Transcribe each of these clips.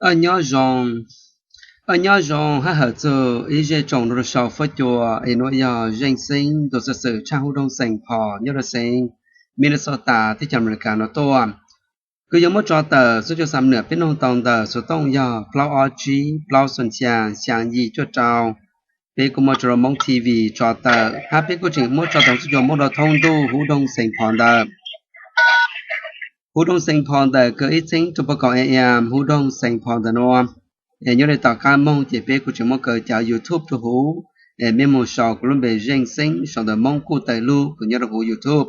Nyob zoo, nyob zoo hab hawm txug ib zej tsoom rau sau fuab cua, es nuav yog Zeej Xeeb ntuas xov xwm tshaj huv doog xeem Phos nyob rau xeev Minnesota teb chaws Amelikas no tuaj. Kuv yuav muab tso tawm xuv cuas xam nwam peb noog tau ntawm xuv tooj yog plaub ob tsib plaub xoom xyaa xyaa yim cuaj rau. Peb kuj muab tso rau Moob TV tso tawm, hab peb kuj tseem muab tso tau xuv cuas muab rau thoob ntuj huv doog xeem Phos ntawm huv doog xeem Phos ntawm kws ib txheeb rua puas kaum A M huv doog xeem Phos ntawm nuav. Es nyob le tom qaab moog ces peb kuj tseem muab kaw cov YouTube rua huv, es mej moog sau kuv lub npe Zeej Xeeb sau ntawm Moob kuj tawm lug kws nyob rua huv YouTube.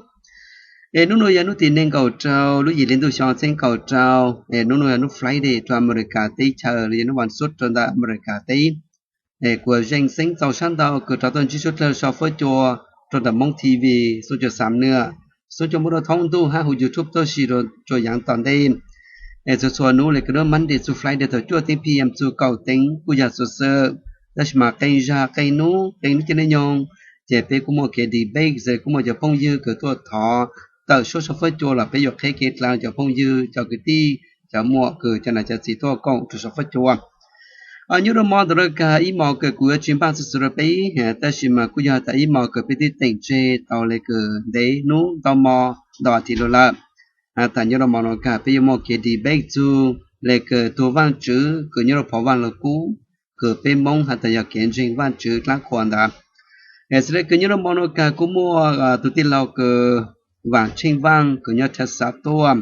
Es nub nuav yog nub tim neeg nkaum rau lub yim hli ntuj xyoo txheeb nkaum rau, es nub nuav yog nub Friday rua Amelikas teb chaws los yog nub vas xuv rua ntawm Amelikas teb. Es kuv Zeej Xeeb txaus sab ntau kws rov tuaj ntsib suav dlawg sau fuab cua rua ntawm Moob TV, xuv cuas xam nwam, xuv cuas muab rau thoob ntuj hab huv YouTube tuab si rua yaav tom ntej. Es txhua txhua nub le kws nub Monday txug Friday thaum cuaj teev P M txug kaum teev kuj yog xuv xwm, tab sis mas qee zag qee nub qee nub caij nub nyoog ces peb kuj muaj kev debate, kuj muaj cov phooj ywg kws tuaj thov tawm suab sau fuab cua los peb yuav qheb kev dlaa cov phooj ywg cov kwv tij cov muam kws cov nam cov txiv tuaj koom rua sau fuab cua. Nyob rua mo ntawm no kag ib mos kws kuv yuav tsis npaj xov xwm rua peb, tab sis mas kuj yog tas ib mos kws peb twb teem tseg tau le kws ntev nub ntau mo ntau as thiv lug lawm. Has tas nyob rua mo no kag peb yuav muaj kev debate txug le kws tug Vaajtswv kws nyob rua phov Vaaj Lug Kub, kws peb Moob has tas yog kev ntseeg Vaajtswv dlaab qhuas ntawd. Es xws le kws nyob rua mo no kag kuj muaj tug tij laug kws Vaam Tsheej Vaaj kws nyob Texas tuaj,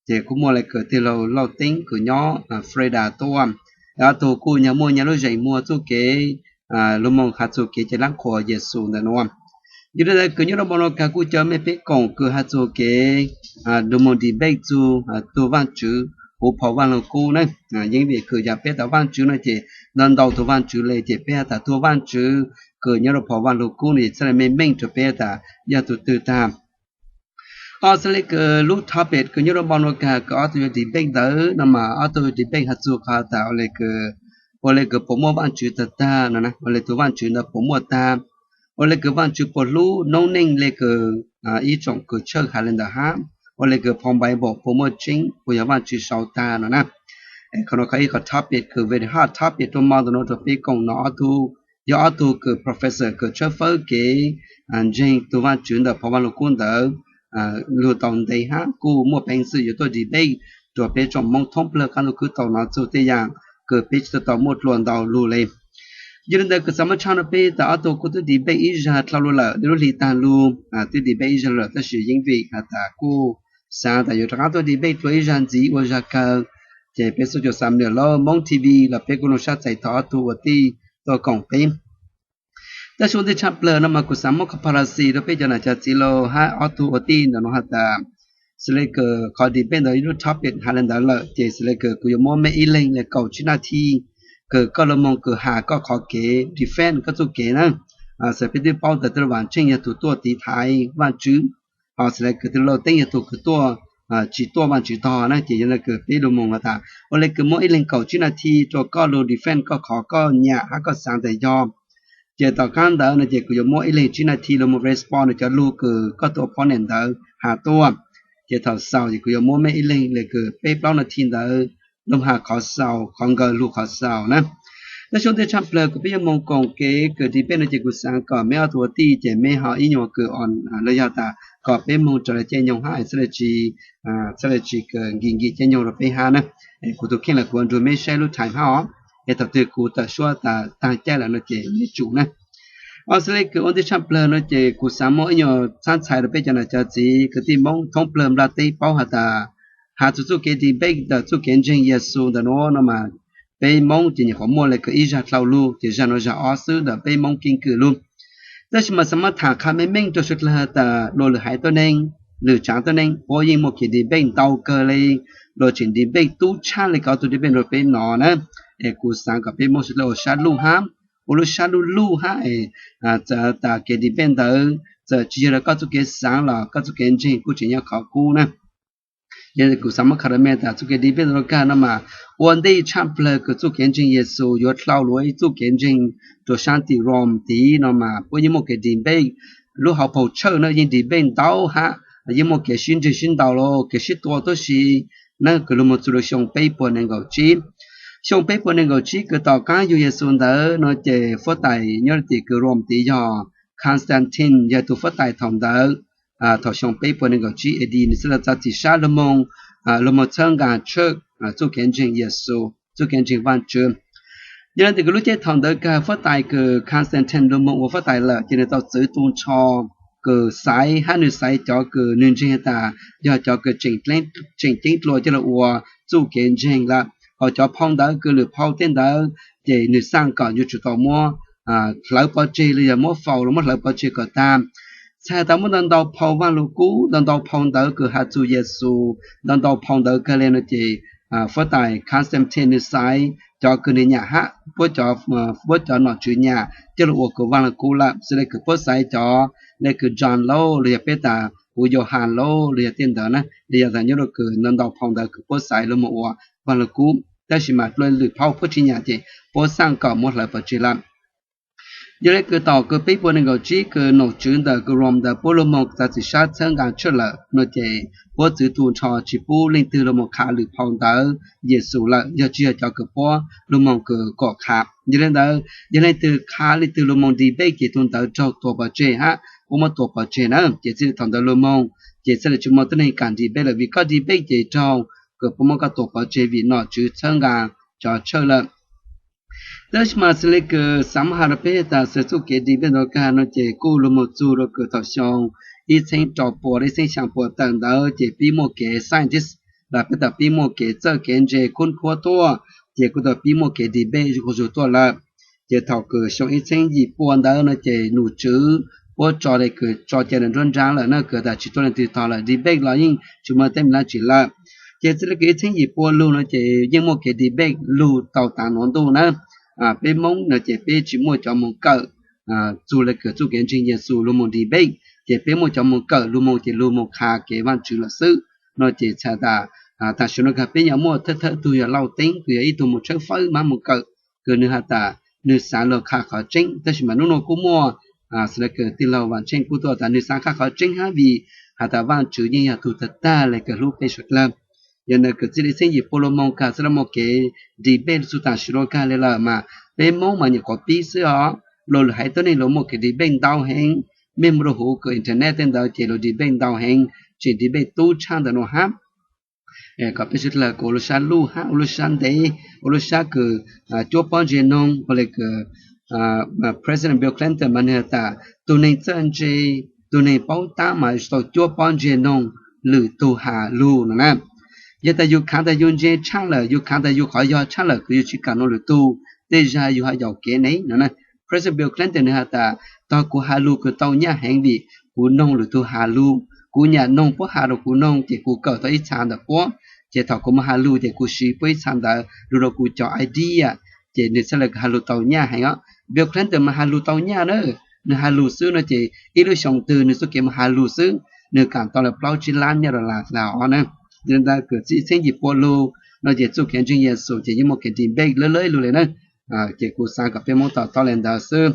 ces kuj muaj le kws tij laug Lauj Teeb kws nyob Florida tuaj. Ob tug kuj nyag muaj nyag lub zeem muag txuj kev lug moog has txug kev cai dlaab qhuas Yexus ntawm nuav. Yog le ntawd kws nyob rua mo no kag kuj caw mej peb koom kws has txug kev lug moog debate txug tug Vaajtswv huv phov Vaaj Lug Kub na. Yeej vim kws yog peb tas Vaajtswv no ces ntau ntau tug Vaajtswv le ces peb has tas tug Vaajtswv kws nyob rua phov Vaaj Lug Kub no ces txhaj le meej meej rua peb tas yog tug twg tag. Xws le kws lub topic kws nyob rua mo no kag kws ob tug yuav debate ntawd no mas ob tug debate has txug qhov tas ua le kws, ua le kws puas muaj Vaajtswv tag tag no, ua le tug Vaajtswv ntawd puas muaj tag, ua le kws Vaajtswv puas hlub noob neej le kws ib tsoom kws tshawj has le ntawd hab, ua le kws phov Bible puas muaj tseeb puas yog Vaajtswv sau tag no na. Es qhov no qhov ib qhov topic kws very hot topic rua mo ntawm no rua peb koom no ob tug, yog ob tug kws professor kws tshawb fawb kev ntseeg tug Vaajtswv ntawm phov Vaaj Lug Kub ntawd lug tau ntev hab kuj muaj peev xwm yuav tuaj debate rua peb tsoom Moob thoob plawg qaab ntuj khwb tau nov txug tej yaam kws peb tsi tau tau muaj dlua ntau lug le. Yog le ntawd kws xaav muab tshaj no peb tas ob tug kuj twb debate ib zag dlhau lug lawm, le lub hli taag lug twb debate ib zag lawm tab sis yeej vim has tas kuj xaav tas yuav rov qaab tuaj debate dlua ib zag ntxiv ua zag kawg, ces peb xuv cuas xam nwam lub Moob TV los peb kuj lug sab txais tau ob tug ua tij tuaj koom peb. Tab sis ua ntej tshaj plawg no mas kuv xaav muab qhov policy rua peb cov nam cov txiv lug hab ob tug ua tij ntawm no has tas, xws le kws qhov debate ntawd ib lub topic has le ntawd lawm ces xws le kws kuv yuav muab mej ib leeg le kaum tsib nas thi kws koj lug moog kws has koj qhov kev defend koj txuj kev na. Xws peb twb paub tas tij laug Vaam Tsheej yog tug tuaj tiv thaiv Vaajtswv, ho xws le kws tij laug Lauj Teeb yog tug kws tuaj tsi tuaj Vaajtswv tog na, ces yog le kws peb lug moog has tas ua le kws muab ib leeg kaum tsib nas thi rua koj lug defend koj qhov koj nyam hab koj xaav tas yog. Ces tom qaab ntawd no ces kuv yuav muab ib leeg tsib nas thi lug moog respond cov lug kws koj tug opponent ntawd has tuaj. Ces thaum xaus ces kuv yuav muab mej ib leeg le kws peb plaub nas thi ntawd lug has qhov xaus, qhov nkawd lug qhov xaus na. Tab sis ua ntej tshaj plawg kws peb yuav moog koom kev kws debate no ces kuv xaav kom meb ob tug ua tij ces meb ho ib nyuag kws lug yog tas kom peb moog raws le caij nyoog hab txhaj le tsi, txhaj le tsi kws nkim nkim caij nyoog rua peb hab na. Kuv tug kheej lawm kuv ua nrug meb saib lub time hab os, es thaum twg kuv tawm suab tas taag caij lawm no ces meb tsum na. Xws le kws ua ntej tshaj plawg no ces kuv xaav muab ib nyuag txhab ntxhais rua peb cov nam cov txiv kwv tij Moob thoob plawg nplaj teb paub has tas has txug txuj kev debate ntawm txuj kev ntseeg Yexus ntawm nuav no mas peb Moob ces nyuam qhuav muaj le kws ib zag dlhau lug ces zag nuav zag ob xwb ntawm peb Moob keeb kwm lug. Tab sis mas xaav muab tham qha meej meej rua suav dlawg tas luas lwm haiv tuab neeg, lwm tsaav tuab neeg puab yeej muaj kev debate ntau kawg le, luas tseem debate tub tshaj le kws ob tug debate rua peb no na. Es kuv xaav kom peb Moob suav dlawg ua sab luj hab, ua lub sab luj luj hab es txawm tas kev debate ntawd txawm tsi yog rua koj txuj kev xaav los koj txuj kev ntseeg kuj tseem nyob qhov qub na. Yog kuv xaav muab kha rua mej tas txuj kev debate ntawm no kag no mas ua ntej tshaj plawg kws txuj kev ntseeg Yexus yuav dlhau lug ib txuj kev ntseeg rua saab tim Rome tid no mas puab yeej muaj kev debate, lub hauv paus tshawj na yeej debate ntau hab, yeej muaj kev sib ntseg sib ntaus los kev sib tua tuab si na, kws lug moog txug rua xyoo peb puas nees nkaum tsib. Xyoo peb puas nees nkaum tsib kws tom qaab yug Yexus ntawd no ces fuab tais nyob rau tim kws Rome tid yog Constantine yog tus fuab tais thaum ntawd. Thaum xyoo peb puas nees nkaum tsib A D nws txhaj le txav txim sab luag moog, luag moog txhawb nqaa tshawj txuj kev ntseeg Yexus, txuj kev ntseeg Vaajtswv. Yog le ntawd kws lub caij thaum ntawd kag fuab tais kws Constantine luag moog ua fuab tais lawm ces nws tau txwv tu nrho kws xaiv hab nws xaiv cov kws nws ntseeg has tas yog cov kws tseem ceeb dlua coj lug ua txuj kev ntseeg lawm. Hos cov phau ntawv kws lwm phau tej ntawd ces nws xaav kom yuav tsum tau muab hlawv pov tseg los yog muab faus los muab hlawv pov tseg kom tag. Txhais tas muaj ntau ntau phau Vaaj Lug Kub, ntau ntau phau ntawv kws has txug Yexus, ntau ntau phau ntawv kag le no ces fuab tais Constantine nws xaiv cov kws nws nyam hab puab cov nom tswv nyam coj lug ua kws Vaaj Lug Kub lawm. Xws le kws puab xaiv cov le kws John lauj los yog peb tas kuv Yauhas lauj los yog tej ntawd na, los yog tas nyob rau kws ntau ntau phau ntawv kws puab xaiv luag moog ua Vaaj Lug Kub, tab sis mas dlua lwm phau puab tsi nyam ces puab xaav kom muab hlawv pov tseg lawm. Yog le kws tom kws peb puas nees nkaum tsib kws nom tswv ntawm kws Rome ntawd puab luag moog txav txim sab txhawb nqaa tshawj lawm no ces puab txwv tu nrho tsi pub leej twg luag moog qha lwm phau ntawv Yexus lawm, yog tsi yog cov kws puab luag moog kws kom qha. Yog le ntawd yog leej twg qha leej twg luag moog debate ces tug ntawd raug tua pov tseg hab puab muab tua pov tseg na. Ces txij le thaum ntawd luag moog ces txhaj le tsi muaj tuab neeg kam debate lawm vim koj debate ces raug kws puab muab koj tua pov tseg vim nom tswv txhawb nqaa cov tshawj lawm. Tab sis mas xws le kws xaav muab has rau peb tas xws txuj kev debate ntawd kag no ces kuj luag moog txug rau kws thaum xyoo ib txheeb rau puas los ib txheeb xyaa puas tawm ntawd ces pib muaj kev scientist los peb tas pib muaj kev txawj kev ntse khub khuab tuaj, ces kuj tau pib muaj kev debate zuj quas zug tuaj lawm. Ces thaum kws xyoo ib txheeb yim pua ntawd no ces nom tswv puab tso le kws tso cai nruab nraab lawm na, kws tas tsi tuaj leej twg tog lawm, debate los yeej tsi muaj teeb meem dlaab tsi lawm. Ces txij le kws ib txheeb yim pua lug no ces yeej muaj kev debate lug tau taav nuav ntuj na. Peb Moob no ces peb tsi muaj cov moog kawm txug le kws txuj kev ntseeg Yexus luag moog debate, ces peb muaj cov moog kawm luag moog ces luag moog qha kev Vaajtswv lawm xwb. No ces txhais tas taam sim no kag peb yuav muaj thawj thawj tug yog Lauj Teeb kws yog ib tug moog tshawb fawb mab moog kawm, kws nwg has tas nwg xaav luag qha qhov tseeb, tab sis mas nub nua kuj muaj xws le kws tij laug Vaam Tsheej kuj tuaj tas nwg xaav qha qhov tseeb hab vim has tas Vaajtswv yeej yog tug tag tag le kws hlub peb suav dlawg. Yog ntawd kws txij le ib txheeb yim pua lug moog kag txhaj le muaj kev debate txug taam sim no kag le lawm mas peb Moob mas nyuam qhuav pib xwb os. Luag lwm haiv tuab neeg luag muaj kev debate ntau heev, mej mus rau huv kws internet tej ntawd ces luag debate ntau heev, tseem debate tub tshaj ntawm nuav hab. Kom peb suav dlawg kws ua lub sab luj hab ua lub sab ntev, ua lub sab kws cuab pob ntseg noog, ua le kws President Bill Clinton mas nwg has tas tug neeg txawj ntse, tug neeg paub tab mas yuav tsum tau cuab pob ntseg noog lwm tug has lug no na. Yog tas yug khaav tas yug ntse tshaj lawm, yug khaav tas yug qhov yog tshaj lawm kws yug tsi kam noog lwm tug, tej zag yug has yaum kev ne no na. President Bill Clinton nwg has tas tog kuv has lug kws tau nyaj heev vim kuv noog lwm tug has lug, kuv nyam noog puab has rau kuv noog ces kuv kawm tau ib txha ntawm puab, ces thaum kuv moog has lug ces kuv siv puab ib txha ntawd lug rau kuv cov idea, ces nwg txhaj le has lug tau nyaj heev os. Bill Clinton mas has lug tau nyaj na, nwg has lug xwb no ces ib lub xyoo twg nwg txuj kev moog has lug xwb nwg kam tau le plaub tsib lab nyaj dollar tag os na. Yog le ntawd kws txij txheeb yim pua lug no ces txuj kev ntseeg Yexus ces yeej muaj kev debate lawv lub lug le na. Ces kuv xaav kom peb Moob to taub le ntawd xwb.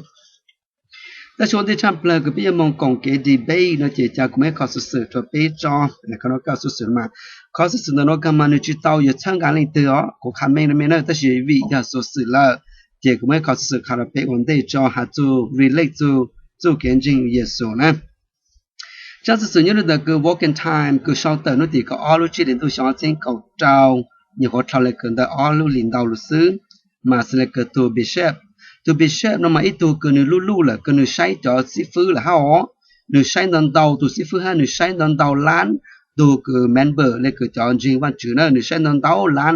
Tab sis ua ntej tshaj plawg kws peb yuav moog koom kev debate no ces ca kuv muaj ib qho xuv xwm rua peb tso. Qhov no koj xuv xwm mas, qhov xuv xwm ntawm no kag mas nwg tsi tau yuav txhawb nqaa leej twg os, kuv qha meej rua mej na, tab sis vim yog xuv xwm lawm ces kuv muaj ib qho xuv xwm qha rua peb ua ntej tso has txug relate txug txuj kev ntseeg Yexus na. Tsab xuv xwm nyob rua ntawm kws Walk in Time kws sau tawm nub tim kaum ob lub tsib hlis ntuj xyoo ob txheeb kaum rau, nyuam qhuav dlhau le kws ntawm ob lub hlis ntau lug xwb. Mas xws le kws tug bishop, tug bishop no mas ib tug kws nwg luj luj lawm kws nwg saib cov xib fwb lawm hab os. Nwg saib ntau ntau tug xib fwb hab nwg saib ntau ntau lab tug kws member le kws cov ntseeg Vaajtswv na, nwg saib ntau ntau lab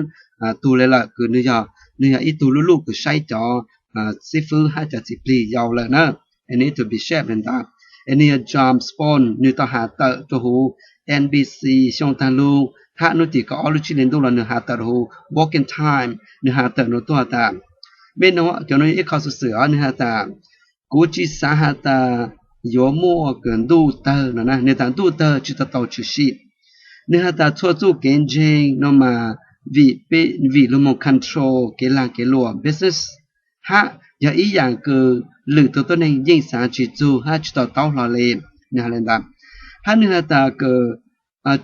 tug le lawm kws nwg yog, nwg yog ib tug luj luj kws saib cov xib fwb hab cov txiv plig yau lawm na. Es nwg ib tug bishop le ntawd. Es nwg yog John Spaulding, nwg tau has tawm rua huv N B C xyoo taag lug hab nub tim kaum ob lub tsib hlis ntuj los nwg has tawm rua huv Walk in Time, nwg has tawm no tuaj has tas, mej noog cov no yog ib qho xuv xwm os, nwg has tas kuv tsi xaav has tas yuav muaj kws ntuj tawg no na, nwg tas ntuj tawg tsi tau tau tshwm sim. Nwg has tas txhua txuj kev ntseeg no mas vim, vim luag moog control kev laag kev luam business, hab yog ib yaam kws lwm tug tuab neeg yeej xaav tsi txug hab tsi tau taub hlo le. Nwg has le ntawd. Hab nwg has tas kws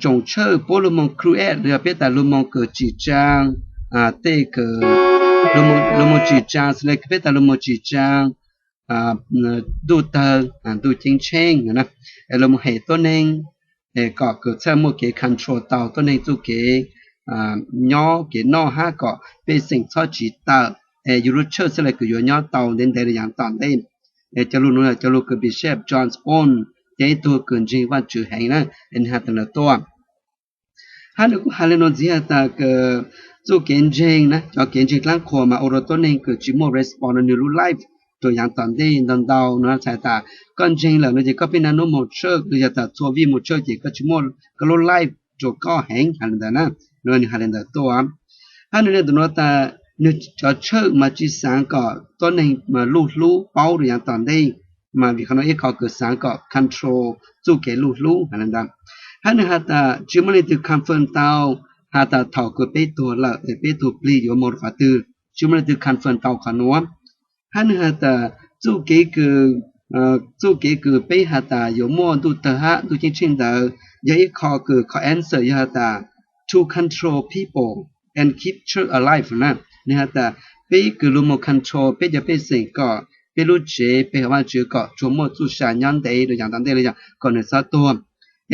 tsoom tshawj puab luag moog create los yog peb tas luag moog kws tsim tsaa tej kws Luag mus tsim tsaa xws le peb tas luag mus tsim tsaa ntuj tawg, ntuj ceeb tsheej no na, es luag mus hem tuab neeg, es kom kws txhaj muaj kev control tau tuab neeg txuj kev nyob kev noj hab kom pej xeem txhob tsiv tawm, es yug lub tshawj xwb le kws yuav nyob tau ntev ntev rua yaav tom ntej. Es cov lug nuav cov lug kws Bishop John Spon, ces ib tug kws ntseeg Vaajtswv heev na, es nwg has tas lawm tuaj. Hab nwg kuj has le nuav ntxiv has tas kws txuj kev ntseeg na, cov kev ntseeg dlaab qhuas mas ua rua tuab neeg kws tsi muaj respond nwg lub life rua yaav tom ntej ntau ntau no. Txhais tas koj ntseeg lawm no ces koj pheej naj nub mus tshawj, yog tas txhua vij mus tshawj ces koj tsi muaj koj lub life rua koj heev, has le ntawd na, nwg has le ntawd tuaj. Hab nwg le tus nuav tas nwg cov tshawj mas tsi xaav kom tuab neeg luj hlub paub rua yaav tom ntej, mas vim qhov nuav ib qho kws xaav kom control txuj kev luj hlub has le ntawd. Hab nwg has tas tsi muaj leej twg confirm tau has tas thaum kws peb tuag lawm es peb tug plig yuav moog rua qhov twg, tsi muaj leej twg confirm tau qhov nuav. Hab nwg has tas txuj kev kws, txuj kev kws peb has tas yuav muaj ntuj tawg hab ntuj ceeb tsheej ntawd yog ib qho kws qhov answer yog has tas to control people and keep church alive na. Nwg has tas peb kws lug moog control peb cov pej xeem kom peb lub tsev pe hawm Vaajtswv kom tsuas muaj txuj sa nyob ntev rua yaav tom ntej le yog kom nwg txhob tuag.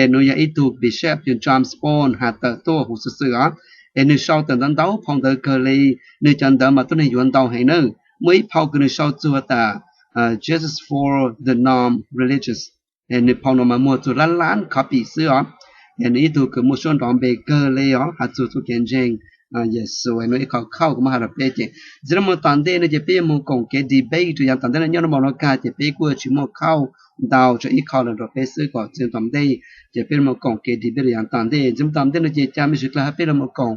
Es nuav yog ib tug Bishop yog John Spon has tawm tuaj huv xwb xwb os. Es nwg sau tawm ntau ntau phoo ntawv kawg le, nwg cov ntawv mas tuab neeg yuav ntau heev na. Muaj ib phau kws nwg sau txug tas Justice for the Non-Religious, nwg phau nuav mas muag txug lab lab copy xwb os. Es nwg ib tug kws muaj suab nrov npe kawg le os has txug txuj kev ntseeg Yexus. Nuav ib qho khauj kws muab has rua peb ces txij nuav moog tom ntej no ces peb yuav moog koom kev debate rua yaav tom ntej no. Nyob rua moog nuav kag ces peb kuj tsi muaj khauj ntau, tsuas ib qho le rua peb xwb kom txij tom ntej ces peb moog koom kev debate rua yaav tom ntej. Txij moog tom ntej no ces ca mej sawv dlawg hab peb le moog koom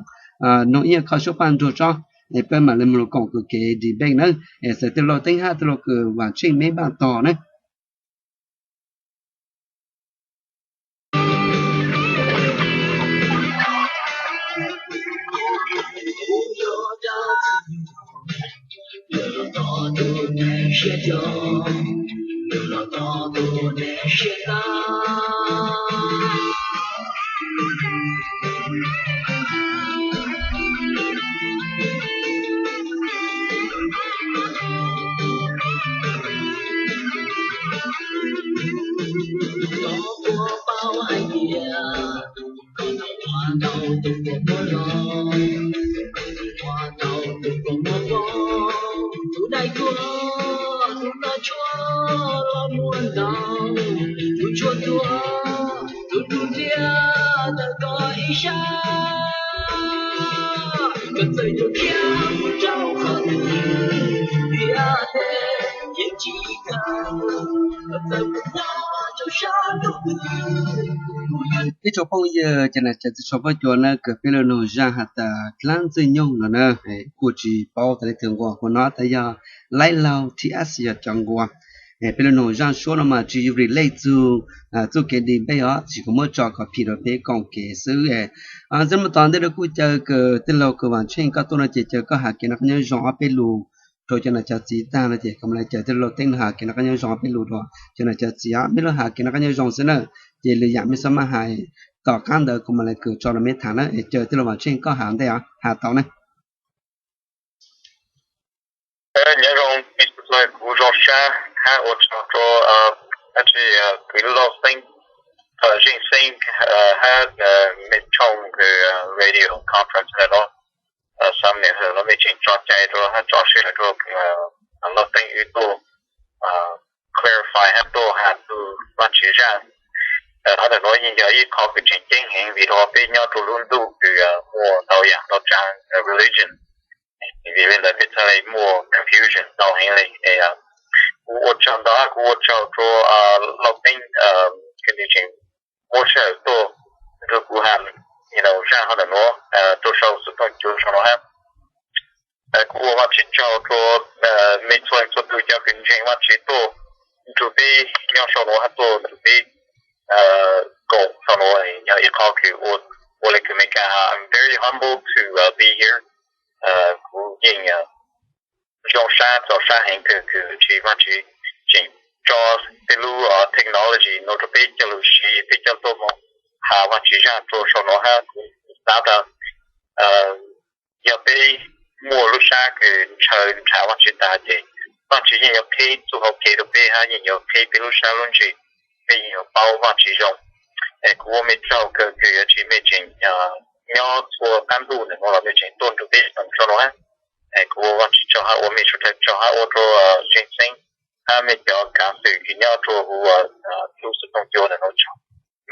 noog ib qho suab paaj nruag tso, es peb maam le moog koom kws kev debate na. Es xaav tij laug Teeb hab tij laug kws Vaam Tsheej meb npaaj tog na. Koj puas paub hais tias koj tau ua ntau tus kua muag los, ua ntau tus kua muag poob, tus dai tuag, tus noj tshuaj los muaj ntau, tus tshuaj tuag, tus dub ntiag tawm koj ib sab. Koj txawm yuav khiav mus rau qhov twg, tiam sis yeej tsis kawg, koj txawm mus nyob rau sab nraud twg. Ib tsoom phooj ywg, cov nam cov txiv tshua huab cua na, kws peb lug noog zaaj has tas dlaab ntxwg nyoog no na, kuj tsis paub tas leej twg nqua, kuv nov tas yog Laib Laug T S yog cov nqua. Peb lug noog zaaj suab no mas tsis relate txug txuj kev debate os, tsis, kuv muab tso kom phim rau peb koom kev xwb. Txij moog tom ntej no kuj caw kws tij laug kws Vaam Tsheej koj tuaj no ces caw koj has kev noj qab nyob zoo ob peb lus rau cov nam cov txiv taag no ces kuv mam le caw tij laug Teeb has kev noj qab nyob zoo ob peb lus rau cov nam cov txiv os. Mej lug has kev noj qab nyob zoo xwb na, ces lwm yaam mej xaav mas has tom qaab ntawd kuv mam le kws tso rau mej thaam na. Es caw tij laug Vaam Tsheej koj has ntej os, has tau na. Nyob zoo, kuv zoo sab hab ua tsaug rua kws lub Zeej Xeeb, Zeej Xeeb hab mej tshooj kws radio conference ntawm no, xam nim hwm no mej tseem tso cai rua hab tso siab rua kws lub teeb wb tuaj clarify hab tuaj has txug Vaajtswv zaaj. Qhov ntawm nuav yeej yog ib qho kws tseem ceeb heev vim rua peb nyob rua lub ntuj kws muaj ntau yaam ntau tsaav religion, vim le ntawd peb txhaj le muaj confusion ntau heev le. Kuv ua tsaug ntau hab kuv ua tsaug rua Lauj Teeb kws nws tseem muab sij hawm tuaj nrug kuv has zaaj qhov ntawm nuav rua sau xov tooj cua sau nuav hab. Kuv ua Vaajtswv tsaug rua mej txhua leej txhua tug cov kws ntseeg Vaajtswv tuaj nrug peb nyob sau nuav hab tuaj nrug peb koom sau nuav. Yog ib qho kws ua le kws Amelikas has, I'm very humbled to be here. Kuv yeej zoo sab txaus sab heev kws, kws tsi Vaajtswv tseem tso tej lub technology nuav rua peb coj lug siv, peb coj tuaj moog has Vaajtswv zaaj rua sau nuav hab. Kuv xaav tas yog peb muaj lub sab kws ntshaw ntshaw Vaajtswv tas ces Vaajtswv yeej yuav qhib txuj hauv kev rau peb hab yeej yuav qhib peb lub sab lub ntsws, peb yeej yuav paub Vaajtswv zoo. Es kuv ua mej tsaug kawg kws yuav tsis mej tseem nyob txhua qab ntuj ntawm nuav los mej tseem tuaj nrug peb koom tso nuav hab. Es kuv ua Vaajtswv tsaug hab ua mej sawv daws tsaug hab ua rua Zeej Xeeb hab mej cov kav xwm kws nyob rua huv lub xov tooj cua ntawm nuav tsaug.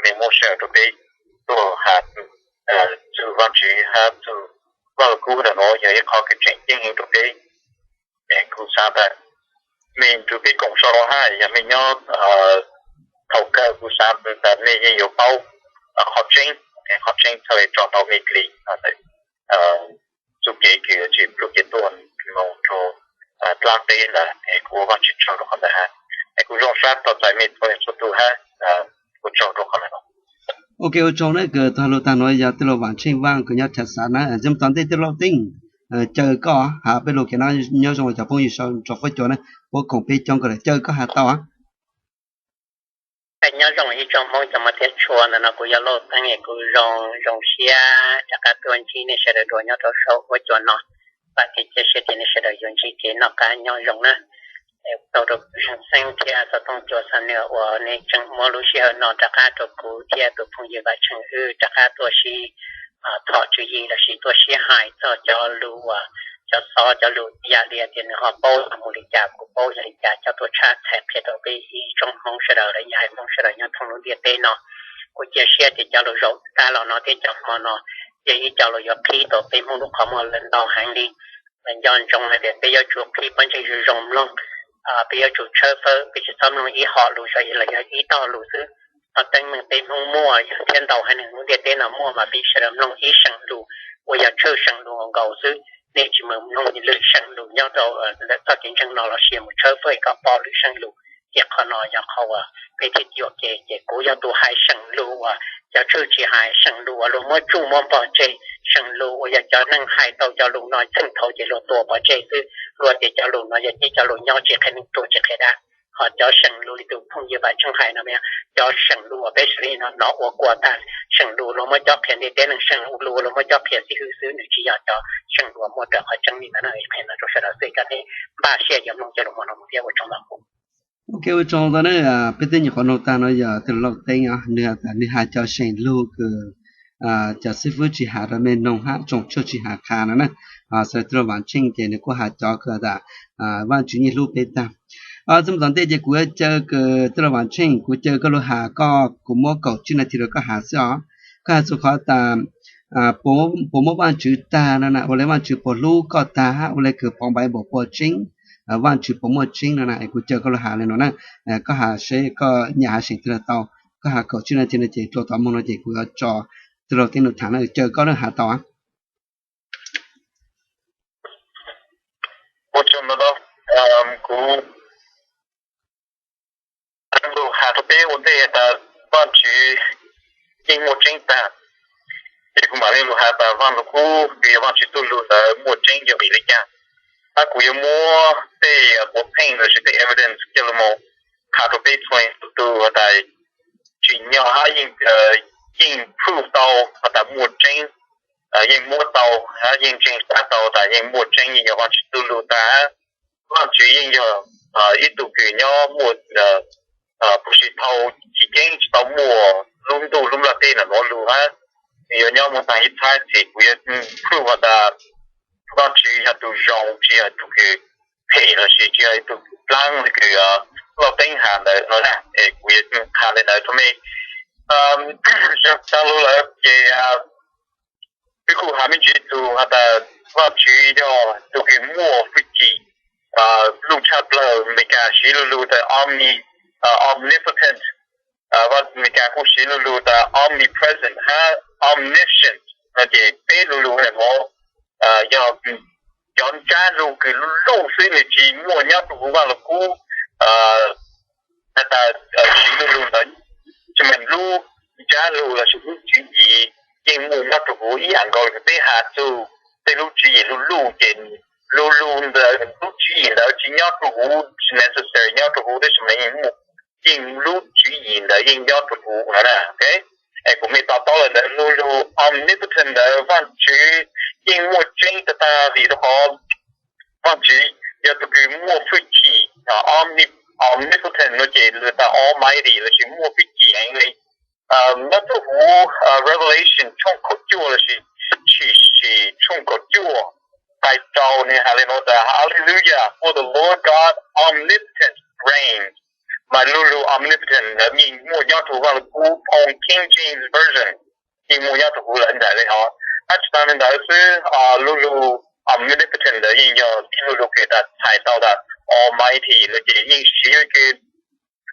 Mej muab sij hawm rua peb tuaj has txug Vaajtswv hab txug Vaaj Lug Kub ntawm nuav yog ib qho kws tseem ceeb heev rua peb. Es kuv xaav tas mej nrug peb koom tso nuav hab yog mej nyob thaum kawg kuv xaav tas mej yeej yuav paub qhov tseeb, qhov tseeb txhaj le tso tau mej kli txuj kev kws tsi pluj kev tuag moog rua dlaab teb ntawd. Es kuv ua Vaajtswv tsaug rua qhov ntawd hab. Es kuv zoo sab tau txais mej txhua leej txhua tug hab, ua tsaug rua qhov ntawd. Ok, ua tsaug na kws tag lug tag nuav yog tij laug Vaam Tsheej Vaaj kws nyob Thav Xav na. Txij tom ntej tij laug Teeb, Caw koj has peb lug kev nyob zoo rua cov phooj ywg sau ntawv fuab cua na, puab koom peb coob kawg lawm. Caw koj has tau. Nyob zoo ib tsoom Hmoob cov muaj thiab tshua, ntawm no kuv yog Lauj Teeb es kuv zoo zoo siab rov qab tuaj ntsib nej sawv daws dua nyob rau saum huab cua no. Vam thiab cia siab tias nej sawv daws yuav ntsib kev noj qab nyob zoo na. Es ua tsaug rau Zeej Xeeb thiab xov tooj cua Xa Nwj uas nej tseem muab lub sij hawm no rov qab rau kuv thiab tus phooj ywg Vam Tsheej wb rov qab tuaj sib thom tswv yim lossis tuaj sib hais txog cov lus uas cov xov cov lus yam li tias nws ho paub tau mus li cas kuv paub yog li cas coj tuaj tshaj txhais qhia rau peb ib tsoom Hmoob sawv daws los yog haiv Hmoob sawv daws nyob thoob lub ntiaj teb no. Kuv cia siab tias cov lus zaum tag los no thiab cov hmo no yog ib co lus yuav qhib tau peb Hmoob lub qhov muag lawm ntau heev li. Nco ntsoov hais tias peb yuav tsum qhib pob ntseg zoo zoo mloog, peb yuav tsum tshawb fawb, peb tsis txhob mloog ib hom lus los yog ib tog lus xwb. Qhov teeb meem peb Hmoob muaj yog thiab ntau haiv neeg lub ntiaj teb no muaj mas peb sawv daws mloog ib seem lus uas yog tshwj seem lus nkaus xwb. Nej tsis mus mloog lwm seem lus nyob rau ntawm txoj kev ntseeg no los sis mus tshawb fawb kom pom lwm seem lus. Ces qhov no yog qhov uas peb thiaj yuam kev. Ces kuv yog tus hais seem lus uas cov tshwj tsis hais, seem lus uas luag muab tsuj muab npog tseg, seem lus uas yog cov neeg hais tau cov lus no txheej thaud ces luag tua pov tseg xwb. Luag tias cov lus no yog tib cov lus nyob tsis qhia neeg tuag tsis qhia dab. Ho cov seem lus li tus phooj ywg Vam Tsheej hais no, cov seem lus uas peb sawv daws no hnov ua kua tag, seem lus luag muab cob qhia ntiaj teb neeg, seem lus luag muab cob qhia xib hwb xwb, nws tsis yog cov seem lus uas muaj raws qhov tseeb li ntawd no. Qhia no rau sawv daws xwb kom nej npaj siab yuav mloog cov lus hmo no mus thiab ua tsaug ntau. Ok, ua tsaug ntau na. Peb twb nyuam qhuav noog tag no yog tij laug Lauj Teeb os, nws has tas nws hais cov seem lus kws cov xib fwb tsis has rau mej noog hab tsoom tshuaj tsis has qha no na. Xws li tij laug Vam Tsheej ces nws kuj has cov kws tas Vaajtswv yeej hlub peb tag. Txij mus tom ntej ces kuv yuav caw kws tij laug Vam Tsheej, kuv caw koj lug has koj, kuv muab kaum tsib nas this rau koj has xwb os. Koj has txug qhov tas puas muaj Vaajtswv tag no na, ua le Vaajtswv puas hlub koj tag hab ua le kws pov Npaiv Npaum puas tseeb, Vaajtswv puas muaj tseeb no na. Es kuv caw koj lug has le nuav na, koj has seb koj nyam has seem twg los tau. Koj has kaum tsib nas this no ces dlua tom moog no ces kuv yuav tso tij laug Teeb lug tham na. Caw koj lug has tau. Ua tsaug ntau, kuv lug has rau peb ua ntej tas Vaajtswv yeej muaj tseeb tag. Ces kuv mam le lug has tas Vaaj Lug Kub kws yog Vaajtswv txuj lug ntawd muaj tseeb yog vim li cas. Hab kuv yuav muab tej quav pheej lossis tej evidence coj lug moog qha rau peb txhua leej txhua tug has tas tsim nyog hab yeej prove tau has tas muaj tseeb, yeej muab tau, yeej ntseeg pab tau tas yeej muaj tseeb, yeej yog Vaajtswv txuj lug tag. Vaajtswv yeej yog ib tug kws nyob muaj puv si dhau, tsis ceeb tsis tau muaj lub ntuj lub nplaj teb ntawm nuav lug hab, yuav nyob muaj taag ib txhab. Ces kuv yuav prove has tas Vaajtswv yog tug zoo, tsis yog tug kws phem lossis tsis yog ib tug kws dlaab le kws Lauj Teeb has ntawd no na. Es kuv yuav qha le ntawd rau mej. Tsaam lug lawm ces peb kuj has me ntsis txug has tas Vaajtswv yog tug kws muaj fwj chim luj tshaj plawg. Amelikas siv lu lug tas omni, omnipotent. Amelikas kuj siv lu lug tas omnipresent hab omniscient. No ces peb lu lug ntawm nuav yog cov ntsab lug kws luj luj xwb, nws tsis muaj nyob rua huv Vaaj Lug Kub. Has tas siv lu lug ntawd, tsis meej lub ntsab lug lossis lub tswv yim yeej muaj nyob rua huv ib yam nkaus li peb has txug tej lub tswv yim luj luj ces lu lug ntawd, lub tswv yim ntawd tsis nyob rua huv, tsis necessary nyob rua huv, tab sis mas yeej muaj, yeej lub tswv yim ntawd yeej nyob rua huv no na. Es kuv mej to taub le ntawd, lu lug omnipotent ntawd Vaajtswv yeej muaj tseeb tag tag vim rua qhov Vaajtswv yog tug kws muaj fwj chim, omni- omnipotent no ces lug tas almighty lossis muaj fwj chim heev li. Nyob rua huv Revelation tshooj kaum cuaj lossis Tshwm Sim tshooj kaum cuaj nqai rau nwg has le nuav tas, Hallelujah, for the Lord God omnipotent reigns. Mas lu lug omnipotent ntawd yeej muaj nyob rua huv Vaaj Lug Kub phoo King James Version, yeej muaj nyob rua huv lawm ntawm le hov. Hab tsis taag le ntawd xwb, lu lug omnipotent ntawd yeej yog ib lu lug kws tas txhais tau tas almighty no ces yeej siv kws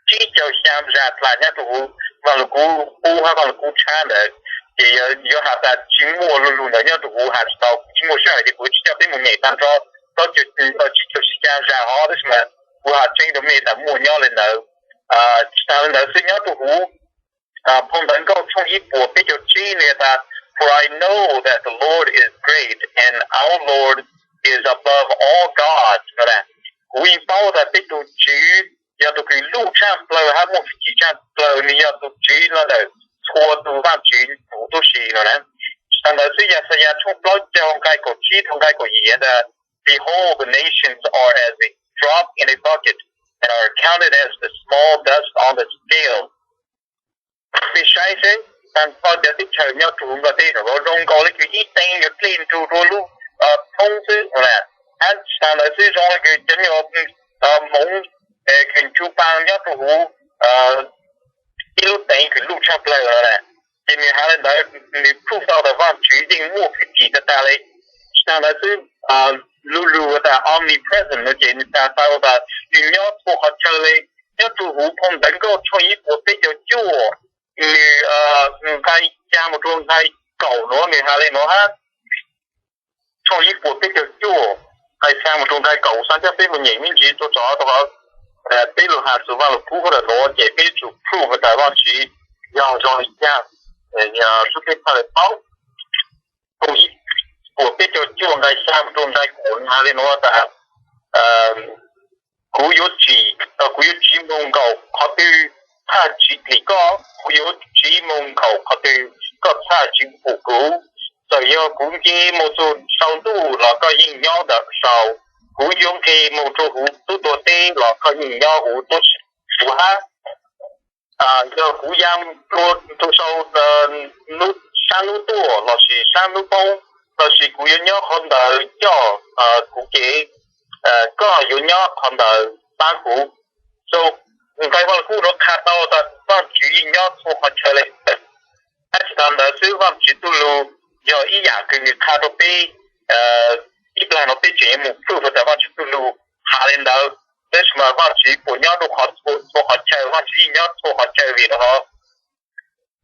tsib caug xyaa zag dlawg nyob rua huv Vaaj Lug Kub qub hab Vaaj Lug Kub tshab ntawd. Ces yuav has tas tsis muaj lu lug ntawd nyob rua huv has tsis tau, kuv tsis muaj sij hawm ces kuv tsis coj peb moog nyem taag nrho plaub caug, tsib caug xyaa zag hov, tab sis mas kuv has tseeb rua mej tas muaj nyob le ntawd. Tsis taag le ntawd xwb, nyob rua huv phoo Ntawv Nkauj tshooj ib puas peb caug tsib nwg has tas, For I know that the Lord is great, and our Lord is above all gods no. Kuv yeej paub tas peb tug Tswv yog tug kws luj tshaaj plawg hab muaj fwj chim tshaaj plawg, nwg yog tug Tswv los ntawm txhua tug vaajtswv huv tub si no na. Tsis taag ntawd xwb, Yaxayas tshooj plaub caug nqai kaum tsib rua nqai kaum yim tas, Behold, the nations are as a drop in a bucket, and are counted as the small dust on the scale. Peb saib seb, taag nrho cov teb chaws nyob rua huv nplog teb zoo nkaus le kws ib teev yuav dlej nrug rua lub thoob xwb. Hab tsis taag ntawd xwb, zoo le kws cov nyuas moov kws ncu paag nyob rua huv ib lub teev kws luj tshaaj plawg no. Ces nwg has le ntawd, nwg prove tau tas Vaajtswv yeej muaj fwj chim tag tag le. Tsis taag ntawd xwb, lu lug tas omnipresent no ces nwg has tau tas nwg nyob txhua qhov chaw le. Nyob rua huv phoo Ntawv Nkauj tshooj ib puas peb caug cuaj, nwg nqai xyaa moog rua nqai kaum nuav nwg has le nuav hab. Tshooj ib puas peb caug cuaj, nqai xyaa moog rua nqai kaum, xaav coj peb moog nyem me ntsis rua tso rua qhov peb lug has txug Vaaj Lug Kub huv ntawm nuav ces peb yuav tsum prove tas Vaajtswv yog zoo le caag, sub peb txhaj le paub. Tshooj ib puas peb caug cuaj nqai xyaa moog rua nqai kaum has le nuav tas, kuv yuav tsim, kuv yuav tsiv moog nkaum qhov twg txhaj tsiv phem koj, kuv yuav tsiv moog nkaum qhov twg koj txhaj tsiv pum kuv. Txawm yog kuv nce moog txug sau ntuj los koj yeej nyob ntawm sau, kuv yuav nqes moog rua huv tub tuag teb los koj yeej nyob huv tub huv hab. Yog kuv ya dlua tug sau saab nub tuaj lossis saab nub poob, lossis kuv yuav nyob qhov ntawd coj kuv kev, koj yuav nyob qhov ntawd pab kuv. So, nqai Vaaj Lug Kub nuav qha tau tas Vaajtswv yeej nyob txhua qhov chaw le. Tab sis thaum ntawd xwb Vaajtswv txuj lug yog ib yaam kws nwg qha rua peb, ib plag nuav peb tseem yuav moog prove tas Vaajtswv txuj lug has le ntawd. Tab sis mas Vaajtswv puas nyob rua qhov txhua qhov chaw? Vaajtswv yeej nyob txhua qhov chaw vim rau qhov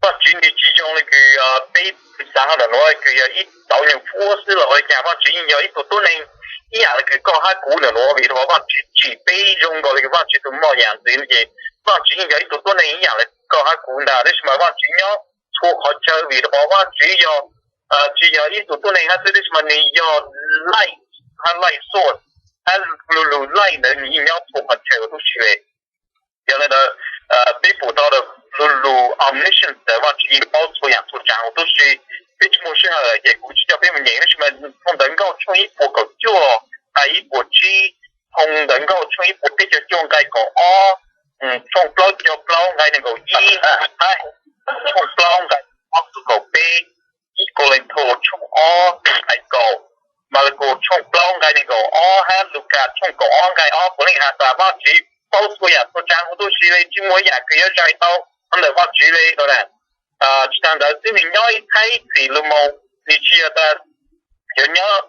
Vaajtswv nwg tsis zoo le kws peb xaav hov ntawm nuav kws yog ib tauv nyuag fuab xwb los ua le caag. Vaajtswv yeej yog ib tug tuab neeg ib yaam le kws koj hab kuv ntawm nuav vim rau qhov Vaajtswv tsim peb zoo nkaus le kws Vaajtswv tug moj yaam ntxiv no ces Vaajtswv yeej yog ib tug tuab neeg ib yaam le koj hab kuv ntag. Tab sis mas Vaajtswv nyob txhua qhov chaw vim rau qhov Vaajtswv yog, tsis yog ib tug tuab neeg hab xwb, tab sis mas nwg yog light hab life source, hab lu lug light ntawd nwg yeej nyob txhua qhov chaw huv tub si le. Yog le ntawd, peb pum tau lu lug omniscience ntawd Vaajtswv yeej paub txhua yaam txhua tsaam huv tub si. Peb tsis muaj sij hawm ces kuv tsis coj peb moog nyem, tab sis mas Phoo Ntawv Nkauj tshooj ib puas kaum cuaj nqai ib puas tsib, Phoo Ntawv Nkauj tshooj ib puas peb caug cuaj nqai kaum ob, tshooj plaub caug plaub nqai neeg nkaum ib, hab tshooj plaub nqai ob txug kaum peb, ib Kauleethaus tshooj ob nqai kaum, Malakaus tshooj plaub nqai neeg nkaum ob, hab Lukas tshooj kaum ob nqai ob puav leej has tas Vaajtswv paub txhua yaam txhua tsaam huv tub si le, tsis muaj ib yaam kws yuav zais tau ntawm Vaajtswv le no na. Tsis taag ntawd xwb, nwg nyob ib thaib ib txhis lug moog, nwg tsis yog tas yuav nyob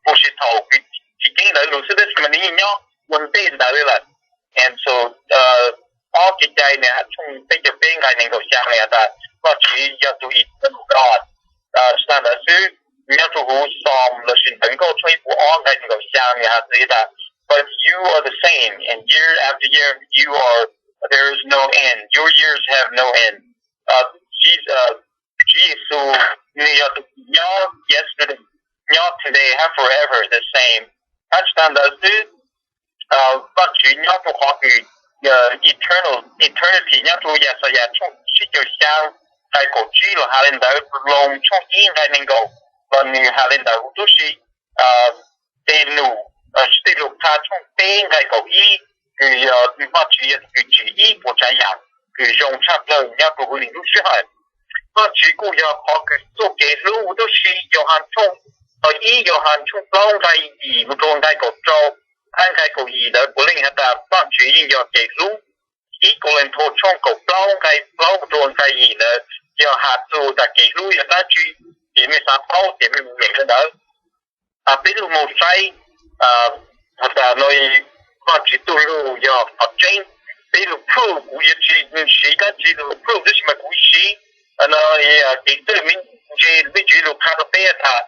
puv si thaum kws tsis ceeb ntawd lug xwb, tab sis mas nwg yeej nyob ua ntej ntawd le lawm. And so, ob Kev Cai nwg tshooj peb caug peb nqai neeg nkaum xyaa nwg has tas Vaajtswv yog tug eternal God. Tsis taag ntawd xwb, nyob rua huv Psalm lossis Ntawv Nkauj tshooj ib puas ob nqai neeg nkaum xyaa nwg has tas, But you are the same, and year after year you are, there is no end. Your years have no end. Tswv Yexus nwg yog tug nyob yesterday, nyob today, hab forever the same. Hab tsis taag ntawd xwb, Vaajtswv nyob rua qhov kws eternal, eternity nyob rua Yaxayas tshooj tsib caug xyaa nqai kaum tsib los has le ntawd, Loos tshooj ib nqai neeg nkaum los nwg has le ntawd huv tub si. Tej num peb nqai kaum ib, kws yog Vajtswv yog tus kws tsim ib puas tsav yam kws zoo tshaj plawg nyob rua huv lub sij hawm. Vajtswv kuj yog qhov kws txuj kev hlub huv tib si. Yauhas tshooj, ib Yauhas tshooj plaub nqai yim mus rua nqai kaum rau, hab nqai kaum yim ntawd puav leej has tas Vajtswv yeej yog kev hlub. Ib Kauleethaus tshooj kaum plaub nqai plaub mus rua nqai yim ntawd yog has txug tas kev hlub yog dab tsi, ces mej xav paub ces mej mus nyeem le ntawd. Peb lug moog saib has tas no Vajtswv txuj lug yog qhov tseeb. Peb lug proof, kuv yuav tsi siv dab tsi lug proof tab sis mas kuv siv kev txawj me ntsis, Vajtswv lug qha rua peb tas,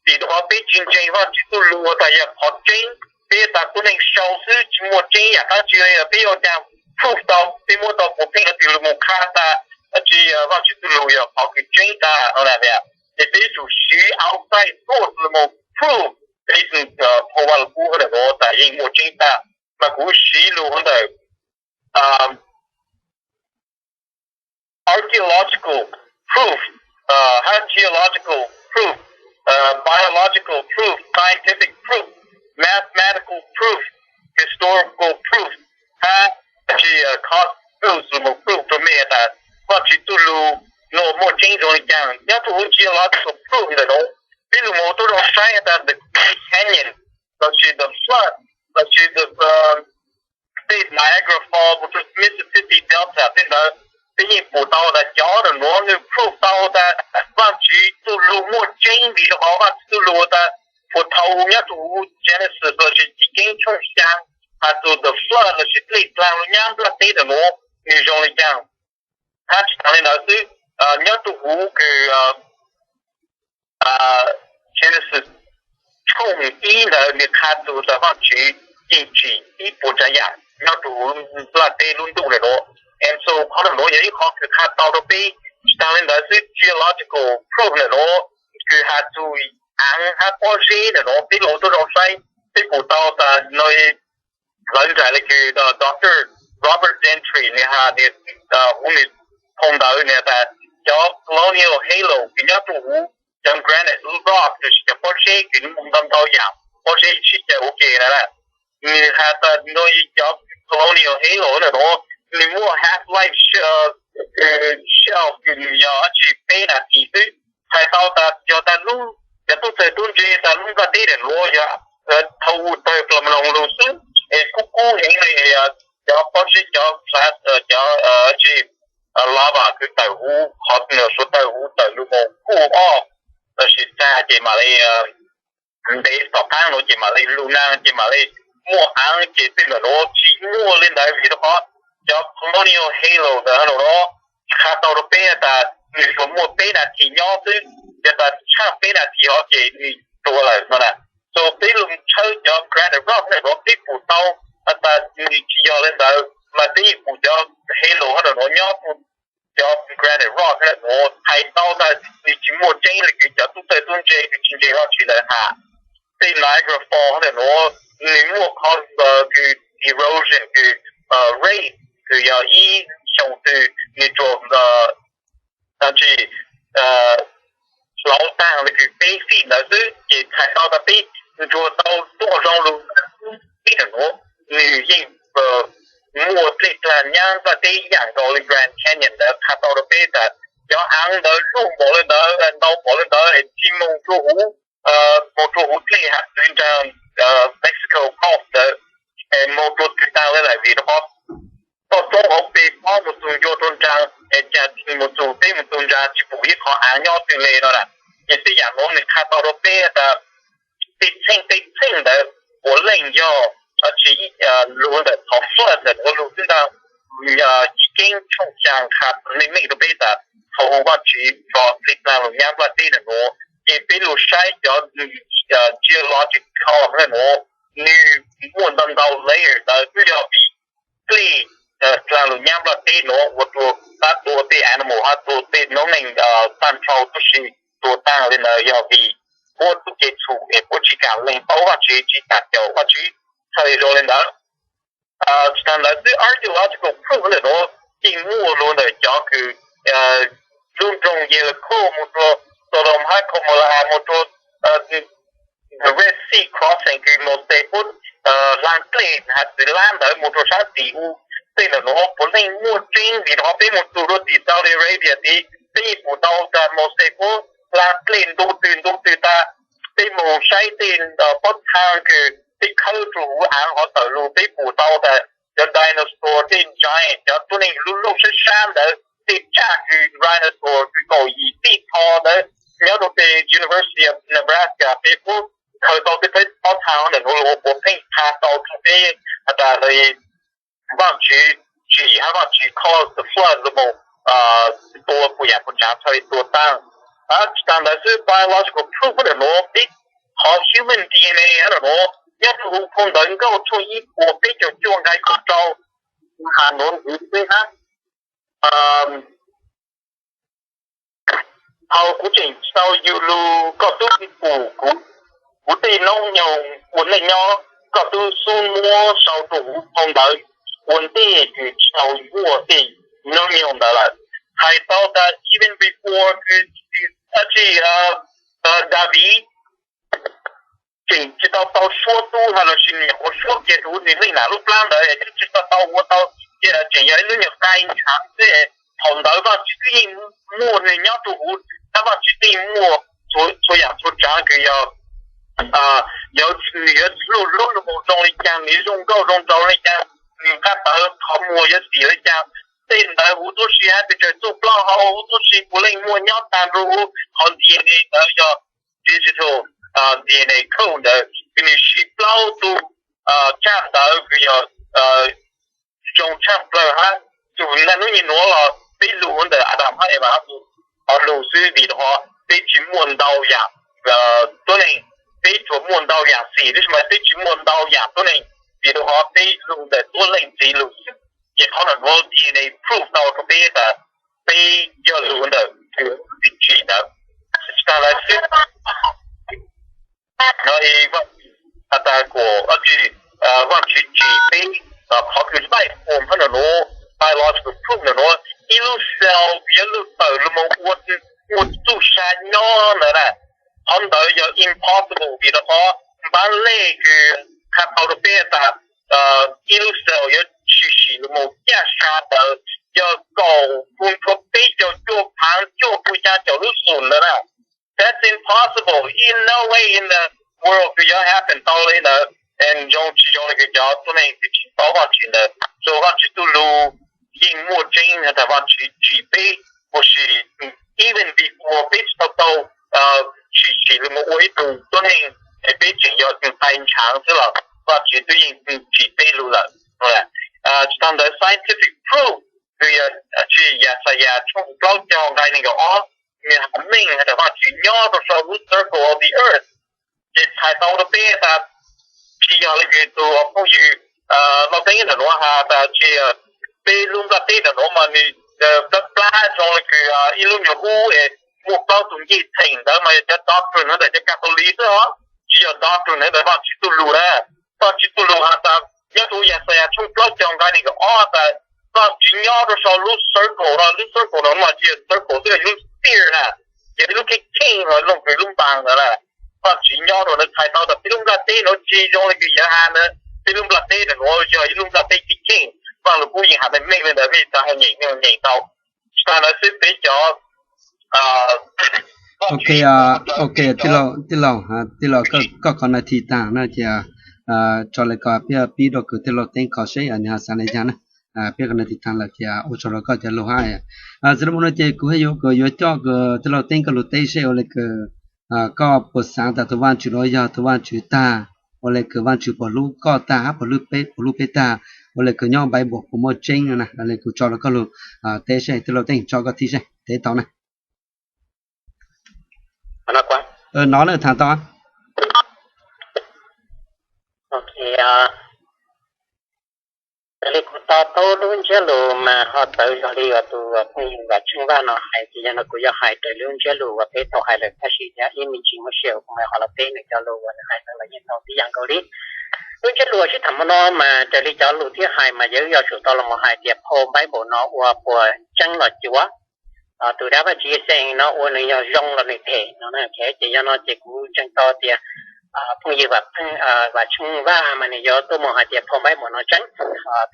vim rua qhov peb tsi ntseeg Vajtswv txuj lug tas yog qhov tseeb, peb tas tuab neeg sau xwb tsi muaj tseeb yaam dlaab tsi, peb yuav ua caag proof tau, peb muab tau puas pheej leej twg lug moog qha tas dlaab tsi Vajtswv txuj lug yog qhov kws tseeb tas no na. Ces peb tsum siv outside source lug moog proof peb txuj, Phoos Vaj Lug Kub hab nuav tas yeej muaj tseeb tag. Mas kuv siv lug ntawm archaeological proof, hab geological proof, biological proof, scientific proof, mathematical proof, historical proof, hab tsi cause proof lug moog proof rua mej tas Vajtswv txuj lug nuav muaj tseeb zoo le caag. Nyob rua huv geological proof ntawm nuav, peb lug moog tuab zoo saib tas the Grand Canyon lossis the flood lossis the tej Niagara Falls mus rua Mississippi Delta tej ntawd, peb yeej pum tau tas cov ntawm nuav nwg proof tau tas Vajtswv txuj lug muaj tseeb, vim rua qhov Vajtswv txuj lug tas puas thaum nyob rua huv Genesis lossis Chiv Keeb tshooj xyaa has txug the flood lossis dlej dlaag lug nyab nplaj teb ntawm nuav nwg zoo le caag. Hab tsi taag le ntawd xwb, nyob rua huv kws Genesis tshooj ib ntawd nwg qha txug tas Vajtswv yeej tsim ib puas tsav yam nyob rua huv nplaj teb lub ntuj ntawm nuav. And so qhov ntawm nuav yog ib qhov kws qha tau rua peb. Tsi taag le ntawd xwb, geological proof ntawm nuav kws has txug aav hab pob zeb ntawm nuav, peb lug tuab zoo saib, peb pum tau tas no lawv nraim le kws Doctor Robert Gentry nwg has, huv nwg phoo ntawv nwg has tas cov colonial halo kws nyob rua huv cov granite rock lossis cov pob zeb kws nws muaj ntau ntau yaam pob zeb sib caw ua ke na, nwg has tas no cov colonial halo ntawm nuav nwg muaj half-life shelf kws nwg yog dlaab tsi peb nas this xwb. Txhais tau tas yog tas lub, cov tub txawg tub ntse tas lub nplaj teb ntawm nuav yog thaum tawg plas ma noog lug xwb es kub kub heev le, cov pob zeb cov, cov tsi lava kws tawm huv qhov suav tawg huv tawm lug moog kuj ob lossis tag ces mam le ntev tom qaab nuav ces mam le lug naag ces mam le muaj aav ces tej ntawm nuav tsi muaj le ntawd vim rua qhov cov colonial halo ntawm nuav qha tau rua peb tas nwg tsuas muaj peb nas this nyob xwb, yog tas tshaaj peb nas this hov ces nwg tuag lawm no na. So peb lug tshawb cov granite rock ntawm nuav peb pum tau tas nwg tsi yog le ntawd, mas peb yeej pum cov halo ntawm nuav nyob rua cov granite rock ntawm nuav txhais tau tas nwg tsi muaj tseeb le kws cov tub txawg tub ntse kws tsi ntseeg Vajtswv ntawd has. Tej Niagara Falls ntawm nuav nwg muaj qhov kws erosion kws rate kws yog ib xyoo twg nwg tsuas dlaab tsi hlauv taag le kws peb feet ntawd xwb ces txhais tau tas peb ntsuag tau tuaj zoo lug peb ntawm nuav. Nwg yeej muaj dlej dlaag nyab nplaj teb yaam nkaus le Grand Canyon ntawd qha tau rua peb tas cov aav ntawd luj npaum le ntawd, ntau npaum le ntawd es tsi moog rua huv, moog rua huv dlej hav txwv nraag Mexico Gulf ntawd es moog rua twg taag le lawm vim rua qhov toj roob hauv pes pob mus txug ncua rua nraag es ca mus txug teb mus txug nraag tsi pum ib qho aav nyob twg le no na. Ces tej yaam nuav nwg qha tau rua peb tas tej txheej tej txheej ntawd puav leej yog dlaab tsi lug ntawm qhov flood ntawm nuav lug xwb ntag. Chiv Keeb tshooj xyaa qha meej meej rua peb tas thaum Vajtswv tso dlej dlaag lug nyab nplaj teb ntawm nuav ces peb lug saib cov geological ntawm nuav nwg muaj ntau ntau layer ntawd twb yog vim dlej dlaag lug nyab nplaj teb nuav ua rua pab tua tej animal hab tua tej noob neej tag nrho tuab si tuag taag le ntawd yog vim puab tub cev txhum es puab tsi kaam leeg paub Vajtswv tsi kaam caum Vajtswv. Txhaj le zoo le ntawd. Tsi taag ntawd xwb, archaeological proof ntawm nuav yeej muaj lug ntawm cov kws lub nroog Yeleco mus rua Sodom hab Gomorrah mus rua the Red Sea crossing kws Mauxes puab hla dlej hav txwv lab ntawd mus rau sab tim u, tej ntawm nuav puav leej muaj tseeb vim rau qhov peb mus txug rau tim Saudi Arabia tid peb yeej pum tau tas Mauxes puab hla dlej ntu twg ntu twg tas. Peb mus saib tej pob txha kws peb khawb rua huv av hov tawm lug peb pum tau tas cov dinosaur tej giant cov tuab neeg lub luj sab sab ntawd tej tsaj kws dinosaur kws kaum yim tij tho ntawd nyob rau peg University of Nebraska peb puab khaws tau tej pob txha ntawm nuav lug ua puav pheej qha tau rua peb has tas Vaajtswv tsim hab Vaajtswv cause the flood lug mus tua puas yam puas tsaav txhaj le tua taag. Tsis taag ntawd xwb biological proof ntawm nuav peb qhov human D N A ntawm nuav nyob rua huv phau ntawv Nkauj tshooj ib puas peb caug cuaj nqai kaum rau has nuav ntxiv xwb hab. Thaus kuv tseem tsis tau yug lug koj tub pum kuv tej noob nyoog ua neej nyob, koj tub xub muab sau rua huv phau ntawv ua ntej kws tsis tau muaj tej noob nyoog ntawd lawm. Hais tau tas even before kws dab tsi Daviv tseem tsis tau tau suab tub hab lossis nyuam qhuav suab kiag rua huv nwg leej nam lub plab ntawd es twb tsis tau tau ua tau, tseem yog ib lub nyuag qai ntshaav xwb. Thaus ntawd Vaajtswv twb yeej muaj nwg nyob rua huv, hab Vaajtswv twb yeej muaj txhua yam txhua tsaav kws yog, yog nwg yuav luj lub lug mus zoo le caag, nwg yuav zoo nkauj zoo nraug le caag, nwg nqaj tawv qhov muag yuav xim le caag, tej ntawd huv tub si hab pes tsawg txuj plaub hau huv tub si puav leej muaj nyob taag nrho huv qhov D N A ntawd yog digital D N A code ntawd kws nwg siv plaub tug tsaj ntawd kws yog zoo tshaj plawg hab tug naj nub nyuag nuav los peb lug ntawm Adam hab Eva tug qhov lug xwb vim rau qhov peb tsis muaj ntau yaam tuab neeg, peb tsuas muaj ntau yaam xim tab sis mas peb tsis muaj ntau yaam tuab neeg vim rau qhov peb lug ntawm tuab leeg ntxiv lug xwb. Ces qhov nuav D N A proof tau rau peb tas peb yog lug ntawm tug tsim ntawd. Tsis taag lawm xwb no has tas kuas Vaajtswv tsim peb, qhov kws laj pum hab ntawm nuav biological proof ntawm nuav ib lub cell kws yuav luj tawm lug moog ua txuj sa nyob ntawd na, qhov ntawd yog impossible vim rau qhov npav lej kws qha tau rau peb tas ib lub cell yuav tshwm sim lug moog caj sa ntawd yog kaum puas ntshua peb caug cuaj phaav cuaj puas xya caum lub xum ntawd na. That's impossible. Ain't no way in the world kws yuav happen tau le ntawd. And zoo tsis zoo le kws cov tuab neeg kws tsis paub Vaajtswv ntawd, so Vaajtswv txuj lug yeej muaj tseeb has tas Vaajtswv tsim peb ua si even before peb tsis tau tau tshwm sim lug moog ua ib tug tuab neeg, es peb tseem yog tug qai ntshaav xwb los Vaajtswv twb yeej tsim peb lug lawm. Tsis taag ntawd scientific proof kws yog Yaxayas tshooj plaub caug nqai neeg nkaum ob, nwg has meej has tas Vaajtswv nyob rau sau lub circle of the earth. Ces txhais tau rau peb tas tsis yog le kws tug phooj ywg Lauj Teeb ntawm nuav has tas tsis, peb lub nplaj teb ntawm nuav mas nwg plab plab zoo le kws ib lub nyuag hub es muaj plaub tug ncej txheem ntawd mas yog cov doctrine ntawm cov Catholic xwb os, tsis yog doctrine ntawm Vaajtswv txuj lug na. Vaajtswv txuj lug has tas nyob rau Yaxayas tshooj plaub caug nqai neeg nkaum ob tas Vaajtswv nyob rau sau lub circle no, lub circle no mas tsis yog circle xwb, yog lub sphere na, yog ib lub kheej kheej hov looj kws lub npaas ntawd na. Vaajtswv nyob rau ntawd txhais tau tas peb lub nplaj teb nuav tsis zoo le kws yawg has na, peb lub nplaj teb ntawm nuav yog ib lub nplaj teb kheej kheej. Vaaj Lug Kub yeej has meej meej le ntawd, mej tau has nyeem nyeem tau. Tsis taag ntawd xwb peb cov Ok, ok, tij laug, tij laug, tij laug, koj qhov no thim taag na ces tso le ko peb pib rua kws tij laug Teeb qhov seb nwg ho xaav le caag na. Peb qhov no thim taag lawm ces ua tsaug rua koj cov lug hab. Txug le moog no ces kuv haj yuav kws yuav coj kws tij laug Teeb koj lug teb seb ua le kws koj puas xaav tas tug Vaajtswv nuav yog tug Vaajtswv tag, ua le kws Vaajtswv puas hlub koj tag hab puas hlub peb, puas hlub peb tag, ua le kws nyob Bible puas muaj tseeb na. Ua le kuv tso rua koj lug teb seb, tij laug Teeb tso koj thib seb teb tau na. No na thaam tau. Raws le kuv to taub lub ntsiab lus mas ho txawv zog li uas tus phooj ywg Vam Tsheej Vaj no hais, ces yog no kuv yuav hais raws lub ntsiab lus uas peb tau hais lawm tab sis yog ib me ntsis muaj sia kuv mam ho los teb nws cov lus uas nws hais ntawd los yeej tau tib yam nkaus li. Lub ntsiab lus uas sib tham hmo no mas raws li cov lus thiab hais mas yog wb yuav tsum tau los mus hais tias phau Bible no ua puas tseeb los cuav, tus dab Vaj Tswv Yexees no ua nws yog zoo los nws phem no. Ces yog no ces kuv ntseeg tau tias phooj ywg Vam Tsheej Vaj mas nws yuav tuaj mus hais tias phau Npaiv Npaum no tseeb,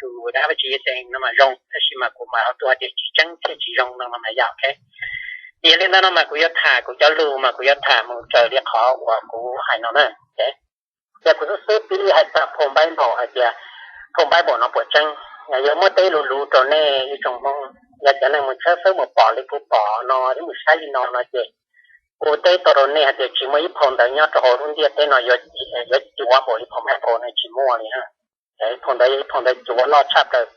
tus dab Vaj Tswv Yixayees no mas zoo, tab sis mas kuv mas ho tuaj hais tias tsis tseeb thiab tsis zoo no mas yog ok. Yog li ntawd no mas kuv yuav tham kuv cov lus mas kuv yuav tham mus raws li qhov uas kuv hais no na. Ces kuv xub xub pib hais txog phau Npaiv Npaum hais tias phau Npaiv Npaum no puas tseeb. Yog muab teb lus lus rau nej ib tsoom Hmoob, yog cov neeg mus tshawb fawb mus pom li kuv pom no thiab mus saib li no no ces kuv teb tau rau nej hais tias tsis muaj ib phau ntawv nyob rau hauv lub ntiaj teb no yuav cuav npaum li phau Npaiv Npaum no, tsis muaj li na. Phau ntawv yog ib phau ntawv cuav loj tshaj plaws.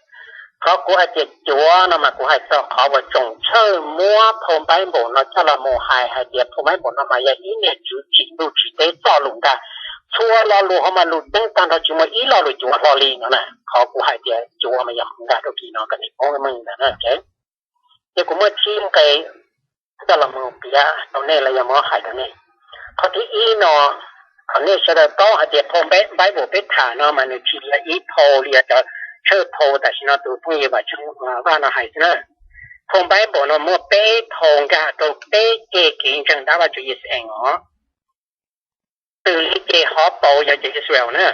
Qhov kuv hais tias cuav no mas kuv hais txog qhov uas tsoom txhawj muab phau Npaiv Npaum no coj los mus hais hais tias phau Npaiv Npaum no mas yog ib niag tswv tsim ntuj tsim teb txoj lus ntag, txhua lo lus hauv mas lus ceeb tag nrho tsis muaj ib lo lus cuav hlo li no na. Qhov kuv hais tias cuav mas yog qhov nkag rau kis no kom nej paub meej ntawd na. Ces kuv muab tsib nqe coj los mus piav rau nej los yog muab hais rau nej. Qhov thib ib no, kom nej sawv daws paub hais tias phau Npaiv Npaum peb tham no mas nws tsis yog ib phau li yog cov tshawj phau tam sim no tus phooj ywg Vam Tsheej Vaj no hais xwb na. Phau Npaiv Npaum no muaj peb phau nkag rau peb ceg kev ntseeg dab Vaj Tswv Yixayees os. Xws li ceg hauv paus yog ceg Israel na,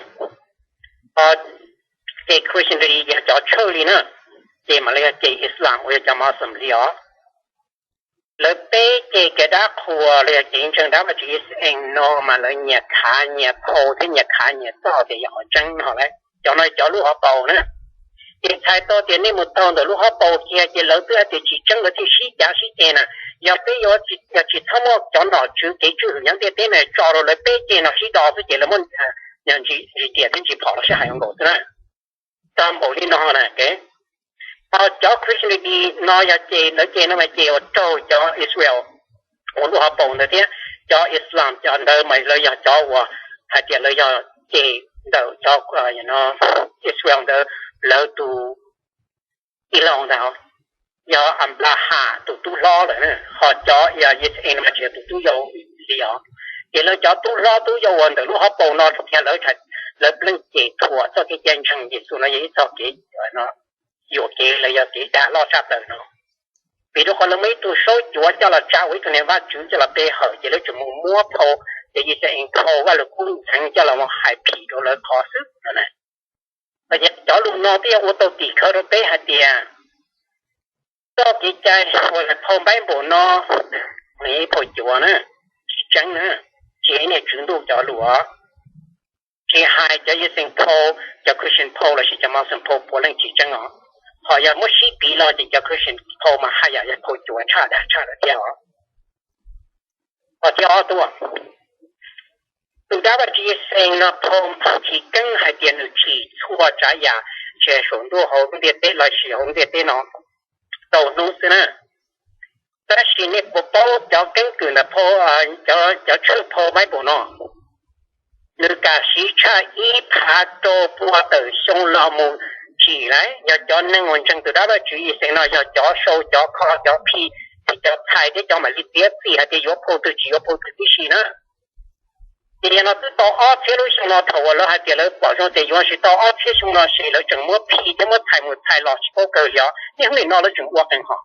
ces Christianity yog cov tshawj li na, ces mam li yog ceg Islam uas yog cov Muslim li os. Lawv peb ceg kev dab qhuas los yog kev ntseeg dab Vaj Tswv Yixayees no mas lawv nyias khav nyias phau thiab nyias khav nyias txoj tias yog qhov tseeb no lawm. Cov no cov lub hauv paus na. Ces txhais tau tias nej mus taug ntawm lub hauv paus kiag ces lawv twb hais tias tsis tseeb lawv thiaj sib cav sib ceg na. Yog peb yuav tsis txhob muaj cov nom tswv kev tswj hwm nyob ntiaj teb no tso rau lawv peb ceg no sib do xwb ces lawv muab ntsis riam thiab ntsis phom los sib hais nkaus xwb na. Txog npaum li no na. Ho cov Christianity no yog ceg, lawv ceg no mas ceg uas raug cov Israel ua lub hauv paus ntawd thiab cov Islam cov ntawd mas lawv yog cov uas hais tias lawv yog ceg ntawm cov Israel ntawd, lawv tus ib lo ntag, yog Anplahas tus tub hlob lawm, ho cov Yixayees no mas tsis yog tus tub yau li os. Ces lawv cov tub hlob tub yau uas ntawm lub hauv paus no thiab lawv, lawv pleej ceg thuam txoj kev cai ntseeg Yexus no yog ib txoj kev yuam kev los yog kev dag loj tshaj plaws no. Vim rau qhov lawv muaj ib tug saub cuav coj los tsa ua ib tug niag vaj tswv coj los pe hawm ces lawv tseem mus muab phau, ces Yixayees phau Vaj Lus Kub Ntxeev coj los mus hais phim rau lawv qhov xwb no na. Cov lus no twb yog ua tau tim khawv rau peb hais tias txoj kev cai uas phau Npaiv Npaum no, nws yog ib phau cuav na, tsis tseeb na, tsis yog ib niag tswv ntuj cov lus os. Tsis hais cov Yixayees phau, cov Christian phau lossis cov Muslim phau puav leej tsis tseeb os. Ho yog muab sib piv los ces cov Christian phau mas haj yam yog phau cuav tshaj dag tshaj lawm thiab os. Ho thib ob tuaj, tus dab Vaj Tswv Yixayees no phau tsis keeb hais tias nws tsim txhua tsav yam ntshe saum ntuj hauv lub ntiaj teb lossis hauv lub ntiaj teb no tau hnub xwb na. Tab sis nej puas paub cov keeb kwm ntawm cov tshwj phau Bible no, nws kam siv tshaj ib phav rau pua tawm xyoo los mus tsim lauj. Yog cov neeg uas ntseeg tus dab Vaj Tswv Yixayees no yog cov sau cov kho cov phij, thiab cov txhais thiab cov mam li txiav txim hais tias yuav phau twg tsis yuav phau twg tib si na. Ces yog no twb tau ob txhiab lub xyoo no thaum uas lawv hais tias lawv pom zoo tias yuav siv tau ob txhiab xyoo no ces lawv tseem muab phij thiab muab txhais mus txhais los tsis paub kawg li os. Niaj hnub nim no lawv tseem ua qees hos.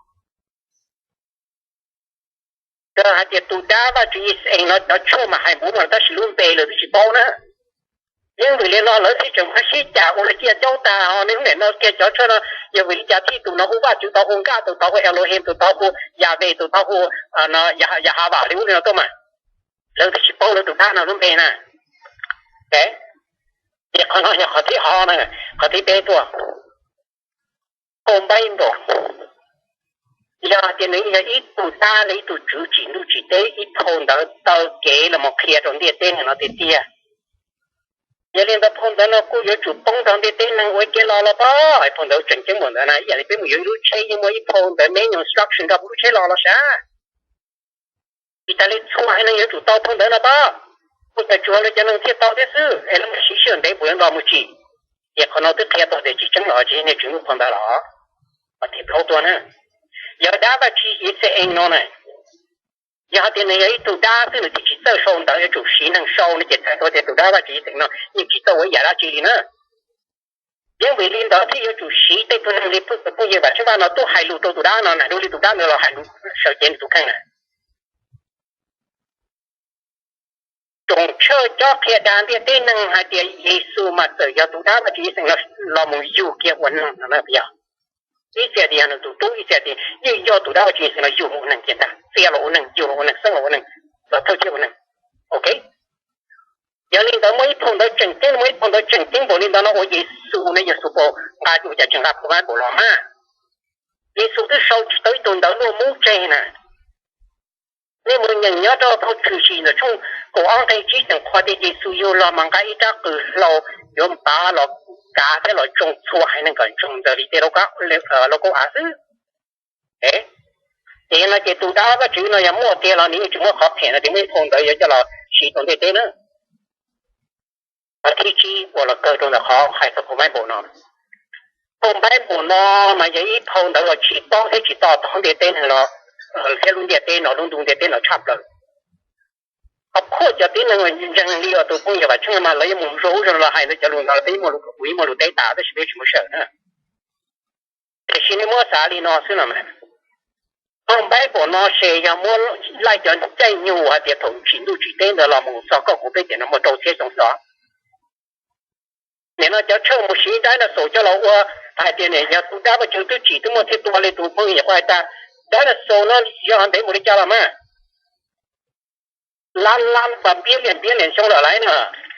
Yog hais tias tus dab Vaj Tswv Yixayees no cov tshwj mas hais npaum no tab sis lub npe lawv twb tsis paub na. Yeej vim li no lawv thiaj tseem muab sib cav ua li ciaj caub tag os. Niaj hnub nim no kiag cov tshwj no yog vim li cas thiaj tus no hu Vaj Tswv, tus tod hu Nkaj, tus tod hu Elohim, tus tod hu Yahweh, tus tod hu Yahava li ub li no tuaj mas lawv twb tsis paub lawv tus dab no lub npe na. Ces qhov no yog qhov thib ob na. Qhov thib peb tuaj, phau Bible, yog tias nws yog ib tug dab li ib tug tswv tsim ntuj tsim teb, ib phau ntawv taw kev los mus qhia rau ntiaj teb neeg no tiag tiag. Yog li ntawd phau ntawv no kuj yuav tsum poob rau ntiaj teb neeg ua kev los los pob. Phau ntawv tseem ceeb npaum ntawd na, ib yam li peb mus yuav ib lub tsheb yeej muaj ib phau ntawv manual instruction nrog lub tsheb los los sav. Vim tas li txhua haiv neeg yuav tsum tau phau ntawv no pob. Kuj tas tsuas lawv cov neeg thiaj tau thiab xwb es lawv mam siv sij hawm ntev npaum yuav nrog mus tsim. Ces qhov no twb qhia tau tias tsis tseeb los tsis yog niag tswv ntuj phau ntawv los. Qhov thib plaub tuaj na, yog dab Vaj Tswv Yixayees no na, yog hais tias nws yog ib tug dab xwb nws thiaj tsis txawj sau ntawv, yuav tsum siv neeg sau no ces txhais tau tias tus dab Vaj Tswv Yixayees no yeej tsis txawj ua ib yam dab tsi li na. Yeej vim li ntawd thiaj yuav tsum siv tej tug neeg li phooj ywg Vam Tswv Vaj no tuaj hais lus rau tus dab no na, dua li tus dab no los hais lus sawv cev nws tus kheej na. Tsoom Tshaj cob qhia dag ntiaj teb neeg hais tias Yexus mas txawm yog tus dab Vajtswv ib xeem los mus yug kiag ua neeg no na, yog ib txhia tias yog nws tus tub, ib txhia tias yeej yog tus dab Vajtswv ib xeem los yug ua neeg kiag ntag, txia los ua neeg, yug los ua neeg, xeeb los ua neeg, los thawj thiab ua neeg. Ok, yog li ntawd muaj ib phau ntawv tseem ceeb, muaj ib phau ntawv tseem ceeb npaum li ntawd no ua Yexus ne, Yexus puas nqa, ua cas tsis nqa phau Bible los mas? Yexus twb sau tsis tau ib tug ntawv luaj mub tseg na. Nej mus nyeem nyob rau phau Tshwm Sim ntawm tshooj kaum ob nqe tsib tseem qhuas tias Yexus yug los mas nqa ib rab qws hlau yuav npav los kav thiab los tsoo txhua haiv neeg kom ntsoog ntxaws li tej lauj kaub av xwb. Ces no ces tus dab Vajtswv no yog muaj tiag los nws yeej tsis muab qhov phem no tias muaj ib phau ntawv yuav coj los siv rau ntiaj teb na. Qhov thib tsib uas los kawg rau ntawm qhov hais txog phau Bible no. Phau Bible no mas yog ib phau ntawv uas tsis paub thiab tsis to taub ntiaj teb no los thiab lub ntiaj teb no, lub ntuj ntiaj teb no tshaj plaws. Qhov phuaj cov tib neeg ntseeg li uas tus phooj ywg Vam Tsheej mas lawv yuav mus zog ub zog no los hais ntawd cov lus ntawd peb ib muaj lus, kuv ib muaj lus teb tas tab sis peb tsis muaj sij hawm na. Tiam sis nej muab xav li no xwb los mas, phau Bible no ces yog muab laij cov caij nyoog hais tias thaum tsim ntuj tsim teb ntawd los mus txog koj kuv peb tiam no muaj rau txhiab xyoo xwb os. Nim no cov Tshaj mus siv dinosaur coj los ua hais tias nim yog tus dab Vajtswv twb tsim twb muaj thiab tua li tus phooj ywg Nyuam Qhuav hais tas, dinosaur no yog ntev mus li cas los mas, lab lab npab npiab liam npiab liam xyoo lawm lauj na,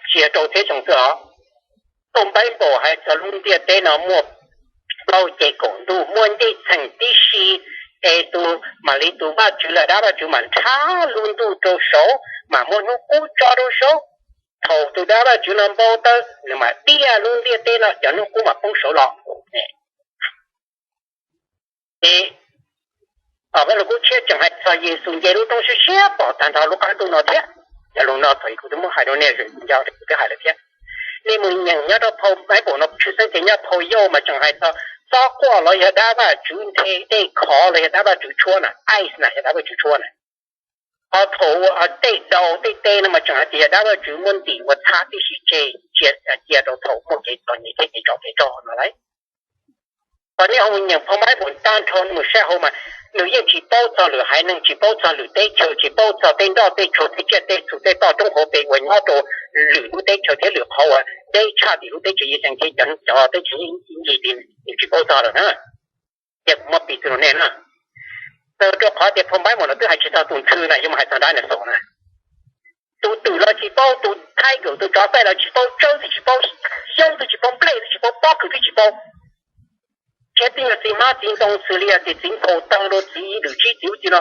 tsis yog rau txhiab xyoo xwb os. Phau Bible hais txog lub ntiaj teb no muaj plaub ceg kaum ntuj, muaj ncej txheem tib si, es tus mam li tus Vajtswv los dab Vajtswv mas nrhab lub ntuj rau saud mas muaj hnub qub tso rau saud. Thaum tus dab Vajtswv no npau taws nws mam diaj lub ntiaj teb no, cov hnub qub mas poob saud los. Ces Vajluskub Tshiab tseem hais txog Yexus nce lub roob siab siab pom tag nrho lub qab ntuj no thiab. Cov lus no thaum ub kuv twb muab hais rau nej, kuv twb hais lawm thiab. Nej mus nyeem nyob rau phau Bible no, tshwj xeeb tias nyob phau Yauj mas tseem hais txog txob quaj los yog dab Vajtswv nthe, dej khov los yog dab Vajtswv tshuab na, ice na yog dab Vajtswv tshuab na. Ho thaum tej daus tej teb no mas tseem hais tias yog dab Vajtswv muab ntim ua txhab tib si tseg cia rau thaum muaj kev txom nyem thiab kev tsov kev rog no lauj. Ho nej ho mus nyeem phau Bible tag nrho mus saib hauv mas nws yeej tsis paub txog lwm haiv neeg, tsis paub txog lwm teb chaws, tsis paub txog tej nroj tej tsuag tej tsiaj tej txhu tej toj roob hauv pes uas nyob rau lwm lub teb chaws thiab lwm qhov uas deb tshaj tim lub teb chaws Yixalayees thiab cov teb chaws ib ncig li, nws tsis paub txog lawm na. Cia kuv muab piv txwv rau nej na. Txawm rau qhov tias phau Bible no twb hais tsis txog tus ntxhw na, yuav mus hais txog dinosaur na. Tus twm los tsis paub, tus tiger, tus tsov txaij los tsis paub, tsawb twb tsis paub, xyoob twb tsis paub, nplej twb tsis paub, pob kws twb tsis paub. Thiab tib yog txiv hmab txiv ntoo xws li yog tias txiv nkhaus taw rau txiv lwm tsib txiv ub txiv no,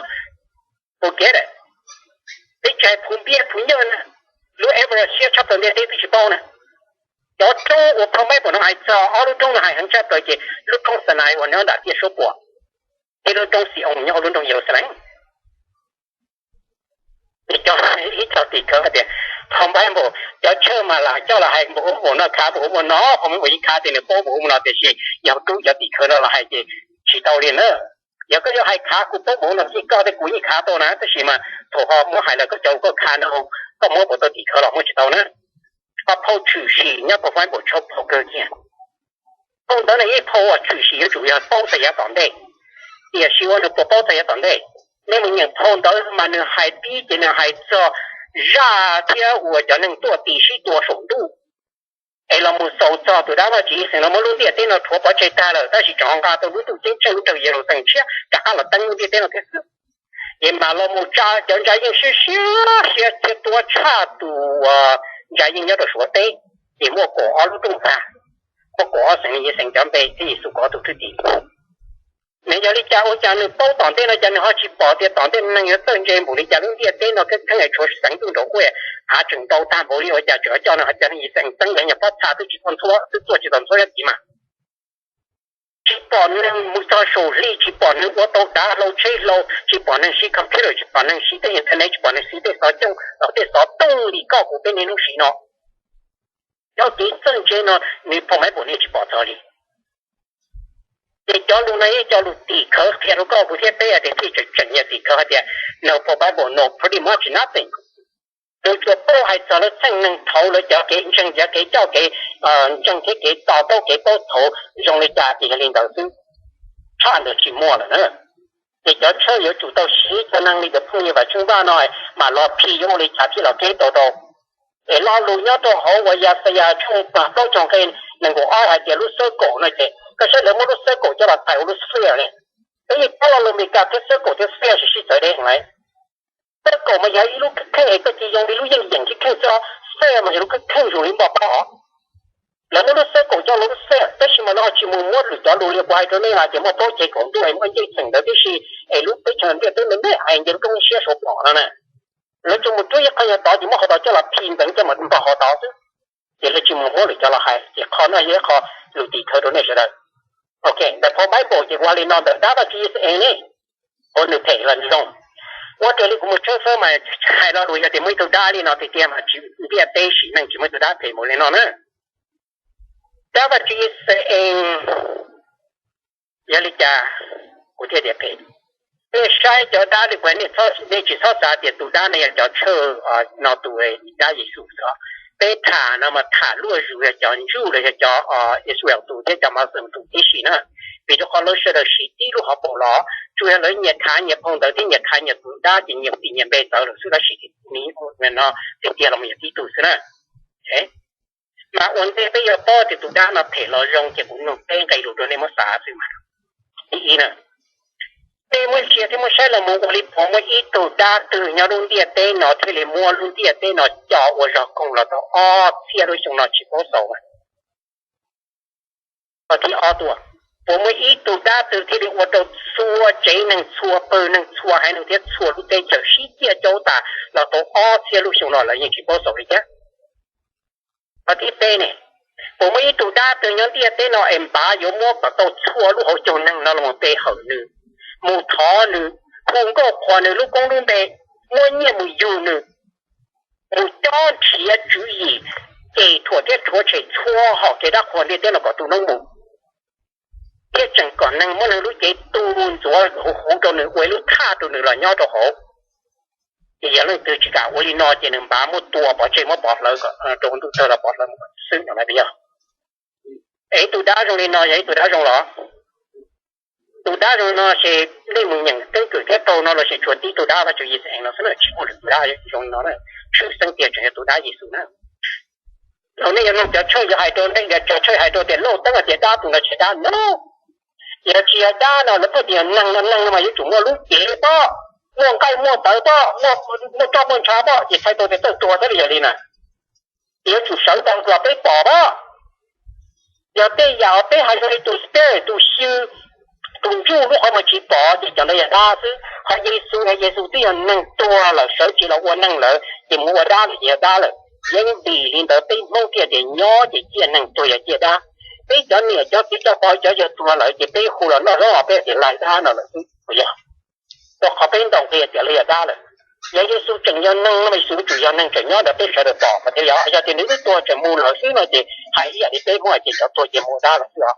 forget it. Peb tsis hais phuv npiab phuv nyawj na, lub Everest siab tshaj plaws ntiaj teb twb tsis paub na. Cov roob uas phau Bible no hais txog, ob lub roob no hais heev tshaj plaws ces lub roob Sinai uas nyob nram tiaj suab puam, thiab lub roob Xi-oos nyob hauv lub nroog Yeluxalees. Ces cov, ib co tim khawv hais tias phau Bible, cov Tshaj mas lam coj los hais npaum ub npaum no, khav npaum ub npaum no, phau Bible yeej khav tias nws paub npaum ub npaum no, tiam sis yog rub cov tim khawv no los hais ces tsis tau li na. Yog koj yuav hais khav kuv paub npaum ub no xij koj thiab kuv yeej khav tau na, tab sis mas thaum ho muab hais lawm koj cov koj khav no, koj muab puas tau tim khawv los muab tsis tau na. Ho phau Tshwm Sim nyob phau Bible tshaj phau kawg kiag. Phau ntawd no ib phau uas tshwm sim yuav tsum yog paub txog yav tom ntej, tiam sis ua nws puas paub txog yav tom ntej? Nej mus nyeem phau ntawd mas nws hais pib ces nws hais txog zaj thiab uas cov neeg tuaj tis sib tua saum ntuj, es los mus xaus txog tus dab Vajtswv Yixalayees muab lub ntiaj teb no rhuav pov tseg tag lawm, tab sis tseem ho nqa tau lub ntuj ceeb tsheej lub rau Yeluxalees tshiab rov qab los teeb lub ntiaj teb no thiab xwb. Ces mas los mus tsa cov ntsa yeej siab siab siab thiab tuab tshaj tus ntsa yeej nyob rau Suav teb, ces muaj kaum ob lub rooj tag, muaj kaum ob xeem li Yixalayees cov npe thiab Yexus kaum ob tus thwj tim. Nws yog li cas ua cas nws paub tom ntej no cas nws ho tsis pom tias tom ntej neeg yuav txawj ntse npaum li cas, lub ntiaj teb no kheej kheej es tshuav xeev ntuj nraum ub, av tseem ntau tag npaum li, ua cas tseem coj nws ho cov Yixalayees teeb yog pab txha twb tsis txhua ntxhuab, twb tuaj tsis txog ntxhuab nyob tid mas. Tsis pom neeg mus txog saum hli, tsis pom neeg ua tau dav hlau tsheb hlau, tsis pom neeg siv computer, tsis pom neeg siv tej internet, tsis pom neeg siv tej xov tooj, tej xov tooj li koj kuv peb niaj hnub siv no. Cov kev txawj ntse no nws phau Bible nws tsis pom txog li. Ces cov lus no yog cov lus tim khawv qhia rau koj kuv thiab peb hais tias thiaj tseem tseem yog tim khawv hais tias no phau Bible no pretty much nothing. Nws tsuas paub hais txog lawv txheej neeg thaud, lawv cov kev ntseeg, cov kev coj kev ntseeg thiab kev to taub kev paub txhauv zoo li cas ces yog li ntawd xwb, tshaj ntawd tsis muaj lawm na. Ces cov Tshaj yuav tsum tau siv cov neeg li cov phooj ywg Vam Tsheej Vaj no mas los phim yuav ua li cas thiaj los keb tau rau Es lo lus nyob rau hauv uas Yaxayas tshooj plaub caug nqe nees nkaum ob hais tias lub xab kaum no ces koj saib lawv muab lub xab kaum coj los txhais ua lub sphere ne. Peb yeej paub lo lus Meskas thiab xab kaum thiab sphere sib sib txawv deb heev lawm. Xab kaum mas yog ib lub kheej es koj cia li zoo li lub yeej yeem kheej xwb, sphere mas yog lub kheej zoo li npoj pob. Lawv muab lub xab kaum coj los lub sphere, tab sis mas lawv ho tsis mus muab lwm cov lus li kuv hais rau nej mas tias muaj plaub ceg kaum ntuj es muaj ncej xeem ntawd tib si, es lub teb chaws ntiaj teb me me hais nce lub roob siab saud pom no na. Lawv tsuas mus rub ib qho yog tod ces muab qhov tod coj los phi ntawd coj mus npog qhov tod xwb. Ces lawv tsis mus muab lwm cov los hais, ces qhov no yog ib qho lus tim khawv rau nej sawv daws. Ok, ntawm phau Bible ces ua li no ntawm dab Vaj Tswv Yixayees ne, ua nws phem los nws zoo. Ua raws li kuv mus tshawb fawb mas hais lo lus yog tias muaj ib tug dab li no tiag tiag mas tsis, ntiaj teb sim neej tsis muaj ib tug dab phem mus li no na. Dab Vaj Tswv Yixayees yog li cas kuv thiaj tias phem? Nej saib cov dab li kuv, nej tsis txhob xav tias tus dab no yog cov tshawj no tus dab Yexus xwb. Peb tham no mas tham luaj zus yog cov Jew los yog cov Israel tus thiab cov Muslim tus tib si na. Vim rau qhov lawv sawv daws siv tib lub hauv paus los, tsuas yog lawv nyias khav nyias phau ntawv thiab nyias khav nyias tus dab ces nyias tis nyias npe txawv lawm xwb tab sis no tiag tiag los yog tib tug xwb na. Mas ua ntej peb yuav paub tias tus dab no phem los zoo ces kuv nug peb nqe lus rau nej muab xav xwb mas. Ib na, nej muab ntsia thiab muab saib los mus ua li puas muaj ib tug dab twg nyob lub ntiaj teb no thiaj li muab lub ntiaj teb no co ua zog koog los tau ob txhiab lub xyoo no tsis paub xaus mas. Qhov thib ob tuaj, puas muaj ib tug dab twg thiaj li ua rau txhua tsev neeg txhua pawg neeg txhua haiv neeg thiab txhua lub teb chaws sib ciaj caub tas los tau ob txhiab lub xyoo no lawv yeej tsis paub xaus li thiab. Qhov thib peb ne, puas muaj ib tug dab twg nyob ntiaj teb no es npav yuav muab kom tau txhua lub hauv caug neeg no los pe hawm nws, mus thov nws, hu nkauj qhuas nws lub koob lub npe, muab nyiaj mus yug nws, mus cob nrhiav tswv yim, ces thuam thiab rhuav tshem txhua hom kev dab qhuas ntiaj teb no kom tu noob mus, thiab tseem kom neeg muab neeg lub cev tu ntxuav huv huv rau nws ua ib lub thaj rau nws los nyob rau hauv. Ces yog leej twg tsis kam ua li no ces nws npav muab tua pov tseg muab pov hlawv rau ntuj tawg los pov hlawv mus xwb no na yog. Es tus dab zoo li no yog ib tug dab zoo los? Tus dab zoo no ces nej mus nyeem keeb kwm thiab taug no los sis tshuav tib tug dab Vaj Tswv Yixayees no xwb na, tsis muaj lwm tus dab zoo li no na. Tshwj xeeb tiag tseem yog tus dab Yexus na. Thaum nej yuav mloog cov tshawj yuav hais rau nej, cov tshawj hais rau tias lauj teeb hais tias dab tus no tsis yog dab no, ces yog tsis yog dab no lawv pheej tias yog neeg no, neeg no mas yuav tsum muaj lub cev pob, muaj nqaij muaj tawv pob, muaj roj muaj ntsha pob, ces txhais tau tias txawj tuag thiab li yog li na. Ces yuav tsum sawv tau kom peb pom pob. Yog tej yam uas peb hais zoo li tus spirit, tus xyw, tus ntsuj lub qhov muag tsis pom ces cov ntawd yog dab xwb. Qhov Yexus, Yexus twb yog neeg tuag lawm sawv tsis los ua neeg lawm ces mus ua dab lawm ces yog dab lawm. Yeej vim li ntawd peb Hmoob thiaj tias nyob ces ciaj neeg, tuag yog ciaj dab. Peb cov niam cov txiv cov pog cov yawg tuag lawm ces peb hu los noj zaub os peb tias laig dab no lawm xwb puas yog? Rau qhov peb ntaus nqi tias lawv yog dab lawm. Yog Yexus tseem yog neeg no mas Yexus yuav tsum yog neeg tseem nyob ntawd peb sawv daws pom mas thiaj yog. Yog tias nws twb tuag tseem mus lawm xwb no ces hais ib yam li peb Hmoob hais tias cov tuag ces mus ua dab lawm xwb os.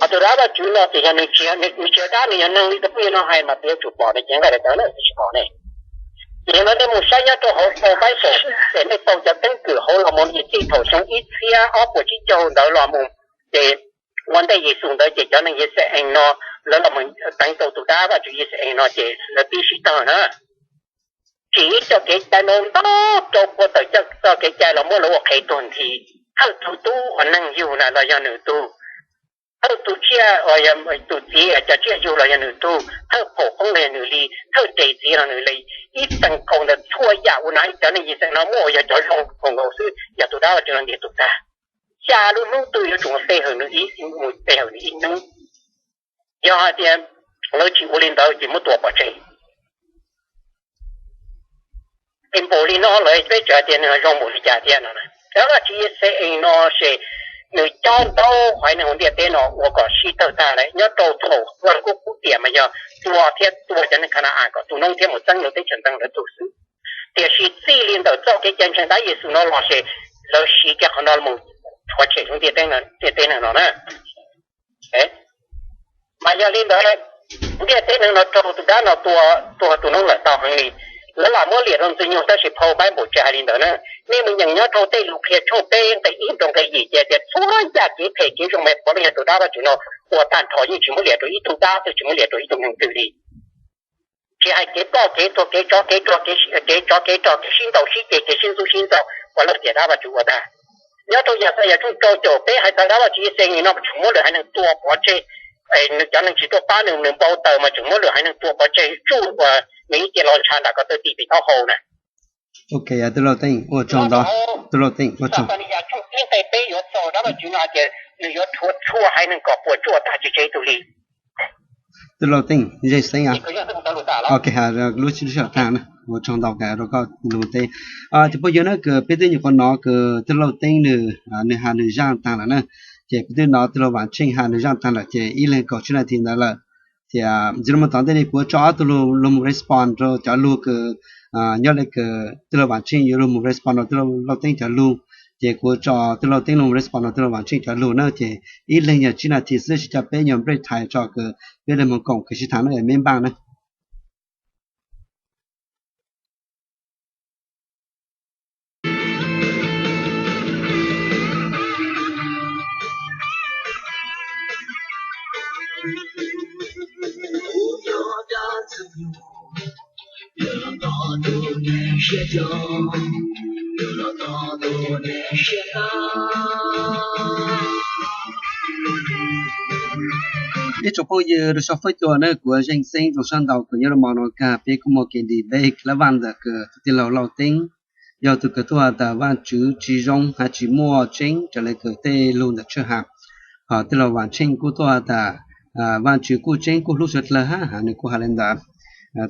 Ho tus dab Vaj Tswv no ces yog nws tsis, nws tsis yog dab, nws yog neeg li tus phooj ywg no hais mas peb yuav tsum pom nws cev nqaij daim tawv na, peb tsis pom ne. Ces yog no nej mus saib nyob rau hauv phau Bible es nej tau cov keeb kwm hauv los mus ces txij thaum xyoo ib txhiab ob puas tsib caug ntawd los mus ces ua ntej Yexus ntawd ces cov neeg Yixayees no lawv los teev tau tus dab Vaj Tswv Yixayees no ces lawv pib sib tawg na. Tsim ib co kev cai ntau ntau rau puag tawm txoj kev cai los muab lawv ua qhev tuag nthi. Thawj tug tub uas neeg yug na los yog nws tug, thawj tug tsiaj, tus txiv cov tsiaj yug los yog nws tug, thawj phaum qoob los yog nws li, thawj res txiv los nws li. Ib txeem kaus ntawm txhua yam uas no cov neeg Yixayees no muaj uas yog cov zoo nkaus xwb, yog tus dab Vaj Tswv no ntiag tug tag. Xya lub hnub twg yuav tsum pe hawm nws ib, mus pe hawm nws ib hnub. Yog hais tias lawv tsis ua li ntawd ces muab tua pov tseg. Es npaum li no lawm peb tseem hais tias nws zoo npaum li cas thiab no? Dab Vaj Tswv Yixayees no ces nws cob ntau haiv neeg hauv ntiaj teb no ua kom sib tawg tag lawm. Nyob rau thaum Vaj Lug Kub Kub tiam mas yog tua thiab tua cov neeg Khana-as kom tu noob thiab mus txeeb lawv teb chaws ntxeev lawv tug xwb. Tiam sis txij li ntawm txoj kev cai ntseeg dab Yexus no los ces lawv siv kiag qhov no mus rhuav tshem lub ntiaj teb neeg no na. Mas yog li ntawd, ntiaj teb neeg no raug tus dab no tua tua tu noob lawm tau heev li. Lawv lam muab liam rau Ntxwg Nyoog tab sis phau Bible tsis hais li ntawd na. Nej mus nyeem nyob rau tej Lus Qhia tshooj peb nqe ib rau nqe yim ces tias txhua yam kev phem kev zoo me qhuav los yog tus dab Vaj Tswv no ua tag nrho, yeej tsis muab liam rau ib tug dab twg, tsis muab liam rau ib tug neeg twg li. Kev hais kev ploj kev tuag kev tsov kev rog kev tsov kev rog kev sib ntaus sib ceg kev sib ntxub sib ntxaug uas Leej Niam Dab Vajtswv ua ntag. Nyob rau Yauxayas tshooj rau caum peb hais txog Dab Vajtswv ib xees nim no mas tseem muab lwm haiv neeg tua pov tseg, nws cov neeg tsis tuaj pab nws, nws npau taws mas tseem muab lwm haiv neeg tua pov tseg tsuj uas nws ib ce los ntshav nram ko taw tim pem taub hau na. Ok, tij laug Teej ua tsaug ntau, tij laug Teej ua tsaug. Ib nqe peb yuav txog Dab Vajtswv no hais tias nws yuav rhuav txhua haiv neeg kom puas tsuaj tag tsis tseg ib tug li. Tij laug Teej, Zeej Xeeb, ok, lub sij hawm tag na, ua tsaug ntau rau koj lus teb. Cov phooj ywg na, kws peb twb nyuam qhuav hnov kws tij laug Teej nws, nws has nws zaj tag lawm na, ces peb twb hnov tij laug Vam Tsheej has nws zaj tag lawm ces ib leeg kaum tsib nas this ntawd lawm. Ces txij no mus tom ntej li kuv yuav tso ob tug lug mus respond rau cov lug kws nyob li kws tij laug Vam Tsheej yuav lug mus respond rau tij laug Teej cov lug, ces kuv yuav tso tij laug Teej lug mus respond rau tij laug Vam Tsheej cov lug na, ces ib leeg yog tsib nas this xwb, sis coj peb nyuag break time tso kws peb leeg mus koom kws sib tham na, me npaj na. Ib tsoom phooj ywg rau saum Facebook na, kuv Zeej Xeeb zoo sab ntau kws nyob rau mo no kag peb kuj muaj kev debate lab vaj ntawm kws tus tij laug Lauj Teeb yog tug kws tuaj has tas Vaajtswv tsi zoo hab tsi muaj tseeb raws le kws tej lug ntawm tshwj has. Hos tij laug Vam Tsheej kuj tuaj has tas Vaajtswv kuj tseeb kuj hlub suav dlawg hab, nws kuj has le ntawd.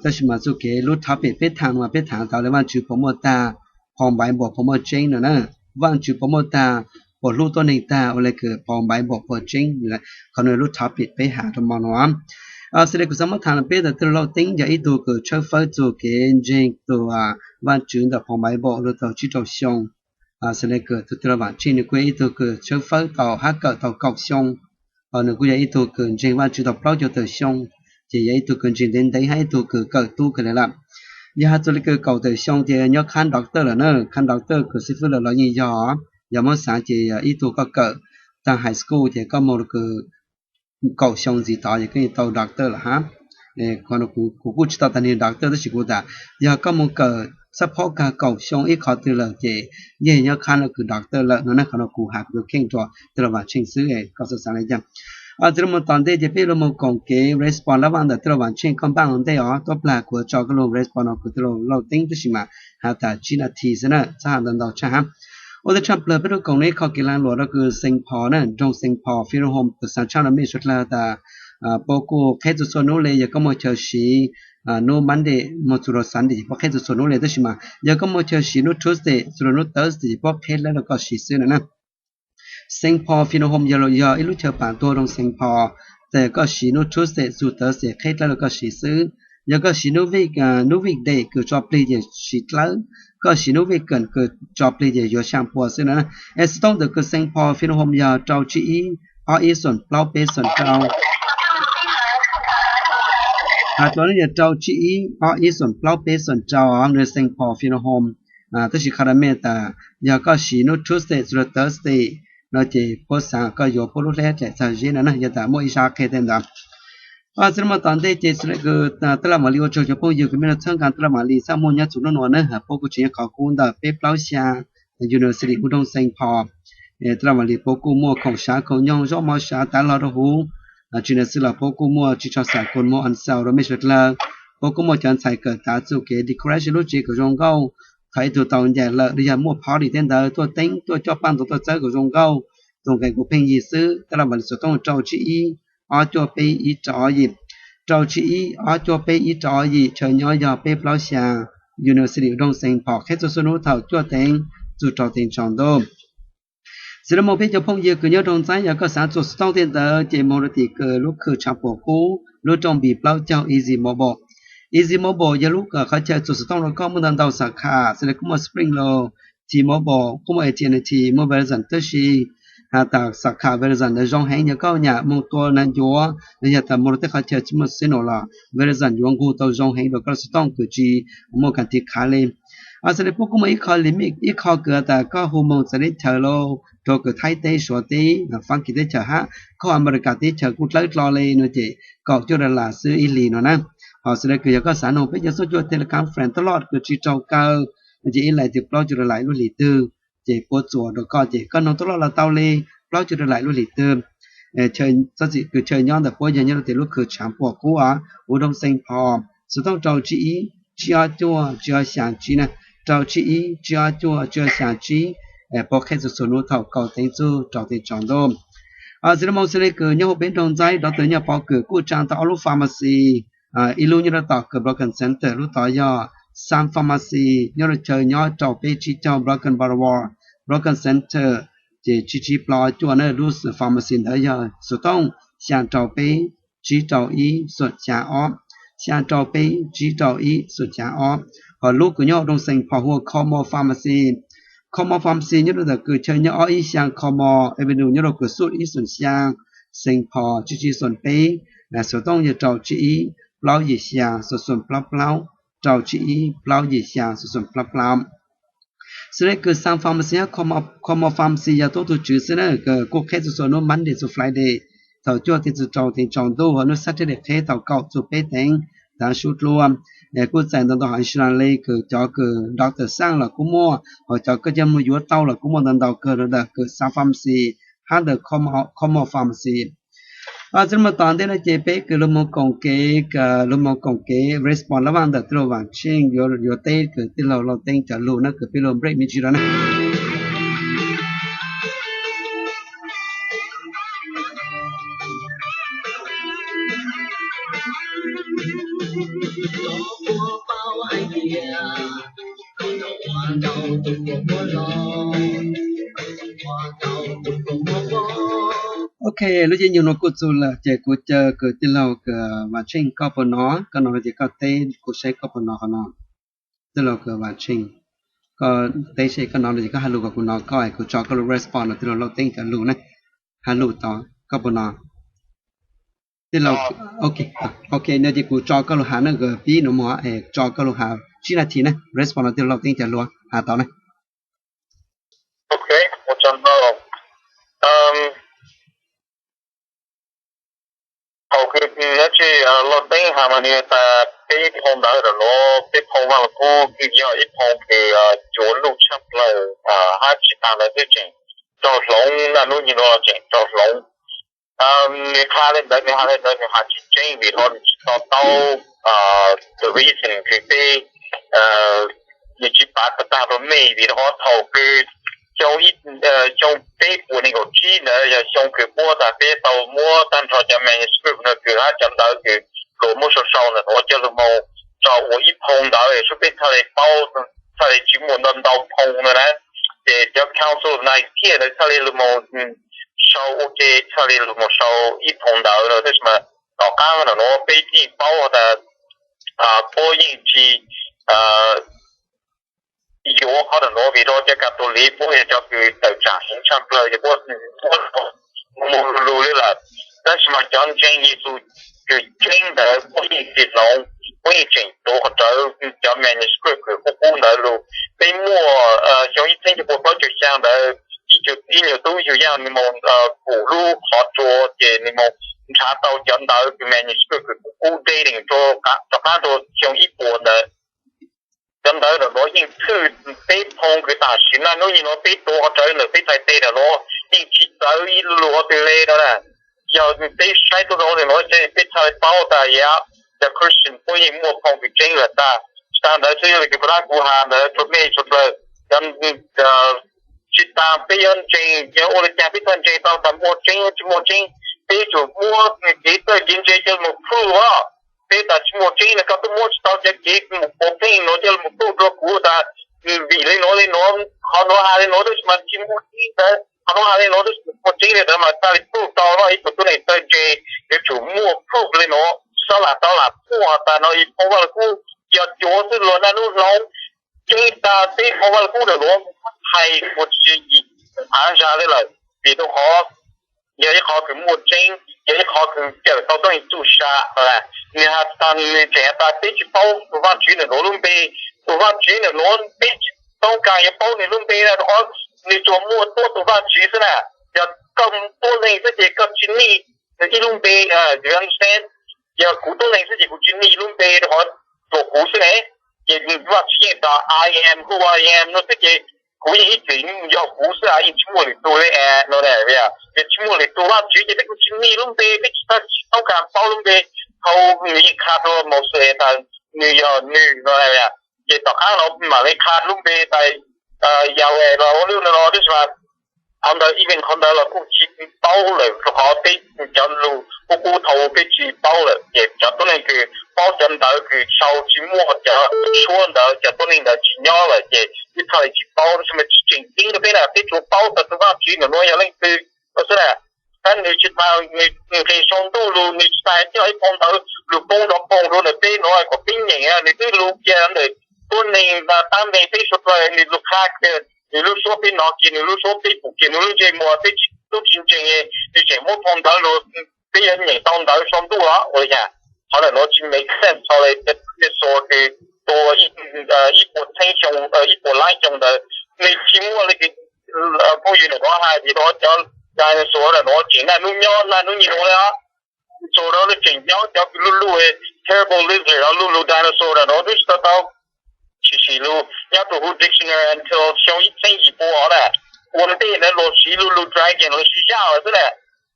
Tab sis mas txuj kev lub topic peb thaam mas peb thaam tau le Vaajtswv puas muaj tag, phau Npaiv Npaum puas muaj tseeb no na. Vaajtswv puas muaj tag, puas hlub tuab neeg tag ua le kws phau Npaiv Npaum puas tseeb. Qhov no lub topic peb has rau mo no. Xws le kuv xaav muab thaam peb tas tij laug Lauj Teeb yog ib tug kws tshawb fawb txug kev ntseeg tug Vaajtswv ntawm phau Npaiv Npaum lug tau tsib rau xyoo. Xws le kws tug tij laug Vam Tsheej nws kuj yog ib tug kws tshawb fawb tau hab kawm tau kaum xyoo. Hos nws kuj yog ib tug kws ntseeg Vaajtswv tau plaub caug tawm xyoo, ces yog ib tug kws ntseeg ntev ntev hab ib tug kws kawm tub kawg le lawm. Yog has txug le kws kaum tawm xyoo ces nyob khab doctor lawm na, khab doctor kws xib fwb lawm los yeej yog, yog muab xaav ces yog ib tug koj kawm taag high school ces koj moog kws kaum xyoo ntxiv tod ces koj yeej tau doctor lawm hab. Kuv kuj tsis tau tas nwg doctor tab sis kuv tas yog koj moog kawm xab phob kag kaum xyoo ib qhov twg lawm ces yeej nyob khab no kws doctor lawm no na. Qhov no kuv has kuv tus kheej rua tij laug Vam Tsheej xwb, koj xaav xaav le caag. Txij no mus tom ntej ces peb lug moog koom kev respond lab vaj ntawm tij laug Vam Tsheej koj npaaj ua ntej os. Tuab plag kuv tso koj lug respond no kws tij laug Lauj Teeb tab sis mas has tas tsib nas this xwb na, txhob has ntau ntau tshaj hab. Ua ntej tshaj plawg peb lug koom ib qho kev laag luam rau kws Saint Paul na, nroog Saint Paul Funeral Home kws xaav tshaj rua mej suav dlawg tas puab kuj qheb txhua txhua nub le, yog koj muaj chaw siv nub Monday moog txug rua Sunday ces puab qheb txhua txhua nub le, tab sis mas yog koj muaj chaw siv nub Tuesday txug rua nub Thursday ces puab qheb dlawb rau koj siv xwb na na. Saint Paul Funeral Home yog, yog ib lub chaw paam tuag nroog Saint Paul, tas koj siv nub Tuesday txug Thursday qheb dlawb rau koj siv xwb. Yog koj siv nub week, nub weekday kws tso plig ces siv dlawb, koj siv nub weekend kws tso plig ces yuav xyaa pua xwb na. Es xov tooj ntawm kws Saint Paul Funeral Home yog rau tsib ib, ob ib xoom plaub peb xoom rau. Has dlua yog rau tsib ib, ob ib xoom plaub peb xoom rau, nws Saint Paul Funeral Home. Tab sis qha rua mej tas yog koj siv nub Tuesday txug rua Thursday no ces puab xaav koj yuav puab lub hleb dlaim txag zeb no na, yog tas muaj ib sab qhia tej ntawd. Txij no mus tom ntej ces xws le kws taj laj Maam Lis ua tsaug cov phooj ywg kws mej lug txhawb nqaa taj laj Maam Lis txhaj muaj nyob txug nub nua na, puab kuj tseem nyob qhov kub ntawm peb plaub xya University ua nroog Saint Paul. Taj laj Maam Lis puab kuj muaj khoom sav khoom nyoog zaub mov sav tav log rua huv. Tsi le xwb los puab kuj muaj tsi tsho xav koos moog on sale rua mej suav dlawg. Puab kuj muaj cov ntxhais kawm tav txuj kev decoration lub tsev kom zoo nkauj. Thaum ib tug tau ncaim lawm los yog muaj party tej ntawd tuaj teeb tuaj coj paaj ntoo tuaj txawb kom zoo nkauj. Tus nqe kuv pheej yig xwb, taj laj Maam Lis xov tooj rau tsib ib, ob cuaj peb ib rau ob yim, rau tsib ib, ob cuaj peb ib rau ob yim, chaw nyob yog peb plaub xya University ua nroog Saint Paul, qheb txhua txhua nub thaum cuaj teev txug rau teev tsaus ntuj. Xws le moog peb cov phooj ywg kws nyob nroog Ntxaib, yog koj xaav txuas xov tooj tej ntawd ces moog rua tim kws lub khw Tshav Puam Kub, lub rooj npis plaub caug Easy Mobile. Easy Mobile yog lub qhov chaw txuas xov tooj rua koj muaj ntau ntau xav kha, xws le kuj muaj Spring Lou, T-Mobile, kuj muaj A T and T, muaj Verizon, tab sis has tas xav kha Verizon ntawd zoo heev, yog koj nyam moog tua nav ncuav los yog tas moog rua tej qhov chaw tsi muaj signal los Verizon yuav nqug tau zoo heev rua koj lub xov tooj kws tsi muaj kas tiv khav le. Xws le puab kuj muaj ib qho limit, ib qho kws tas koj hu moog txawv teb chaws lawm, rua kws Thaib teb, Suav teb, Faab Kis teb chaws hab, koj Amelikas teb chaws kuj dlawb dlo le no ces kaum cuaj dollar xwb ib hlis no na. Ho xws li kws yog koj xav noog peb cov xub cuaj Telegram friend tuaj loj kws tsis raug kaw, ces ib leeg twg plaub caug dollar lub hlis twg, ces puab txuas rau koj, ces koj noog tuaj loj los tau li plaub caug dollar lub hlis twg. Txhob txwm kws chaw nyob ntawm puab yog nyob rau tim lub khw Tshav Puam Qub, Ua Doog, Saint Paul, xov tooj rau tsib ib tsib ob cuaj tsib ob xya tsib na, rau tsib ib tsib ob cuaj tsib ob xya tsib. Puab qheb txhua txhua hnub thaum kaum teev txug rau teev tsaus ntuj. Xws li moog xws li kws nyob huv peb nroog Ntxaib, Doctor Nyiaj Pov Kws kuj tsaa tau ob lub pharmacy, ib lub nyob rau tom kws Brooklyn Center, lub tod yog Sun Pharmacy nyob rau chaw nyob rau peb tsib caug Brooklyn Boulevard, Brooklyn Center, ces tsib tsib plaub cuaj na. Lub pharmacy ntawd yog xov tooj xya rau peb tsib rau ib xoom xya ob, xya rau peb tsib rau ib xoom xya ob. Ho lub kws nyob Ua Doog, Saint Paul hu ua Como Pharmacy. Como Pharmacy nyob rau ntawm kws chaw nyob ob ib xyaa Como Avenue nyob rau kws xub ib xoom xyaa, Saint Paul tsib tsib xoom peb, xov tooj yog rau tsib ib plaub yim xya xoom xoom plaub plaub, rau tsib ib plaub yim xya xoom xoom plaub plaub. Xws li kws Sun Pharmacy hab Como Pharmacy yog tuab tug tswv xwb na, kuj qheb txhua txhua hnub Monday txug Friday thaum cuaj teev txug rau teev tsaus ntuj, ho hnub Saturday qheb thaum kaum txug peb teev taav sub dlua. Kuj txais ntau ntau haiv sab na li kws cov kws Doctor Xaaj los kuj muaj, ho cov koj coj moog yuav tau los kuj muaj ntau ntau kawg rau ntawm kws Sun Pharmacy hab ntawm Como Pharmacy. Txij no mus tom ntej no ces peb kws lug moog koom kev, lug moog koom kev response lab vaaj ntawm tij laug Vaam Tsheej yuav teb kws tij laug Lauj Teeb cov lug na, kws peb lug break me ntsis rau na. Ok, lub caij nyoog no kuj txug lawm ces kuv caw kws tij laug kws Vaam Tsheej koj puas nov, koj nov no ces koj teb kuv saib koj puas nov qhov no. Tij laug kws Vaam Tsheej, koj teb seb koj nov no ces koj has lug kom kuv nov koj, kuv tso koj lub response rau tij laug Lauj Teeb cov lug na. Has lug tod koj puas nov? Tij laug, ok, no ces kuv tso koj lug has na, pib no mus es tso koj lug has tsib nas this na, response rau tij laug Lauj Teeb cov lug has tod na. Ok, ua tsaug ntau. Thaum kws dab tsi Lauj Teeb has mas nws tas peb phoo ntawv ntawm nuav, peb phoo Vaaj Lug Kub kws yog ib phoo kws cuav luj tshaj plawg, hab tsis tas ntawd twb tseem raug hloov, naj nub nyem nuav tseem raug hloov. Nws has le ntawd, nws has le ntawd nws has tsis tseeb vim hov nws tsis to taub the reason kws peb, nws tsis pav tag rau mej vim hov thaum kws xyoo, xyoo peb puas nees nkaum tsib ntawd yog xyoo kws puab tas peb tau muab tag nrho cov manuscript no kws hab cov ntawv kws luas muab sau sau ntawm nuav coj lug moog tso ua ib phoo ntawv sub peb txhaj le paub, txhaj le tsis muaj ntau ntau phoo no na. Ces cov Council of Nicaea ntawd txhaj le lug moog sau ua ke, txhaj le lug moog sau ib phoo ntawv no, tab sis mas tom qab ntawm nuav peb yeej paub tas puab yeej tsis yuav qhov ntawm nuav vim rau cov Catholic puab yog cov kws tawm tsam heev tshaj plawg ces puab muab lug lug li lawm. Tab sis mas cov ntseeg Yexus kws tseeb ntawd puab yeej tsis hloov, puab yeej tseem tuav qhov rawv cov manuscript kws qub qub ntawd lug. Peb muaj xyoo ib txheeb cuaj pua plaub caug xyaa ntawd, ib nyuag tub yug yaj nws moog pum lub qhov tsua ces nws moog nrhav tau cov ntawv kws manuscript kws qub qub dating rov qab rua xyoo ib puas ntawd. Cov ntawv ntawm nuav yeej thwj peb phoo kws tam sim naj nub nyem nuav peb tuav qhov rawv ntawm peb txhais tes ntawm nuav yeej tsis txawv ib lub luag twg le no na. Yog peb saib tuaj rau ntawm nuav peb txhaj le paub tas yam cov Christian puab yeej muaj phoo kws tseeb lawm tag. Tsis tas ntawd xwb, yog le kws puas dab kuv has ntawd rua mej txhua plawg, tsis tas peb yuav ntseeg, yog ua le caag peb txhaj ntseeg tau tas muaj tseeb tsis muaj tseeb. Peb yuav tsum muab kev txawj kev ntse coj mus prove os. Peb tas tsis muaj tseeb no koj twb muab tsis tau cov kev mus puav pheej nuav coj mus prove rua kuv tas vim le nuav le nuav, qhov nuav has le nuav tab sis mas tsis muaj tseeb ntawd, qhov nuav has le nuav tab sis muaj tseeb le ntawd mas txhaj le prove tau no. Ib tug tub neeg txawj ntse yuav tsum muaj prove le nuav, txhob lam tau lam muaj tas no ib phoo Vaj Lug Kub yog cuav xwb luag naj nub hloov. Tseeb tas peb phoo Vaj Lug Kub ntawm nuav hais kuv tsis yim aav zag le lawm vim rau qhov yog ib qhov kws muaj tseeb, yog ib qhov kws cawm tau tuab neeg txuj sa. Nwg has tas, nwg tseem has tas peb tsis paub tus Vaajtswv ntawm nuav lub npe, tus Vaajtswv ntawm nuav peb tsis toob kas yuav paub nwg lub npe na, rau qhov nwg tsuas muaj tuab tug Vaajtswv xwb na. Yog koj tuab neeg xwb ces koj tsis need ib lub npe, you understand? Yog kuv tuab neeg xwb ces kuv tsis nij lub npe rau qhov tsuas kuv xwb ne. Ces Vajtswv yeej tas I am who I am no xwb ces kuv yeej ib txwm yog kuv xwb, yeej tsis muaj lwm tus li no. Ces tsis muaj lwm tus, Vajtswv ces peb kuj tsis nij lub npe, peb tsis tau, tsis tau kam paub lub npe. Thaum nws yeej qha rau Mauxes tas nws yog nws no. Ces tom qab no mam li qha lub npe tas Yahweh los ua lub no los tab sis mas qhov ntawd, even qhov ntawd los kuj tsis paub lawm rau qhov peb cov lus qub qub thaum peb tsis paub lawm ces cov tuab neeg kws paub cov ntawv kws sau tsis muaj cov suab ntawd, cov tuab neeg ntawd tsis nyob lawm ces ib txhia tsis paub, tab sis mas tsis tseem ceeb rau peb na, peb tsuas paub tas tus Vajtswv ntawm nuav yog leej twg xwb na. Tab nws tsis tas nws nqis sau ntuj lug, nws tsis tas coj ib phau ntawv lug poob nrov poog rau ntawm peb nuav kom peb nyeem, nws twb lug kiag ntawm tuab neeg tab meeg peb suav dlawg, nws lug qha kiag nws lub suab, peb nov kiag nws lub suab, peb pum kiag nws lub ntsej muag, peb tsis tub tsis ntseeg, nws tseem muab phau ntawv lug, peb yuav nyeem tau ntawv sau ntuj los ua li cas? Qhov ntawm nuav tsis make sense. Txog li dinosaur kws tua ib puas txheeb xyoo, ib puas lab xyoo ntawd, nws tsis muaj li phooj ywg ntawm nuav hais tias cov dinosaur ntawm nuav tseem naj nub nyob naj nub nyias nuav li os. Dinosaur ntawd tseem nyob, cov kws luj luj terrible lizard los luj lug, dinosaur ntawm nuav twb tsis tau tau tshwm sim lug nyob rau huv dictionary until xyoo ib txheeb yim pua os na. Ua ntej ntawd luag siv luj lug dragon los siv zaj lawm xwb na.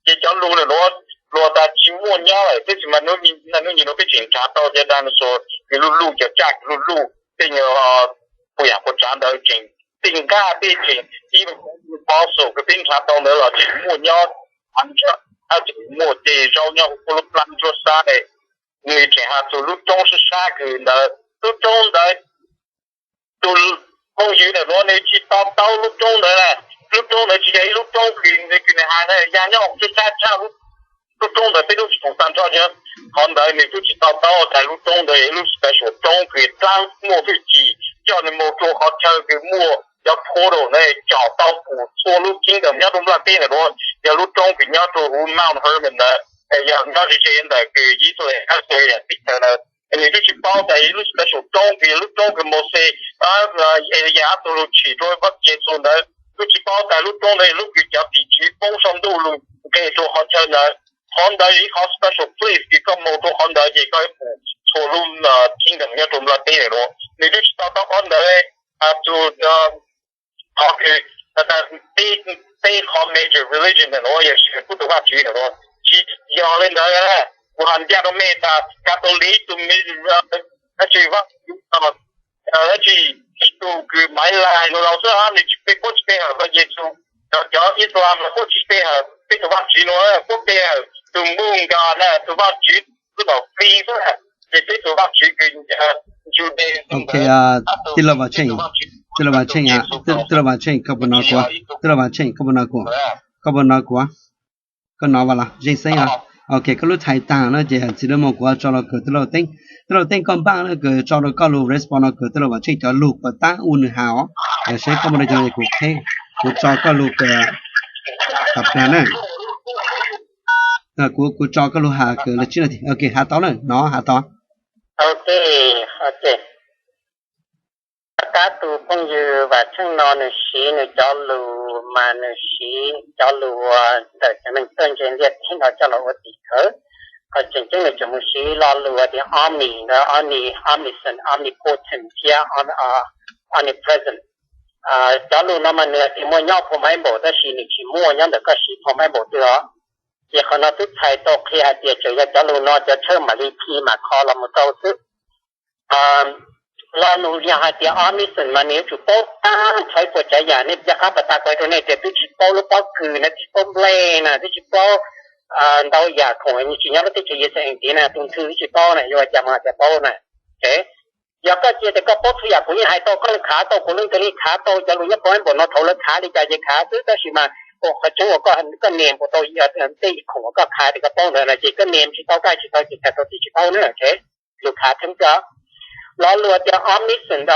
Ces cov lug ntawm nuav luag tas tsis muaj nyob lawm, tab sis mas naj nub nyias nuav peb tseem nrhav tau cov dinosaur kws luj luj, cov tsaj kws luj luj, tej nyuag puas yam puas tsav ntawd tseem tej nqaj, peb tseem ib fossil kws peb nrhav tau ntawd los tseem muaj nyob, tseem muaj ceg zaub nyob huv lub plab ntsuab sab ne. Nws tseem has txug lub roob sab sab kws ntawd, lub roob ntawd tus phooj ywg ntawm nuav nws tsis to taub lub roob ntawd na. Lub roob ntawd tsis yog ib lub roob kws, kws nws has na, yog nyob hauv tsheb sab tshaj lub, lub roob ntawd peb lub tsis pum tag nrho. Qhov ntawd nws twb tsis to taub tas lub roob ntawd yog ib lub special roob kws dlaab muaj hwj chim coj nws mus rau qhov chaw kws muaj cov portal na, coj tau pum txhua lub kingdom nyob rau nplaj teb ntawm nuav. Yog lub roob kws nyob rau huv Mount Hermon ntawd, yog nyob ze ze ntawm kws Yixalayees teb chaws ntawd. Nws twb tsis paub tas ib lub special roob kws yog lub roob kws Mauxes, Eliyas tug lug tshwm rau Vaj Yexus ntawd, twb tsis paub tas lub roob ntawd yog lub kws cov tim tswv poob saum ntuj lug nqes rau qhov chaw ntawd. Qhov ntawd yog ib qhov special place kws koj mus rau qhov ntawd ces koj yuav pum txhua lub kingdom nyob rau nplaj teb ntawm nuav. Nws twb tsis to taub qhov ntawd, tus qhov kws peb, peb qhov major religion ntawm nuav yog Yexus Khetos Vajtswv ntawm nuav. Tsis yog li ntawd, kuv has ncaj rau mej tas Catholic tus me, dab tsi Vajtswv, dab tsi, tus kws Maiv Lais no los xwb, nws tsis pe, puab tsis pe hawm Vaj Yexus. Cov, cov Islam los puab tsis pe hawm peb tus Vajtswv nuav, puab pe hawm tus Moon God na, tus Vajtswv lub tawm fij xwb. Ces peb tus Vajtswv kws Judaism, tij laug Vam Tsheej, tij laug Vam Tsheej, tij laug Vam Tsheej, koj puas nov kuv? Tij laug Vam Tsheej, koj puas nov kuv? Koj puas nov kuv? Koj nov vas los zeej xeeb os. Ok, koj lub thaij taag no ces txiv lub moog kuv tso los kws tij laug Teeb, tij laug Teeb koj npaaj no kws tso rau koj lub response no kws tij laug Vam Tsheej cov lug puas taab u nws has os. Seb koj muaj dab tsi kuv, kuv tso koj lug kws, kuv, kuv tso koj lug has kws le tsib na. Ok, has tau na, nov has tau. Ok, ok. Tab tus phooj ywg Vam Tsheej no nws siv nws cov lus mas nws siv cov lus uas ntawm cov neeg txawj ntse ntiaj teb no coj los ua tim khawv. Qhov tseem ceeb nws tseem mus siv lo lus tias omni, omni, omniscient, omnipotent thiab omnipresent. Cov lus no mas nws hais tias muaj nyob phau Bible tab sis nws tsis muaj nyob ntawm koj siv phau Bible twg os. Ces qhov no twb txhais tau qhia hais tias tseem yog cov lus no cov tshawj mam li khi mam kho los mus rau xwb. Lo lus yog hais tias omniscient mas nws yuav tsum paub tag nrho ib puas tsav yam. Nej nco qab pas tas kuv hais rau nej tias twb tsis paub lub pob kws na, twb tsis paub nplej na, twb tsis paub ntau yam khoom tsis nyob lub teb chaws Yixalayees tiv na, tus ntxhw twb tsis paub na, yuav ua cas mus hais tias paub na. Yog koj cia tias koj paub txhua yam kuv yeej hais tau, koj yeej khav tau, kuv leej twg yeej khav tau cov lus nyob phau Bible no, thaum lawv khav li cas ces khav xwb, tab sis mas qhov tseeb uas koj, koj nias puas tau tej khoom uas koj khav tias koj paub ntawd no ces koj nias tsis tau, koj tsis tau ces txhais tau tias tsis paub na. Lus khav theeb xwb. Lo lus tias omniscient,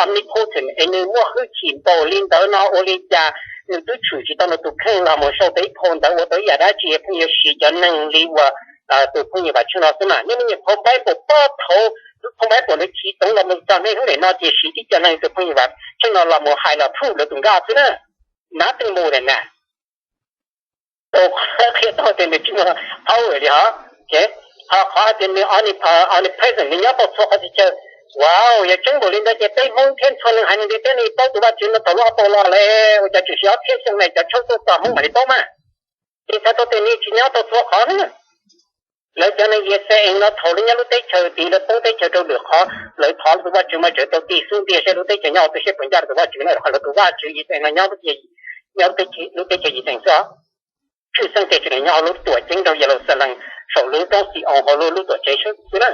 omnipotent es nws muaj hwj chim npaum li ntawd no ua li cas nws twb tshwm tsis tau nws tus kheej los mus sau tau ib phau ntawv ua tau ib yam dab tsi, pheej yuav siv cov neeg li uas tus phooj ywg Vam Tsheej no xwb mas. Nej muaj nyiam phau Bible, puag thaum lub phau Bible ntawd chiv txoov los mus txog niaj hnub nim no ces siv tib co neeg tus phooj ywg Vam Tsheej no los mus hais los prove lawv tus nkaj xwb na. Nothing more than that. Tau qhia tau tias nws tsis muaj power li hos. Ho qhov hais tias nws omnipresent, nws nyob tau txhua qhov txhia chaw. Wow, yog tseeb npaum li ntawd ces peb Hmoob thiab txhua leej haiv neeg ntiaj teb no paub tus Vajtswv no thaum lub hauv paus los lawm, ua cas tshwm sim ob txhiab xyoo no cov tshawj tuaj txog Hmoob mam li paub mas. Ces txhais tau tias nws tsis nyob tau txhua qhov na. Lawv cov neeg Yixalayees no thaum lawv nyob lub teb chaws tid lawv poob teb chaws rau lwm qhov, lawv thov tus Vajtswv mas tseem tau tig xub ntiag saib lub teb chaws nyob hauv twg, saib puas ncaj rau tus Vajtswv na. Ho lawv tus Vajtswv Yixalayees no nyob lub teb chaws Yixalayees xwb. Tshwj xeeb tias tseem nyob hauv lub tuam ceeb rau Yeluxalees saum lub roob Xi-oos hauv lub lub tuam tsev xwb xwb na.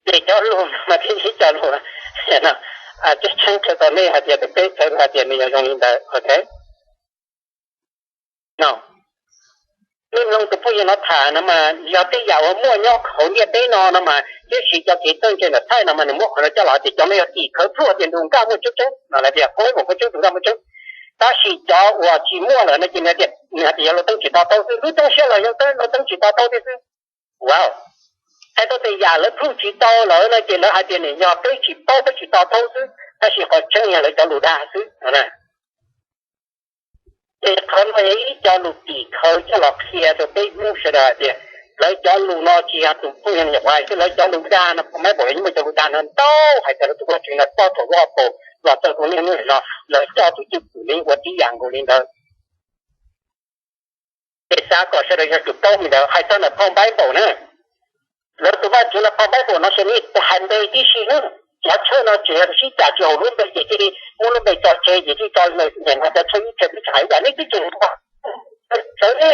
Ces cov lus mas thiaj li cov lus, tseeb tseeb qhia tau nej hais tias tus teb chaws hais tias nws yog zoo li ntawd, ok. No, nej mloog tus phooj ywg no tham no mas yog tej yam uas muaj nyob hauv ntiaj teb no no mas, tiam sis cov kev txawj ntse ntawm thaij no mas nws muab qhov no coj los tias cov no yog tim khawv pluaj tias ntu nkaj muaj tseeb tseeb no, lawv tias qhov muaj tseeb tus nkaj muaj tseeb. Tab sis cov uas tsis muaj lawm no ces nws tias, nws hais tias yog luag teeb tsis to taub xwb, lub roob siab los yog luag teeb tsis to taub thiab xwb. Wow, txhais tau tias yam lawv prove tsis tau lawm no ces lawv hais tias nws yog peb tsis paub peb tsis to taub xwb, tab sis qhov tseeb yog lawv cov lus dag xwb. Ces qhov no yog ib co lus tim khawv coj los qhia rau peb Hmoob sawv daws hais tias lawv cov lus no tsis yog tus phooj ywg nyuam qhuav hais xwb, lawv cov lus dag no phau Npaiv Npaum los yeej muaj cov lus dag no ntau hais tias lawv tus Vajtswv no txog thaum lub hauv paus los txog rau niaj hnub no lawv coj tus cwj pwm li ua tib yam nkaus li ntawd. Ces xav kom sawv daws yog tsum paub li ntawd. Hais txog ntawm phau Npaiv Npaum na, lawv tus Vajtswv no phau Npaiv Npaum no ces nej hais npe tib si na. Cov tshawj no tseem yog sib cam tsis haum lub npe ces thiaj li muab lub npe tso tseg ces thiaj tso niam no cov tshawj ib txhia twb tsis hais ib yam nej twb tseem sawv ne.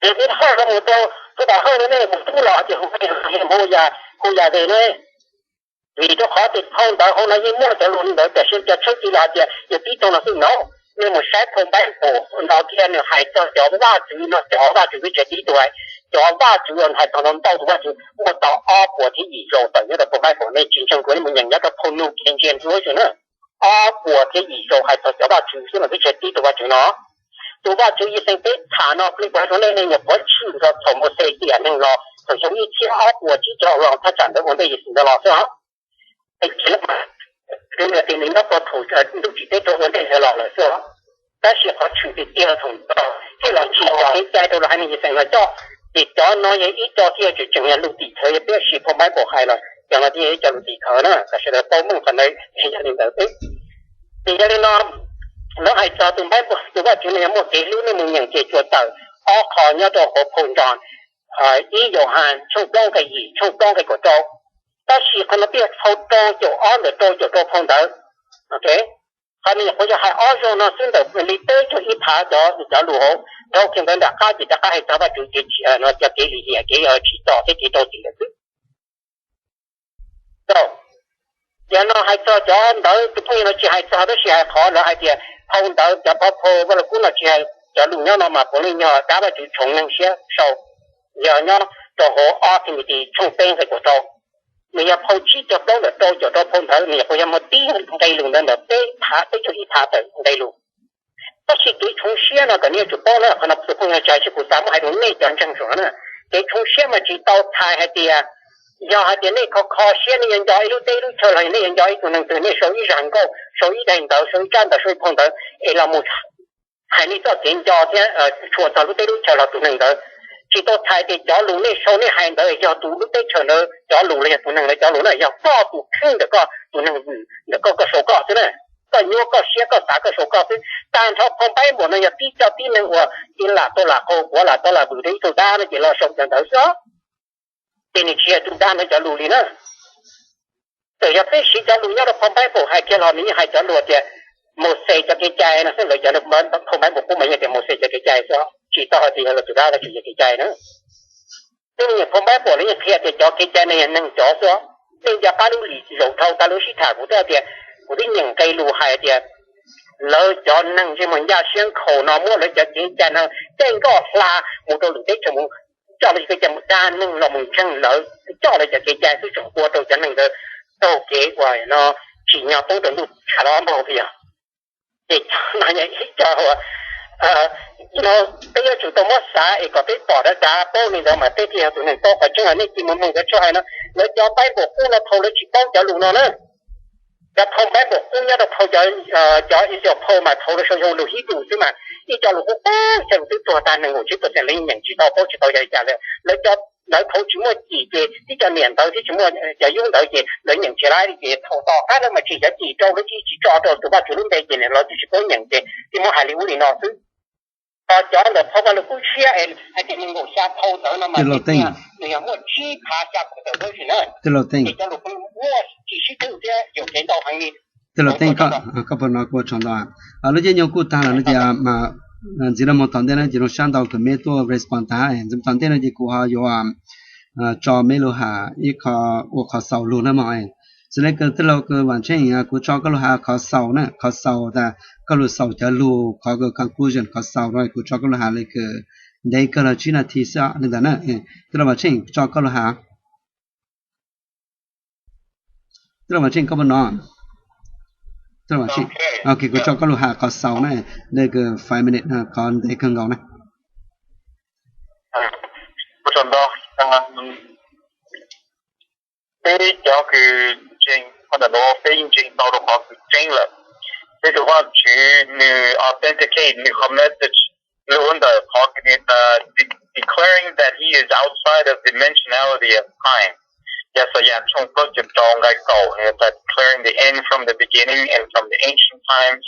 Ces nej haj zoo mus rau tus dab hawj no nej mus tub los ces hu yas, hu yas hu yas ve ne. Vim rau qhov tias phau ntawv hauv no yeej muaj cov lus li ntawd, tiam sis cov tshawj ci los tias yog tib tug no xwb no. Nej mus saib phau Npaiv Npaum no thiab nws hais txog cov vaj tswv no, cov vaj tswv twb tsis tib tug, cov vaj tswv hais txog ntau tus vaj tswv muaj tau ob puas thiab yim zaus tawm nyob rau phau Npaiv Npaum, nej tsis ntseeg kuv nej mus nyeem nyob rau phau New King James Version na. Ob puas thiab yim zaus hais txog cov vaj tswv xwb los twb tsis tib tug vaj tswv no. Tus Vajtswv Yixalayees peb tham no, li kuv hais rau nej, nej nyuam qhuav tshwm nrog thaum Mauxes tiam neeg los thaum xyoo ib txhiab ob puas tsib caug los thaj tsam ntawd ua ntej Yexus ntawd los xwb os. Ces lawv mas, nws tias nws nyob tau thaum ntuj tsim teb rau ua ntej ntawd los lawm xwb os. Tab sis qhov tshwm tiag tiag thaum ntawd thiaj los tsim cov kev cai rau los haiv neeg Yixalayees no coj. Ces cov no yog ib co thiaj tseem tseem yog lus tim khawv, yog peb siv phau Npaiv Npaum hais los cov no thiaj yog ib co lus tim khawv na, kom sawv daws paub meej qhov ntawd yog li ntawd xwb. Ces yog li no, lawv hais txog tus Npaiv Npaum, tus Vajtswv no yog muaj kev hlub, nej mus nyeem ces tsuas tawm ob qho nyob rau hauv phau Nroog, ib Yauhas tshooj plaub nqe yim, tshooj plaub nqe kaum rau. Tab sis qhov no peb yog phau rau caum ob ntawm rau caum rau phau ntawd. Ok, qhov no nyuam qhuav yog hais ob zaug no xwb ntawm li peb caug ib phav cov, cov lus hauv, dhau kiag ntawd nram qab ces rov qab hais txog Vajtswv kev, cov kev lim hiam, kev tsim txom thiab kev rau txim ntawd xwb. Cov no hais txog cov ntawv, tus phooj ywg no tsis hais txog, tab sis hais qhov lawv hais tias phau ntawv, cov phau, phau Vaj Lug Kub no tsis hais, cov lus nyob no mas puav leej yog dab Vajtswv tshoov neeg siab sau. Yog nyob rau hauv ob Timothy tshooj peb nqe kaum rau, nws yog phau tsib caug plaub ntawm rau caum rau phau ntawd, nws nyuam qhuav yog muaj tib nqe lus ntawd ntawm peb phav, peb caug ib phav tawm nqe lus. Tab sis kev tshoov siab no kom nej yuav tsum paub na, qhov no tus phooj ywg tsis hais, kuv xav muab hais rau nej cov ntseeg saum no na. Kev tshoov siab mas tsis tau txhais hais tias, yog hais tias nej kho kho siab, nej yuav nco ib lub teb lub chaw los yog nej yuav nco ib tug neeg twg, nej sau ib zag nkauj, sau ib daim ntawv, sau ib tsab ntawv, sau ib phau ntawv es los mus hais nej txoj kev nco thiab tshua txog lub teb lub chaw los tus neeg ntawd. Tsis tau txhais tias cov lus nej sau nej hais ntawd yog tus lub teb chaws ntawd cov lus los yog tus neeg ntawd cov lus na, yog koj tus kheej ntawm koj tus neeg vwm ntawm koj, koj sau koj xwb na. Koj nyuaj koj siab koj xav koj sau koj xwb. Tag nrho phau Npaiv Npaum no yog tib co tib neeg uas cia lam tau lam qaug quav lam tau lam vwm rau ib tug dab no ces los sau cov ntawd xwb os. Ces nws tsis yog tus dab ntawd cov lus li na. Txawm yog peb siv cov lus nyob rau phau Npaiv Npaum hais kiag los nws yeej hais cov lus tias Mauxes cov kev cai no xwb, lawv cov phau Npaiv Npaum qub mas yeej tias Mauxes cov kev cai xwb, tsis tau hais tias yog lawv tus dab los tsis yog kev cai na. Tej me nyuam phau Npaiv Npaum lawv yeej qhia tias cov kev cai no yog neeg cov xwb. Nej nco qab lub lim zaum dhau tas lub sib tham kuv twb tias, kuv twb nyeem nqe lus hais tias lawv cov neeg ntsej muag ncaj siab nkhaus no muab lawv cov kev cai no caij nkoj hla mus rau lwm teb chaws mus coj lawv cov kev cai mus dag neeg los mus ntseeg lawv, coj lawv cov kev cai xwb tseem ua rau cov neeg ntawd taug kev uas no tsim nyog poob rau ntuj tshav los npaug tiag. Ces cov no yog ib co uas no peb yuav tsum tau muab xav es kom peb pom dav dav paub li ntawd mas peb thiaj yog tus neeg paub qhov tseeb. Nej cia mus mloog cov tshuaj hais no, lawv cov Npaiv Npaum qub no thaum lawv tsis paub cov lus no na. Cov phau Npaiv Npaum qub nyob rau phau, cov Israel phau mas thaum lawv sau yog lus Hebrew xwb mas ib co lus qub qub xya lus twb tuag tag nees nkaum tsib percent, lawv yeej nyeem tsis tau paub tsis tau yog li cas li. Lawv cov ntawd thaum tsis muaj cim ces tib cov niam ntawd thiab tsis muaj cov yub ntawd ces lawv nyeem tsis laib li ces thaum tom qab lawv mas tsis xav cim rau lawv tsis tso rau tus Vajtswv lub npe ces lawv twb tsis paub nyeem ces thiaj muab hais li ub li no xwb. Ho cov ntawm phau Vaj Lug Kub Tshiab es hais tias nees nkaum xya phau ntawd no mas nws yog muaj tsib phav xya caum tawm version na. Ces cov lus muaj tsis sib twg thiab yuam kev ntau heev li. Tij Laug Teej, koj puas hnov kuv tso ntau? Lub caij nyoog kuj tag lawm no ces ntxiv los mus tom ntej no ces zoo sab ntau kuv me tuaj respond tag. Ntxiv tom ntej no ces kuv ho yuav tso me lus has ib qho ua qhov xaus lug na mog. Xws li kws tij laug kws Vam Tsheej, kuv tso koj lus has qhov xaus na, qhov xaus tas koj lus xaus cov lug qhov kws conclusion qhov xaus no kuv tso koj lus has li kws ntev kawg los tsib nas this xwb li ntawd na. Tij laug Vam Tsheej, tso koj lus has. Tij laug Vam Tsheej, koj puas hnov? Tij laug Vam Tsheej, ok, kuv tso koj lus has qhov xaus na, li kws five minute, qhov ntev kawg nkaus na. Peb cov kws ntseeg qhov ntawm nuav peb yeej ntseeg tau rau qhov kws tseeb lawm. Peb tus Vajtswv nws authenticate nws qhov message lug ntawm qhov kws nws tas declaring that he is outside of dimensionality of time. Yaxayas tshooj plaub caug rau nqai kaum, nws tas declaring the end from the beginning and from the ancient times,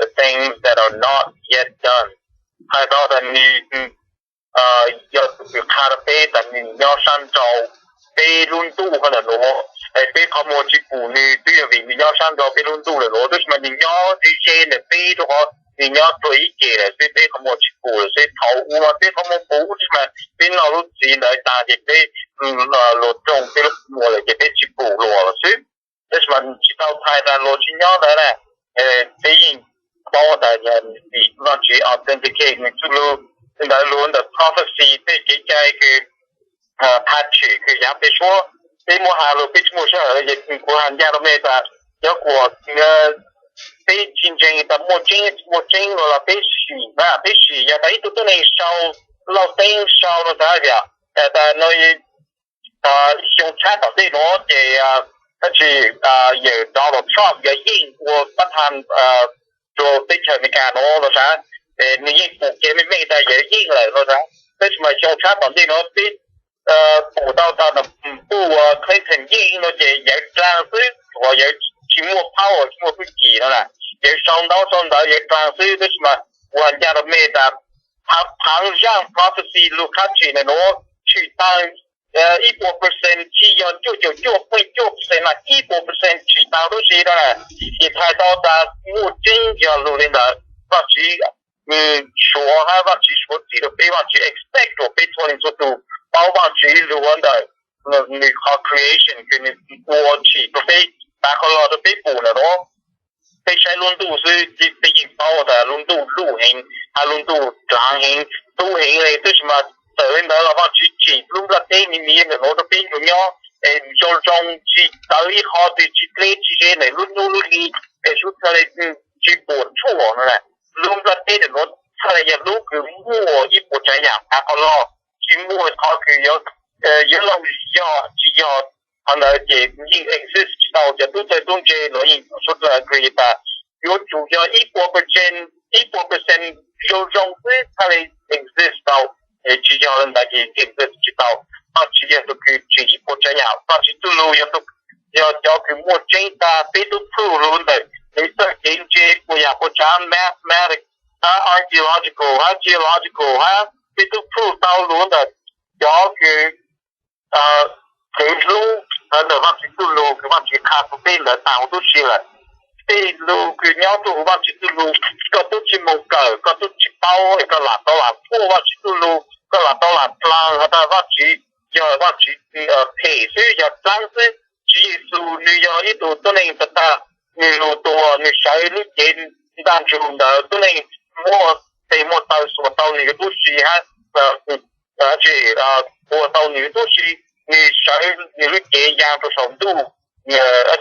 the things that are not yet done. Hais tau tas nws yog tus kws qha rau peb tas nws nyob sab nraud peb lub ntuj qhov ntawm nuav. Peb qhov muag tsis pum nws twb yog vim nws nyob sab nraud peb lub ntuj lawm nuav, tab sis mas nws nyob ze ze ntawm peb rau qhov nws nyob rua ib ce lawm xwb, peb qhov muag tsis pum lawm xwb. Thaum uas peb qhov muag pum tab sis mas peb noj lub txiv ntawd tas ces peb luas rooj peb lub qhov muag lawm ces peb tsis pum luas lawm xwb. Tab sis mas tsis tau txhais tas luas tsis nyob ntawd na. Peb yeej paub tas vim Vajtswv authenticate nws txuj lug, ntawd lug ntawm prophecy tej kev cai kws qha tshwm kws yav peb suab, peb muab has lug peb tsis muaj sij hawm, kuv has ncaj rau mej tas cov kuas peb tsis ntseeg tas muaj tseeb tsis muaj tseeb no los peb sim na, peb sim yog tas ib tug tuab neeg sau lauj teeb sau no tas yog tas no xyoo tshab tom ntej nuav ces tab sis yawm Donald Trump yog yeej ua pab tha rua teb chaws Amelikas nuav los sav, nws yeej pum kev meej meej tas yawm yeej lawm los sav. Tab sis mas xyoo tshab tom ntej nuav peb pum tau tas puj ua Clinton yeej no ces yawm dlaag xwb, uas yawm tsis muaj power tsis muaj txuj ci no na, yawm sau ntaub sau ntawv yawm dlaag xwb. Tab sis mas ua ncaj rau mej tas phaav zaaj prophecy lug qha tshwm ntawm nuav tshwm taag ib puas percent, tsis yog cuaj caum cuaj point cuaj percent mas ib puas percent tshwm taag huv si no na. Ces txhais tau tas muaj tseeb yog lug li ntawd. Vajtswv suav hab Vajtswv suav txim rau peb, Vajtswv expect rua peb txhua leej txhua tug paub Vajtswv lug ua ntawm nws qhov creation kws nws ua tshwm rua peb, tav qhov lug rua peb pum ntawm nuav. Peb saib lub ntuj xwb peb yeej paub tas lub ntuj luj heev hab lub ntuj dlaav heev, tub heev le, tab sis mas txawm li ntawd los Vajtswv tsim lub nplajteb miv miv ntawm nuav rua peb nyuas nyob es zoo zoo, tsis tawv ib qho twg, tsis dleb tsis ze ntawm lub hnub lub hli es sub txhaj le tsis puam tshuaj no na. Lub nplajteb ntawm nuav txhaj le yog lub kws muaj ib puas tsav yam tav qhov lug, tsis muaj qhov kws yuav, yuav lug yog tsis yog. Qhov ntawd ces yeej exist tsis tau, cov tub txawj tub ntse los yeej suav dlawg agree tas yuav tsum yog ib puas percent, ib puas percent zoo zoo xwb txhaj le exist tau, es tsis yog li ntawd ces exist tsis tau. Vajtswv yog tug kws tsim ib puas tsav yam, Vajtswv txuj lug yog, yog cov kws muaj tseeb tag, peb tub proof lug ntawm nws txoj kev ntse puas yam puas tsav, mathematics hab archaeological hab geological hab, peb tub proof tau lug ntawm cov kws khwv hlub ntawm Vajtswv txuj lug kws Vajtswv qha rua peb ntawd tag huv tib si lawm. Tej lug kws nyob rua huv Vajtswv txuj lug, koj tub tsis moog kawm, koj tub tsis paub, koj lam tau lam thuam Vajtswv txuj lug, koj lam tau lam dlaag has tas Vajtswv yog Vajtswv phem xwb, yog dlaab xwb. Tswv Yexus nws yog ib tug tuab neeg tag tag, nws lug tuag, nws sawv lub cev ntaj ntsug ntawd, tuab neeg muaj tes muaj taw xuas tau nws tub si hab, tsi, xuas tau nws tub si, nws sawv nws lub cev yaa rua saum ntuj,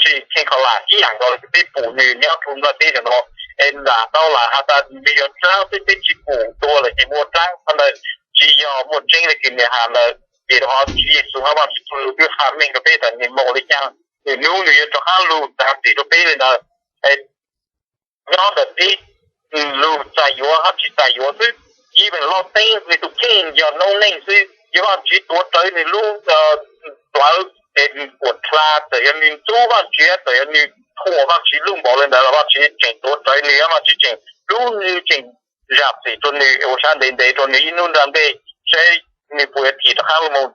tsi, kheev kho lam ib yaam nkaus le kws peb pum nws nyob rua nplaj teb ntawm nuav. Es lam tau lam has tas nws yog dlaab xwb, peb tsis pum tuag lawm ces muaj dlaab. Qhov ntawd tsis yog muaj tseeb le kws nws has ntawd. Ces rua qhov Tswv Yexus hab Vajtswv txuj lug twb qha meej rua peb tas nws moog le caag, nws nub nws yuav rov qaab lug txav txim rua peb le ntawd. Nyob ntawm peb lug txais yuav hab tsis txais yuav xwb. Even lauj teeb nws tus kheej yog noob neej xwb, yog Vajtswv tuav rawv nws lub plawv es nws puas dlha, txawm yog nws ntxub Vajtswv, txawm yog nws thuam Vajtswv lub npaum li ntawd los Vajtswv tseem tuav rawv nws, Vajtswv tseem hlub nws, tseem zam txim rau nws, ua siab ntev ntev rau nws ib hnub nra ntej, saib nws puas yuav thim rov qab los mus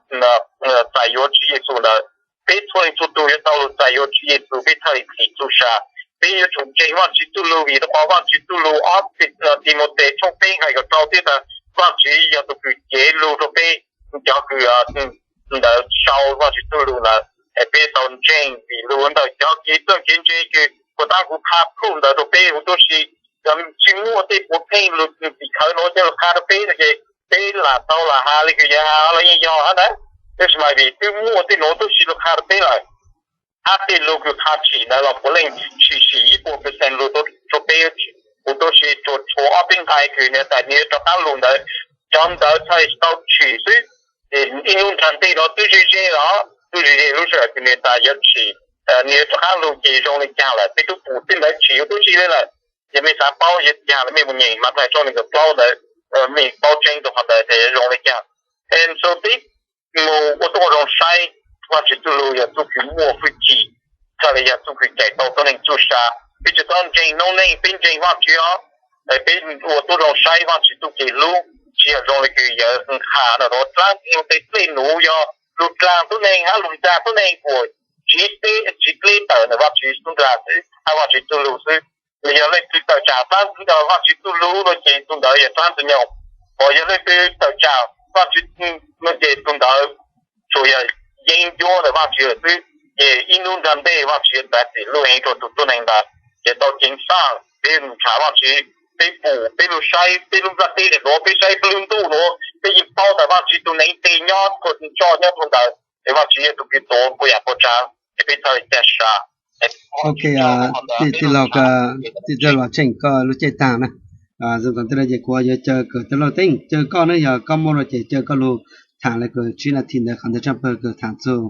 txais yuav Tswv Yexus ntawd. Peb txhua leej txhua tus yuav tau los txais yuav Tswv Yexus, peb thiaj li thim txhua sa. Peb yuav tsum ntseeg Vajtswv txuj lus, vim rau qhov Vajtswv txuj lus ob Timautes tshooj peb nqe kaum rau thiab tias Vajtswv yog tus kws cev lus rau peb, cov kws ntawd sau Vajtswv txuj lus ntawd. Es peb tau ntseeg vim lus ntawd, cov kev txawj kev ntse kws puas tab kuv qha plhuj ntawd rau peb huv tib si, tsis muaj tej puav pheej lus tim khawv nuav coj lug qha rau peb no ces peb lam tau lam has li kws yuav has los yeej yog hab ntawd. Tab sis mas vim twb muaj tej nuav tib si lug qha rau peb lawm, hab tej lus kws qha tshwm ntawd los puav leej tshwm sim ib puas percent lus rau peb huv tib si, tsuas tshuav ob peb nqai kws nws tas nws yuav rov qab lus ntawd, cov ntawd txhaj tau tshwm xwb. Ces ib hnub nrag ntej no twb ze ze los, twb ze ze lub sij hawm kws nws tas yuav tshwm, nws yuav rov qab lus ces zoo li cas lawm, peb twb pum tej ntawd tshwm huv tib si li lawm. Yog mej xav paub yuav cas los mej mus nyeem Mathais tshooj nees nkaum plaub ntawd, mej paub tseeb rau qhov ntawd tias yuav zoo li cas. Es so peb mus ua tib zoo saib Vajtswv txuj lus yog txuj kws muaj hwj chim, thiaj li yog txuj kws cais tau tuab neeg txuj sa. Peb tsis txhob ntseeg noob neej, peb ntseeg Vajtswv os. Peb ua tib zoo saib Vajtswv txuj kev hlub, tsis yog zoo li kws yawg qha no, dlaab ntxwv tes dlej nuv yog lug dlaag tuab neeg hab lug ntxag tuab neeg kuas tsiv dleb tawm ntawm Vajtswv tub nrag xwb hab Vajtswv txuj lus xwb. Yog leej twg tawm tsam dlaab ntxwv Vajtswv txuj lus no ces tus ntawd yog dlaab ntxwv nyoog, hos yog leej twg tawm tsam Vajtswv no ces tus ntawd tsuas yog yeeb ncuab ntawm Vajtswv lawm xwb. Ces ib hnub nrag ntej Vajtswv yuav txav txim lub ev rua tus tuab neeg ntawd. Ces tau ceev xaj peb nrhav Vajtswv, peb pum peb lug saib peb lub nplaj teb nuav, peb saib peb lub ntuj nuav, peb yeej paub tas Vajtswv tus neev teg nyob txhua tso nyob rua ntawd, es Vajtswv yog tus kws tuav puas yam puas tsav, es peb txhaj li ca sa. Ok, tij laug, tij laug Tseej, koj lub caij taag na. Zoo tau tej no ces kuv yuav caw kws tij laug Teeb, caw koj ne, yog koj muaj no ces caw koj lug thaam le kws tsib nas this ntawd, qhov ntawd tshaj plawg kws thaam txug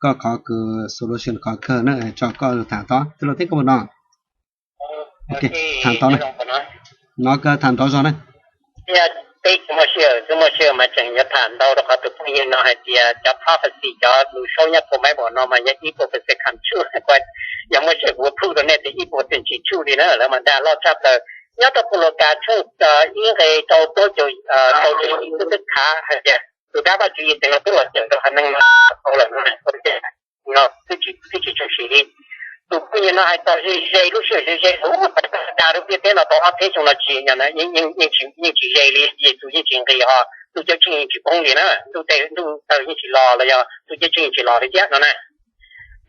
koj qhov kws solution qhov kawg na, tso koj lug thaam tod. Tij laug Teeb, koj puas nov? Ok, thaam tod na. Nov kawg, thaam nrov zog na. Peb tsis muaj sij hawm, tsis muaj sij hawm mas tseem yuav tham ntau rau qhov tus phooj ywg no hais tias cov prophecy, cov lus saub nyob puag Bible no mas yog ib puas percent come true. Yog muaj sij hawm kuv prove rau nej tias ib puas percent tsis true li na, lawv mas dag loj tshaj plaws. Nyob rau puas Lukas tshooj ib nqe rau plaub caug, rau caum ib twb khav hais tias tus dab Vajtswv yim teev no twb los cawm rau haiv neeg no tau lawm no, twb tsis tshwm sim li. Tus phooj ywg no hais txog ze ze, lub sij hawm ze ze, dag rau ntiaj teb no tau ob peb xyoo no tsis, yeej tsis ze li, Yexus yeej tsis nqis ho, ntuj ceeb tsheej yeej tsis poob li na, ntuj tawg yeej tsis los los yog ntuj ceeb tsheej yeej tsis los li thiab no na.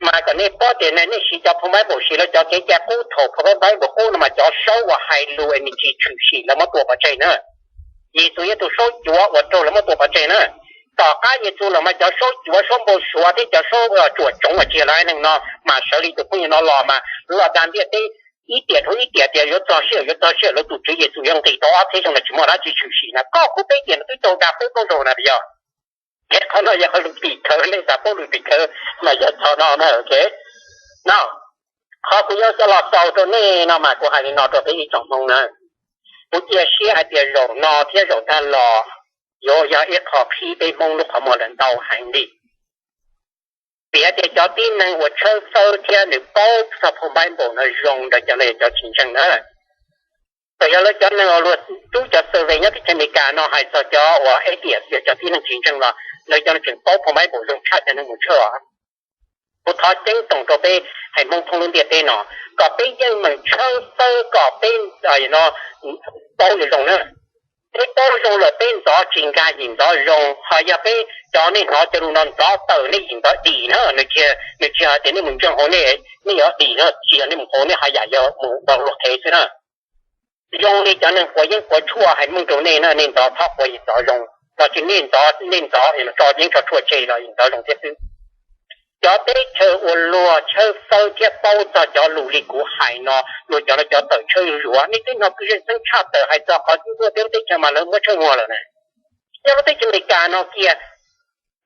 Mas kom nej paub tias nej siv cov phau Bible, siv lawv cov kev cai qub thaum phau Bible qub no mas cov saub uas hais lus es nws tsis tshwm sim lawv muab tua pov tseg na. Yexus yog tus saub cuav uas raug lawv muab tua pov tseg na. Tom qab Yexus los mas cov saub cuav, saub npau suav thiab cov saub tsuam tsoov uas tsis yog lawv haiv neeg no mas sawv li tus phooj ywg no los mas los dag ntiaj teb ib tiam dhau ib tiam tias yuav txog sij hawm, yuav txog sij hawm lawv tus Tswv Yexus yuav nqis tau ob txhiab xyoo no tsis muaj dab tsi tshwm sim na. Koj kuv peb tiam no twb tau dag peb plaub zaug na, yog ces qhov no yog qhov lus tim khawv, nej xav paub lus tim khawv mas yog txog no na. Ok, no, qhov kuv yuav coj los xaus rau nej no mas kuv hais li no rau peb ib tsoom Hmoob na, kuv cia siab hais tias zaum no thiab zaum tag los yuav yog ib qho qhib peb Hmoob lub qhov muag lawm ntau heev li. Vim hais tias cov tib neeg uas tshawb fawb thiab nws paub txog phau Bible no zoo ntawd cov no yog cov tsis ntseeg na. Txawm yog lawv cov neeg uas luag rub cov survey nyob teb chaws Amelikas no hais txog cov uas atheist, yog cov tib neeg tsis ntseeg los lawv cov no tseem paub phau Bible zoo tshaj cov neeg mus tshawb os. Kuv thov ceeb toom rau peb haiv Hmoob thoob lub ntiaj teb no kom peb yeej meem tshawb fawb kom peb no paub zoo na. Peb paub zoo lawm peb ntxov tsis nkag yim ntxov zoo, ho yog peb cov nej hnov cov lus no ntxov tawm nej yim ntxov dim na, nws tsis yog tias nej mus ntseeg hauv nej, nej yuav dim na, tsis yog nej mus hauv nej ho yam yog mus ua luag qhev xwb na. Zoo li cov neeg quav yeeb quav tshuaj hais meej rau nej na, nej ntxov txhob quav yim ntxov zoo, los tsis nej ntxov, nej ntxov tso yeeb tso tshuaj tseg los yim ntxov zoo thiab xwb. Cov teb chaws uas luag tshawb fawb thiab paub txog cov lus li kuv hais no, luag cov no cov tawm tshawb zuav, nej twb hnov kwv zeej xeeb tshaj tawm hais txog qhov ntuj thiab lub teb chaws mas lawv muab tshawb muag lawm na. Nyob lub teb chaws Amelikas no kiag,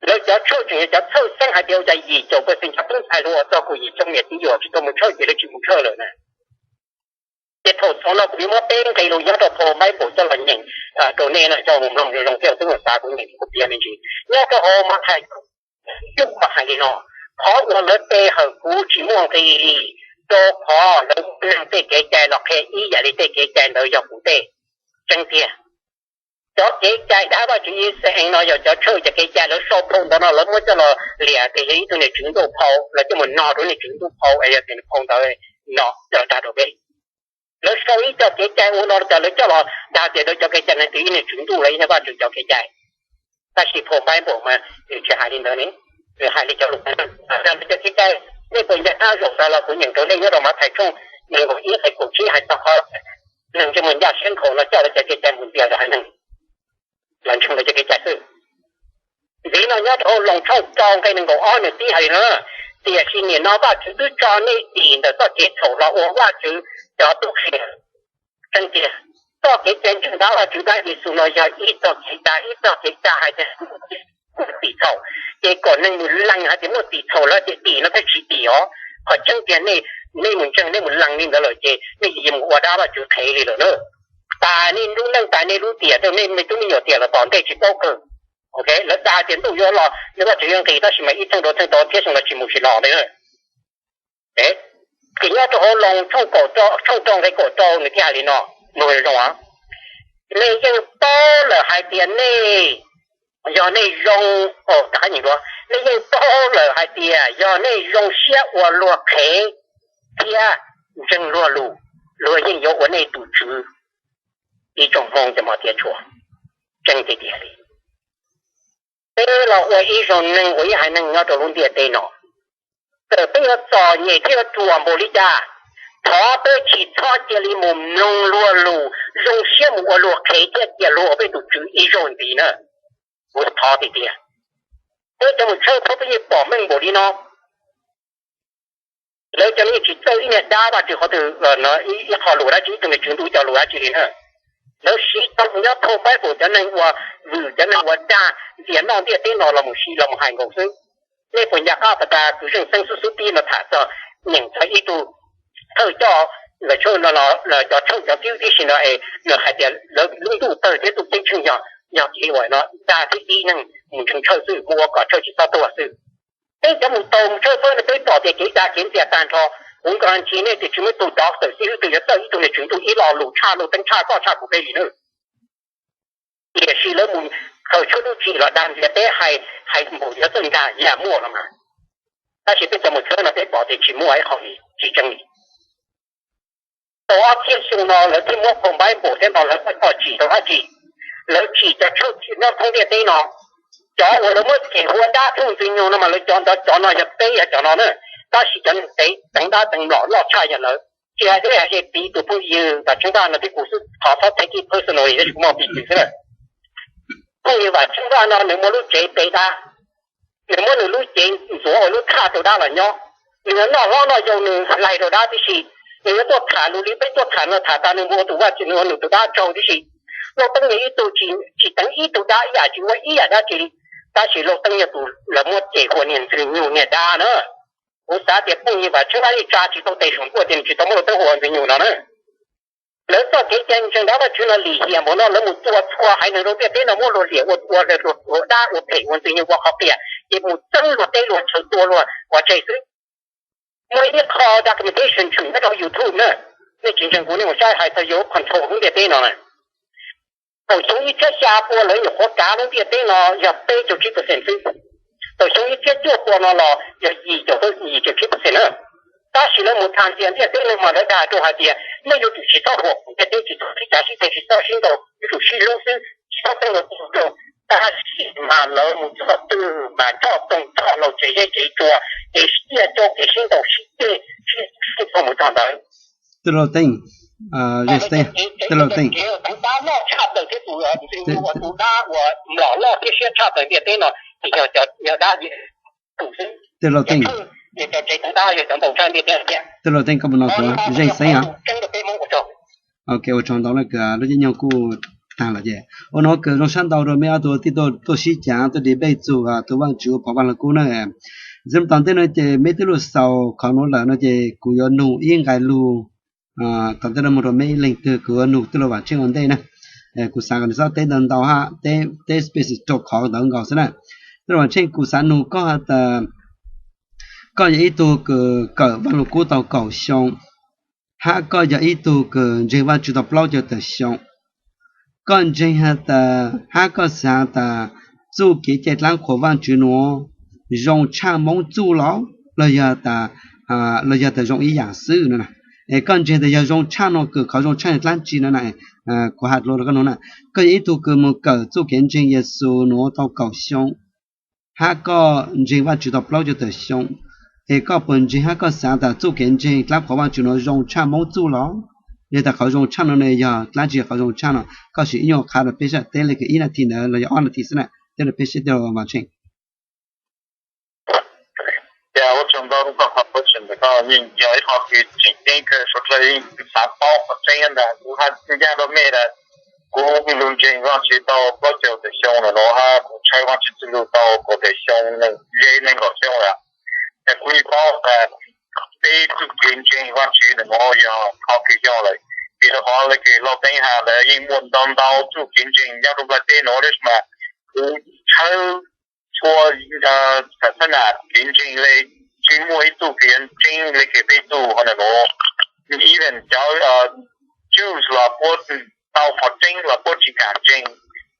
lawv cov tshawj tseem yog cov txhawj xeeb hais tias ua cas yim caum percent cov tub ntxhais hluas uas txog kuv yim xyoo niam txiv yuam tsis tau mus tshawj ces lawv tsis mus tshawj lawm na. Ces thaum xaus no kuv yuav muab peb nqe lus nyob rau phau Bible coj los nyeem rau nej no, coj mus mloog zoo zoo thiab xwb mus xav kuv nyeem kuv piav me ntsis. Nyob rau hauv Mathais cuaj hais li no: Qhov uas lawv pe hawm kuv tsis muaj nqis li, rau qhov lawv muaj neeg tej kev cai los qhia ib yam li tej kev cai ntawd yog kuv tej. Tseeb tiag, cov kev cai dag Vajtswv Yixalayees no yog cov tshawj cov kev cai lawv sau phau ntawd no lawv muab coj los liam tias yog ib tug niam tswv ntuj phau, lawv coj mus no rau niam tswv ntuj phau es yog tias phau ntawd no coj los dag rau peb. Lawv sau ib co kev cai ua no tas lawv coj los dag tias lawv cov kev cai no twb ib niam tswv ntuj los ib niag Vajtswv cov kev cai. Tab sis phau Bible mas nws tsis hais li ntawd ne, nws hais li cov lus cov kev cai. Nej puas nco qab zaum ntawd los kuv nyeem rau nej nyob rau Mathais tshooj nees nkaum ib nqe kaum tsib hais txog qhov neeg ntsej muag ncaj siab nkhaus no coj lawv cov kev cai mus ntiag rau haiv neeg los ntseeg lawv cov kev cai xwb. Ntxiv no nyob rau hauv Loos tshooj rau nqe nees nkaum ob nws tib hais li no: Tiam sis nim no Vajtswv twb tso nej dim ntawm txoj kev txhaum los ua Vajtswv cov tub qhe. Tseeb tiag, txoj kev cai ntseeg dag Vajtswv dag Yexus no yog ib txoj kev dag, ib txoj kev dag hais tias muaj txim txhaum, ces kom neeg mus lees hais tias muaj txim txhaum lawm tias dim no thiaj tsis dim os. Qhov tseeb tiag nej, nej mus ntseeg nej mus lees li ntawd lawm ces nej yuav mus ua dag Vajtswv qhev li lawm na. Tas nej lub neej tas nej lub tiam rau nej me tub me nyuam tiam los tom ntej tsis paub kawg. Lawv dag tias ntuj yuav los, ntuj Vajtswv yuav nqis, tab sis mas ib txheej rau txheej tau thiab xyoo los tsis mus tsis los li. Ces nyob rau hauv Loos tshooj rau nqe kaum rau nws thiaj hais li no, mloog zoo: Nej yeej paub lawm hais tias nej, yog nej zoo, nej yeej paub lawm hais tias yog nej zoo siab ua luag qhev thiab ntseeg luag lus, luag yeej yuav ua nej tus tswv. Ib tsoom Hmoob cov mos thiab tshua, tseeb tiag tiag li. Peb los ua ib zaug neeg ua ib haiv neeg nyob rau lub ntiaj teb no, txawm peb yuav txom nyem thiab yuav ruam npaum li cas, thov peb tsis txhob cia li mus mloog luag lus, zoo siab mus ua luag qhev thiab cia luag ua peb tus tswv ib zaug ntxiv na. Kuv thov tiag tiag. Peb cov mus tshawb peb yeej pom meej npaum li no. Lawv cov neeg tsis txawj ib niag dab Vajtswv qhov twg, ib qho lus dab tsi, ib tug niam tswv ntuj cov lus dab tsi li na. Lawv siv tau nyob phau Bible cov neeg uas vwm, cov neeg uas dag ntxias noj ntiaj teb no los mus siv los mus hais nkaus xwb. Nej puas nco qab pas tas tus zeej xeeb xub xub pib no tham txog, nyeem txog ib tug thawj coj, lawv tshawj no, cov tshawj cov twb tib si no es nws hais tias lawv lub ntuj tawg thiab ntuj ceeb tsheej yog, yog kev uas no dag thiab ib neeg mus ntseeg tshawj xwb, mus ua kom tshawj tsis txhob tuag xwb. Peb cov mus tau mus tshawb fawb no peb pom tias kev dag kev ntxias tag nrho. Kuv guarantee nej tias tsis muaj ib tug doctor xib hwb twg yuav txawj ib tug niam tswv ntuj ib lo lus tshaj luj teeb tshaj koj tshaj kuv peb li na. Tiam sis lawv mus khaws tshuaj lub tsim los dag ntxias peb hais, hais npaum yuav txawj nkag yam muaj los mas. Tab sis peb cov mus tshawb no peb pom tias tsis muaj ib qho li, tsis tseeb li. Tau ob txhiab xyoo no lawv thiaj muab phau Bible thiab no lawv muab coj tsim rau dab tsi? Lawv tsim cov tshawj nyob thoob ntiaj teb no. Cov uas lawv muab cem hu ua dab thiab ua ntxwg nyoog no mas lawv cov ntawd, cov no yog peb yog cov no na. Tab sis cov neeg teev dab teev mlom loj tshaj yog lawv. Tsis hais teb hais ze piv tus phooj ywg Vam Tsheej Vaj no thiab kuv xwb, thov txhob take it personally, tab sis kuv muaj piv txwv xwb na. Phooj ywg Vam Tsheej Vaj no nws muaj lub tsev pe dab, nws muab nws lub cev ntxuav ua lub thaj rau dab los nyob. Nws yuav noj hlob noj yau nws laig rau dab tib si. Nws yuav tuaj tham lus li peb tuaj tham no tham tas nws mus ua tus vaj tse nws ua nws tus dab tsaug tib si. Lauj Teeb yog ib tug tsis teev ib tug dab ib yam tsis ua ib yam dab tsi li, tab sis Lauj Teeb yog tus lawv muab cem hu ua niag ntxwg nyoog niag dab na. Kuv xav tias phooj ywg Vam Tsheej Vaj yeej tsa tsis tau tes saum ntuj tias nws tsis tau muab Lauj Teeb hu ua ntxwg nyoog no na. Lawv txoj kev cai ntseeg dab Vajtswv no lim hiam npaum no, lawv mus tua txhua haiv neeg rau ntiaj teb no muab luag liam ua, ua dab ua phem ua ntxwg nyoog ua qhov qias, ces mus txeeb luag teb luag chaw tua luag pov tseg xwb. Muaj ib qho documentation tshwm nyob rau YouTube na, nej tsis ntseeg kuv nej mus saib hais txog yus control lub ntiaj teb no na. Thaum xyoo ib txhiab xya pua lawv nyuam qhuav kav lub ntiaj teb no yog peb caug tsib percent xwb. Thaum xyoo ib txhiab cuaj pua no los yog yim caum, yim caum tsib percent na. Tab sis lawv mus dag ntxias ntiaj teb no mas lawv dag rau hais tias nej yuav tsum tsis txhob huam ntiaj teb, tsis txhob sib cav sib ceg, tsis txhob sib ntaus, yuav tsum sib hlub xwb, tsis txhob teeb luag rau. Tab sis mas lawv mus txog twg mas choj toog choj laus tsev zeb tsev tsua, kev sib cav coj kev sib ntaus sib ceg, sib txog mus txog ntawd. Tij laug Teej, Tij laug Teej, tus dab loj tshaj plaws thiab tus, tus dab uas mlom loj thiab siab tshaj plaws ntiaj teb no, yog, yog dab, tus, Tij laug Teej, cov tsev tus dab yog cov ntaus tshaj ntiaj teb thiab. Tij laug Teej, koj puas nco kuv, Zeej Xeeb os. Ok, ua tsaug ntau na, lub caij nyoog kuj tag lawm ces ua no kawg zoo sab ntau rau meb ob tug tij tuaj sib cav tuaj debate txug tus Vaajtswv ua pov Vaaj Lug Kub na. Ntxiv tas ntej no ces meb twb lug xaus qhov nuav lawm no ces kuv yuav nug ib nqai lug Thaum ntej no mus rau meb ib leeg twg kuv yuav nug tij laug Vam Tsheej ua ntej na. Kuv xav kom nws txhob teb ntau ntau ha, teb teb specific rau qhov ntawd nkaus xwb na. Tij laug Vam Tsheej, kuv xav nug koj has tas koj yog ib tug kws kawm Vaj Lug Kub tau kaum xyoo, hab koj yog ib tug kws ntseeg Vajtswv tau plaub caug tawm xyoo, koj ntseeg has tas, hab koj xav tas txuj kev cai dlaab qhuas Vajtswv nuav zoo tshaj Moob txuj los, los yog tas, los yog tas zoo ib yaam xwb no na? Es koj ntseeg tas yog zoo tshaj no kws qhov zoo tshaj yog dlaab tsi no na? Kuv has dlua rau koj nug na, koj yog ib tug kws mus kawm txuj kev ntseeg Yexus nuav tau kaum xyoo, hab koj ntseeg Vajtswv tau plaub caug tawm xyoo, es koj puas ntseeg hab koj xav tas txuj kev ntseeg dlaab qhuas Vajtswv nuav zoo tshaj Moob txuj los? Yog tas qhov zoo tshaj no ne yog dlaab tsi qhov zoo tshaj no? Koj sim ib nyuag qha rau peb saib, teb le kws ib nas this ntawd los yog ob nas this xwb na, teb rau peb saib tij laug Vam Tsheej. Ua tsaug ntau rau koj qhov question ntawm koj, yeej yog ib qho kws tseem ceeb kawg, suav dlawg yeej xav paub qhov tseeb ntag. Kuv has ncaj rau mej tas kuv lug ntseeg Vajtswv tau plaub caug tawm xyoo lawm nuav, hab kuv tshawb Vajtswv txuj lug tau kaum tawm xyoo, ze nees nkaum xyoo lawm. Kuv yeej paub tas peb txuj kev ntseeg Vajtswv ntawm nuav yog qhov kws yog lawm, vim rau qhov le kws Lauj Teeb has ntawd yeej muaj ntau ntau txuj kev ntseeg nyob rau nplaj teb nuav, tab sis mas kuv tshawb txhua xab nam kev ntseeg le tsis muaj ib txuj kws yuav tseeb le kws peb txuj hov ntawm nuav. Even cov Jews los puab tau qhov tseeb los puab tsis kam ntseeg,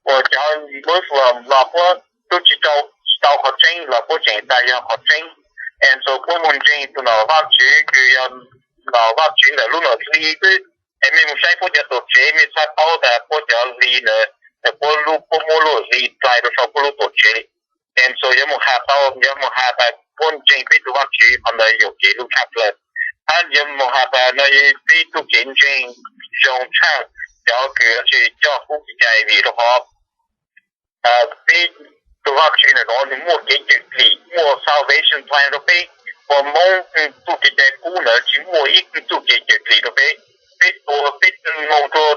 uas cov Muslim los puab tub tsis tau, tsis tau qhov tseeb los puab tseem tas yog qhov tseeb. And so puab mus ntseeg tus nom Vajtswv kws yog nom Vajtswv ntawm lub nom hli xwb. Es mej mus saib puab cov tuam tsev, mej txhaj paub tas puab cov hli ntawd, puab lub, puab muab lub hli dlai rau saum puab lub tuam tsev. And so yuav mus has tau, yuav mus has tas puab ntseeg peb tus Vajtswv, qhov ntawd yuam kev lub tshaj plawg. Hab yuav mus has tas no peb txuj kev ntseeg zoo tshaj cov kws tsis coj qub kev cai, vim rau qhov peb tus Vajtswv ntawm nuav nws muaj kev cawm dlim, muaj salvation plan rau peb. Ua Moob txuj kev cai qub ntawd tsis muaj ib txuj kev cawm dlim rau peb. Peb tuag, peb moog rua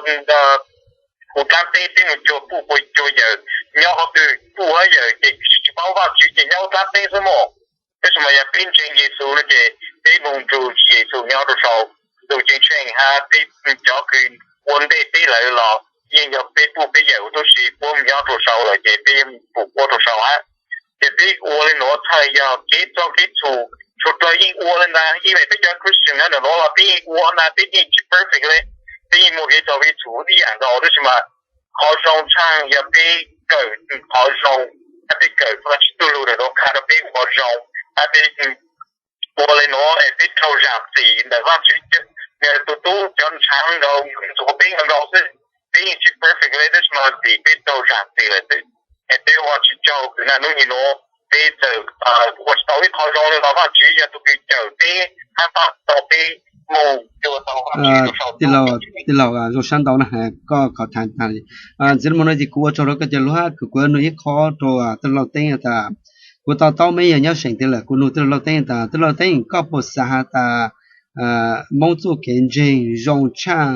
huv dlaab teb, peb mus cuag puj puas cuag yawm, nyob qhov twg puj hab yawm ces tsis paub Vajtswv ces nyob huv dlaab teb xwb mog. Tab sis mas yog peb ntseeg Yexus no ces peb moog nrug Yexus nyob rau saum tus ceeb tsheej, hab peb cov kws ua ntej peb lawm los yeej yog peb puj peb yawm huv tib si, puab nyob rau saud lawm ces peb yuav pum puab rau saud hab. Ces peb ua le nuav txhaj yog kev txob kev txhum, suav dlawg yeej ua le ntawd, ib yam peb cov Christian ntawm nuav los peb yeej ua ntawd, peb yeej tsis perfect le, peb yeej muaj kev txob kev txhum ib yam nkaus, tab sis mas qhov zoo tshaj yog peb kawm qhov zoo, hab peb kawm Vajtswv txuj lug ntawm nuav qha rau peb qhov zoo, hab peb ua le nuav es peb raug zaam txim ntawm Vajtswv, tus tub cov ntshaav nkaus, tus peb nkaus nkaus xwb. Peb yeej tsis perfect le, tab sis mas vim peb raug zaam txim lawm xwb. Es peb ua Vajtswv tsaug kws naj hnub nim nuav peb txawm ua tsis tau ib qho zoo le los Vajtswv yog tus kws cawm peb hab pab tau peb mus cuag tau Vajtswv rau saud. Tij laug Zoo Sab ntau na, koj qhov thaam tag li ntxiv le moog no ces kuv ua tsaug rau koj cov lug hab kuv yuav nug ib qho rau tij laug Lauj Teeb tas, kuv to taub meb yog nyob seem twg lawm, kuv nug tij laug Lauj Teeb tas, tij laug Lauj Teeb, koj puas xav has tas Moob txuj kev ntseeg zoo tshaj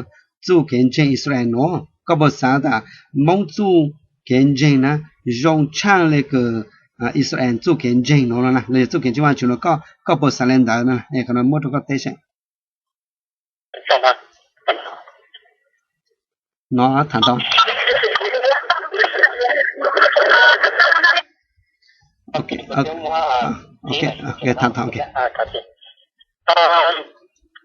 txuj kev ntseeg Israel nuav? Koj puas xav tas Moob txuj kev ntseeg na zoo tshaj le kws Israel txuj kev ntseeg nuav no na, los yog txuj kev ntseeg Vajtswv nuav, koj puas xav le ntawd no? Qhov no muab rau koj teb saib. No thaam tau. Thaam tau.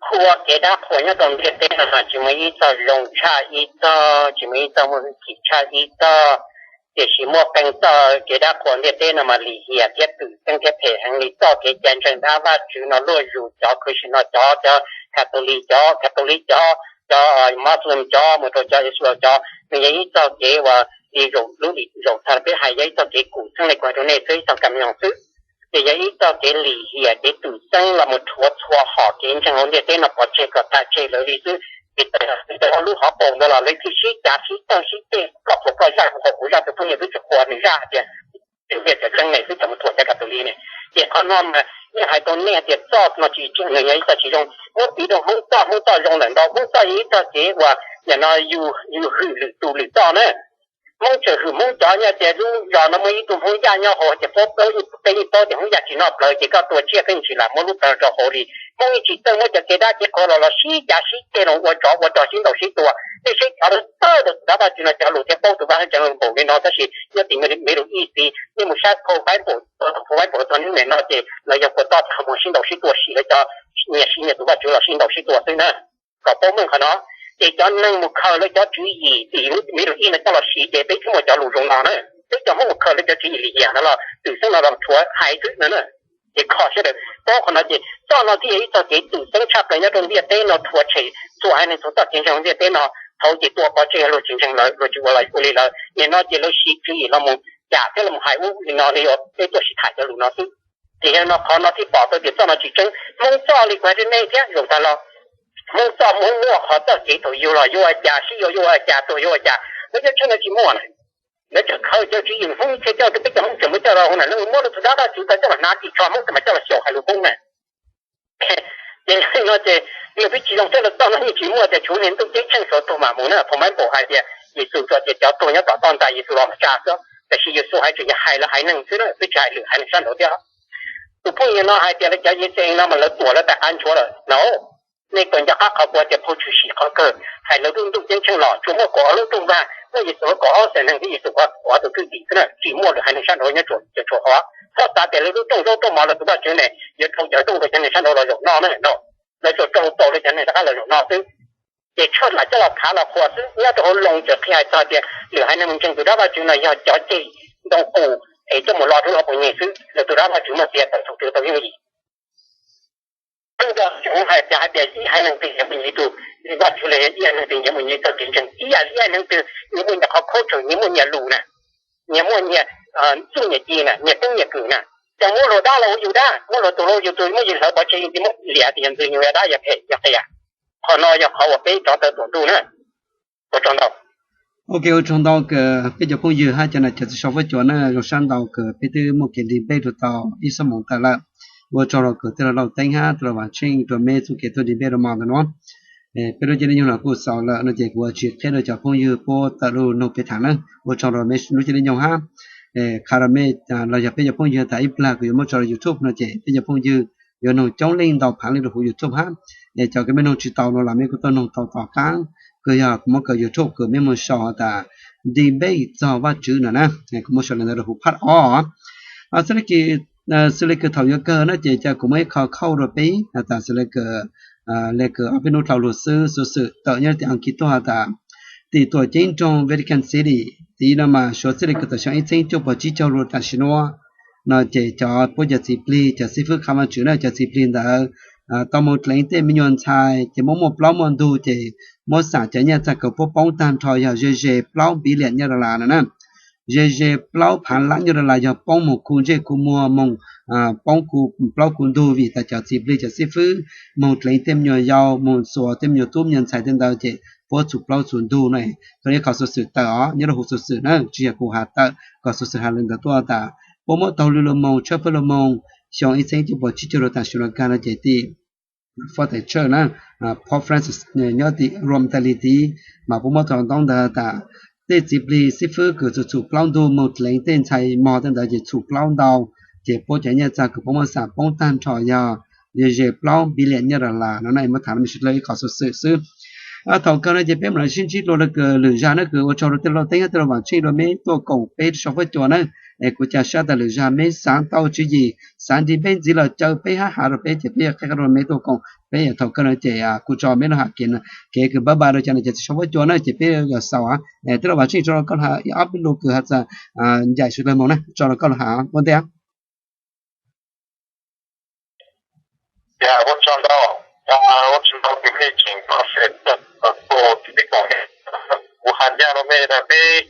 Qhuas kev dab qhuas nyob rau ntiaj teb no mas tsis muaj ib txoj zoo tshaj ib txoj, tsis muaj ib txoj muaj hwj chim tshaj ib txoj. Tiam sis muaj qee txoj kev dab qhuas ntiaj teb no mas lim hiam thiab twm txeeb thiab phem heev li. Txoj kev cai ntseeg dab Vajtswv no luaj zus cov Christian no, cov, cov Catholic, cov Catholic, cov, cov Muslim, cov mus rau cov Islam, cov, nws yog ib txoj kev uas li zaum lub lim zaum txha peb hais yog ib txoj kev kum txheeb li kuv hais rau nej xwb, ib txoj kam nyoos xwb. Ces yog ib txoj kev lim hiam, kev twm txeeb los mus rhuav txhua hom kev ntseeg hauv ntiaj teb no pov tseg kom tag tseg lawm li xwb. Ces tawm ua lub hauv paus ntawd los leej twg sib cav sib txeeb sib ceg, koj qhuas koj zaj, kuv qhuas kuv zaj, tus phooj ywg twb tsis qhuas nws zaj tias, ntiaj teb txheeb ne twb txawm mus thuam cov Catholic ne. Ces qhov no mas yeej hais rau nej tias txoj no tsis tseeb, nws yog ib txoj tsis zoo. Muab piv rau Hmoob txoj, Hmoob txoj zoo lawm ntau, Hmoob txoj yog ib txoj kev uas yam no yus hwm lwm tus lwm txoj na. Hmoob tseem hwm Hmoob cov nyob ces lub zos no muaj ib tug Hmoob Yaj nyob hauv ces paub, peb yeej paub tias Hmoob Yaj tsis noj plawv ces koj tua tsiaj pheej tsis lam muab lub plawv rau hauv li. Hmoob yeej tsis txawj muab cov kev dab kev qhuas los los sib cav sib ceg los ua tsov ua rog sib ntaus sib tua. Nej saib cov lawv tawg rau tus dab Vaj Tswv no cov lus thiab paub tus Vaj Tswv npaum li no tab sis nyob tim me lus ib xwb nej mus saib phau Bible, phau Bible txog hnub niam no ces lawv yog puas toj tag mus sib ntaus sib tua sim lawv cov nyias siv nyias tus Vaj Tswv los sib ntaus sib tua xwb na. Kom paub meej qhov no, ces cov neeg mus khaws lawv cov tswv yim tim me lus ib no coj los siv ces peb twb muaj cov lus zoo no na. Peb cov Hmoob mus khaws lawv cov tswv yim li yam no los Twm Xeeb no los rhuav hais xwb no na. Ces kho sawv daws paub qhov no ces txoj no thiaj yog ib txoj kev Twm Xeeb tshaj plaws nyob rau ntiaj teb no rhuav tshem txhua haiv neeg txhua txoj kev ntseeg ntiaj teb no. Thaum ces tua pov tseg luag tsis ntseeg lawm, luag tsis ua li lawm. Nim no ces lawv siv tswv yim los mus cam thiab los hais ub li no li peb tuaj sib tham cov lus no xwb. Ces yog no qhov no thiaj pom tau tias txoj no tsis tseeb. Hmoob txoj li kuv hais rau nej thiab zaum tas los, Hmoob txoj Hmoob muaj qhov txoj kev thaum yug los yuav ua cas, sib yuav yuav ua cas, tuag yuav ua cas, lawv cov tsheb no tsis muaj na. Lawv tseem khaws cov tswv yim Hmoob thiaj coj rau peb cov Hmoob tseem muab coj los hu na, lawv muab lawv tus dab Vaj Tswv tau coj los hnav ris tsho Hmoob tseem mas coj los xyaum hais lus Hmoob na. Ces yog no ces yog peb tsis zoo thiab lawv txoj no yeej tsis muaj tias tshuav niag ntuj ceeb tsheej saum tuag mam mus na. Phau Maiv Npaum hais tias Yexus tsuas tias cov tuag nyob tom toj ntais Yexus los tsa xwb, tab sis Yexus hais tseem yog hais lawv haiv neeg xwb na, twb tsis hais lwm haiv neeg sab nraud thiab. Tus phooj ywg no hais tias lawv cov Yexus no mas lawv tuam lawv tais qab ntsuav lawm no. Nej puas nco qab qhov kuv tias phau Tshwm Sim qhov kawg hais lawv lub ntuj ceeb tsheej los tsuas muaj kaum ob lub rooj vag, muaj Yexus kaum ob xeem neeg thiab Yexus kaum ob tus thwj tim xwb na, tsis muaj lwm haiv neeg sab nraud nyob tsuas, tsuas qhov. Txhob xav tias lawv lub rooj zaub rooj mov lawv tus Vaj Tswv ne yuav rau cov rooj rau cov neeg sab nraud los zaum noj na no. Lawv tsuas rau rau lawv cov neeg rov qab los zaum noj xwb. Ces tshaj lam coj los phav los qhuas xwb, nyob rau hauv Loos tseem qhia hais txog tias lwm haiv neeg mus ntseeg tus dab Vaj Tswv no yog cov ceg ntoo qus es coj mus lo rau lawv pos nyeg xwb, lawv tus dab Vaj Tswv muaj tias tawm thaum twg tau yooj yim. Twb nco tseem hais tias, hais tias ib haiv neeg twg nyias muaj nyias ib tug Vaj Tswv los yog ib haiv neeg twg nyias muaj nyias ib txoj kev ntseeg, ib yam li ib haiv neeg twg nyias muaj nyias qhov khaub tsawm, nyias muaj nyias lus na, nyias muaj nyias txuj nyias ci na, nyias keeb nyias kwm na. Ces muab luag dab los ua yus dab, muab luag tus los ua yus tus, muab yus hlawv pov tseg, yus muab liam tias yog ntxwg nyoog yog dab yog phem yog qias. Qhov no yog qhov uas peb rov tawm tuam ntuj na. Ua tsaug ntau. Ok, ua tsaug ntau kawg peb cov phooj ywg hab cov nam cov txiv sau fuab cua na, zoo sab ntau kawg peb twb muaj kev nrig npej rau tau ib xuab moos tawm lawm. Ua tsaug rau kawg tej laug Lauj Teeb hab tej laug Vam Tsheej rau meb txuj kev tuaj nrig npej rau mo ntawm nuav. Peb lub caij nyoog los kuj xaus lawm no ces kuv tsis qheb rau cov phooj ywg puab tawm lub nug peb tham na. Ua tsaug rau meb lub caij nyoog hab qha rau mej los yog peb cov phooj ywg tas ib plag kuv yuav muab tso rau YouTube no ces peb cov phooj ywg yuav noog coob leej ntau phaav leej rau huv YouTube hab. Es cov kws mej noog tsis tau no los mej kuj tuaj noog tau tom qaab, kws yog kuv muab kawm YouTube kws mej muaj sau has tas debate txog Vaajtswv no na, kuv muab sau le ntawd rau huv phaj ob. Xws le kws thaum yuav kawg na ces ca kuv muaj ib qho khauj rua peb has tas xws le kws, le kws ob peb nub dlhau lug xwb xuv xwm tawm nyob tim Aas Kiv tuaj has tas tim tuam ceeb nroog Vatican City tid no mas suav txij le kws tawm xyoo ib txheeb cuaj puas tsib caug lug tam sim nuav no ces cov puab cov txiv plig cov xib fwb qha Vaajtswv na cov txiv plig ntawd tau moog dleev tej me nyuam ntxhais ces muab muaj plaub muaj ntug ces muab xam cov nyaj txag kws puab poob tag nrho yog ze ze plaub billion nyuaj dollar no na. Ze ze plaub phaav lab nyuaj dollar yog poob moog khu ntsej khu muag moog poob khu plaub khu ntug vim tas cov txiv plig cov xib fwb moog dleev tej me nyuam yau moog xuas tej me nyuam tub me nyuam ntxhais tej ntawd ces puab txhum plaub txhum ntug na. Tau ib qho xuv xwm tawm os nyob rau huv xuv xwm na tsis yog kuv has tawm, qho xuv xwm has le ntawd tuaj tas puab muab taug lug lug moog tshawb fawb lug moog xyoo ib txheeb cuaj puas tsib caug lug tam sim nuav kag no ces tim Faustus Church na, Pope Francis nyob tim Rome Italy tid mas puab muab tau ntaub ntawd tas tej txiv plig xib fwb kws txhum txhum plaub ntug moog dleev tej ntxhais mog tej ntawd ces txhum plaub ntau ces puab cov nyaj txag kws puab muab xam poob tag nrho yog ze ze plaub billion nyuaj dollar no na. Muab tham le sib dlawg ib qho xuv xwm xwb. Thaum kawg no ces peb mam le sib ntsib dlua le kws lwm zag na. Kws ua tsaug rau tej laug Lauj Teeb hab tej laug Vam Tsheej rua meb tuaj koom peb sau fuab cua na. Es kuv ca sab tas lwm zag meb xaav tau tswv yim xaav nrig npej ntxiv los caw peb hab has rua peb ces peb yuav qheb qhov rua meb tuaj koom peb. Thaum kawg no ces kuv tso meb lug has kev, kev kws pab pab rua cov nam cov txiv sau fuab cua na ces peb yuav xaus. Tej laug Vam Tsheej tso rua koj lug has ib ob peb lug kws has tas ncaim sawv dlawg moog na, tso rua koj lug has ua ntej. Ua tsaug ntau, ua tsaug ntau kws mej tseem tuaj txug tim peb koom. Kuv has ncaj rua mej tas peb